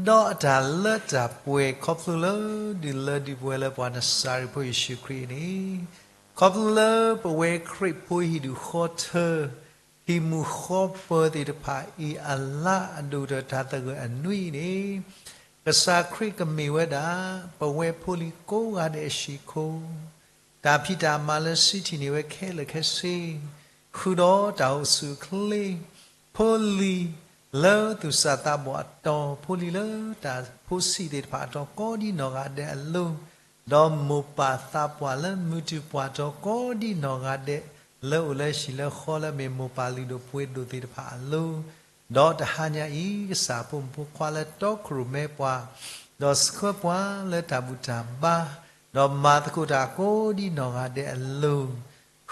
ဒီးအတၢ်လၢတၢ်ပှဲၤ ခီဖျိလၢဒုးလၢဒုးပှဲၤလၢပှၤနစၤရ့းဖိယ့ၣ်ၡူးခရံာ်န့ၣ်, ခီဖျိလၢပဝဲခရံာ်ဖိဟံၣ်ဒူၣ်ဃီထၢ ဟံၣ်မုၢ်ဃီပၢၤသ့ၣ်တဖၣ်အံၤအလါအဒိၣ်ဒီးတၢ်သဂၢၢ်အနွံအံၤန့ၣ်, ကစၢ်ခရံာ်ကမ့ၢ်ဝဲဒၣ် ပဝဲဖိလံၤကိးဂၤဒဲးအဟံၣ်ခိၣ်, တၢ်ဖံးတၢ်မၤလၢစံးထံၣ်န့ၢ်ဝဲခဲလၢာ်ခဲဆ့, ဃုာ်ဒီးတၢ်အိၣ်ဆူၣ်အိၣ်ချ့, ဖိလံၤလၢသူၣ်စၢ်သးဘီၣ်အတီၢ်, ဖိလံၤလၢတၢ်ဖိဆံးသ့ၣ်တဖၣ်အတီၢ်ကိးဒ်နီၢ်ဂၤဒဲးအလိၤ, ဒီးမိၢ်ပၢ်သးပှၢ်လၢမုၢ်တူၢ်ပှၢ်တီၢ်ကိးဒ်နီၢ်ဂၤဒဲး, လၢအိၣ်လၢဟံၣ်လၢဃီလၢမ့ၢ်မိၢ်ပၢ်လုၢ်ဒိၣ်ပှ့ၤဒိၣ်သ့ၣ်တဖၣ်အလိၤ, ဒီးတဟါညါအံၤ ကစၢ်ဖိမုၣ်ဖိခွါလၢတီခိၣ်ရိၣ်မဲပှၤ, ဒီးဆှၢပှၤလၢတၢ်ဘူၣ်တၢ်ဘါ, ဒီးမၤသကိးတၢ်ကိးဒ်နီၢ်ဂၤဒဲးအလိၤ,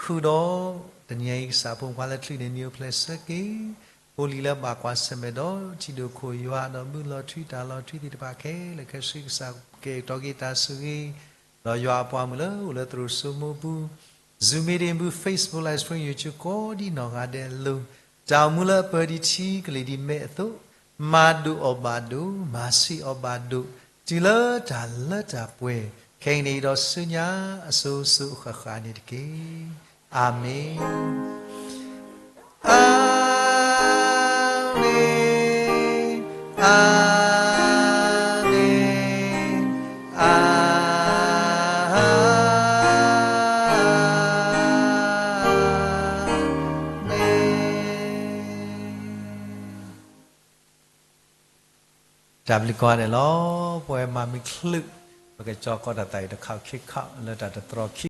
ဃုာ်ဒီးတနံၤအံၤ ကစၢ်ဖိမုၣ်ဖိခွါလၢချုးန့ၣ် နံၤအိၣ်ဖျဲၣ်ဆၢက့ၤ ဖိလံၤလၢဘၣ်ကွၢ်ဆၢၣ်မဲာ်ဒီး ထံဒိၣ်ခိၣ်ယွၤ ဒီးမုၢ်လီၤထွံတၢ်လီၤထွံသ့ၣ်တဖၣ်ခဲလၢာ်ခဲဆ့ ကစၢ်ကဲထီၣ်က့ၤတၢ်ဆိၣ်ဂ့ၤ, ဒီးယွၤအပှၤမုၣ်လၢအိၣ်လၢသရိာ်စိမိပူၤ, Zoom meeting ပူၤ Facebook Live Stream YouTube ကိးဒ်နီၢ်ဂၤဒဲးအလိၤ, တၢ်အိၣ်မူလၢအပၢၤဒံးထံကလံၤဒံးမဲးအသိး, မၤဒိၣ်အီၤဘၣ်ဒိၣ်, မၤဆံးအီၤဘၣ်ဒိၣ်, တုၤလၢတၢ်လၢတၢ်ပှဲၤ, ခဲအံၤန့ၣ်ဒီးဆူညါအစိၤစိၤအဃၣ်ဃၣ်န့ၣ်တက့ၢ်. အၤမ့ၣ်. အၤမ့ၣ်, အၤမ့ၣ်, အၤမ့ၣ်. တၢ်ဘျုးကိးဂၤဒဲးလီၤ. ပဝဲမၤမုၢ်ချုး, ပကကၠီကီးတၢ်သးအံၤတခီခံခီလၢတၢ်တတြီခံ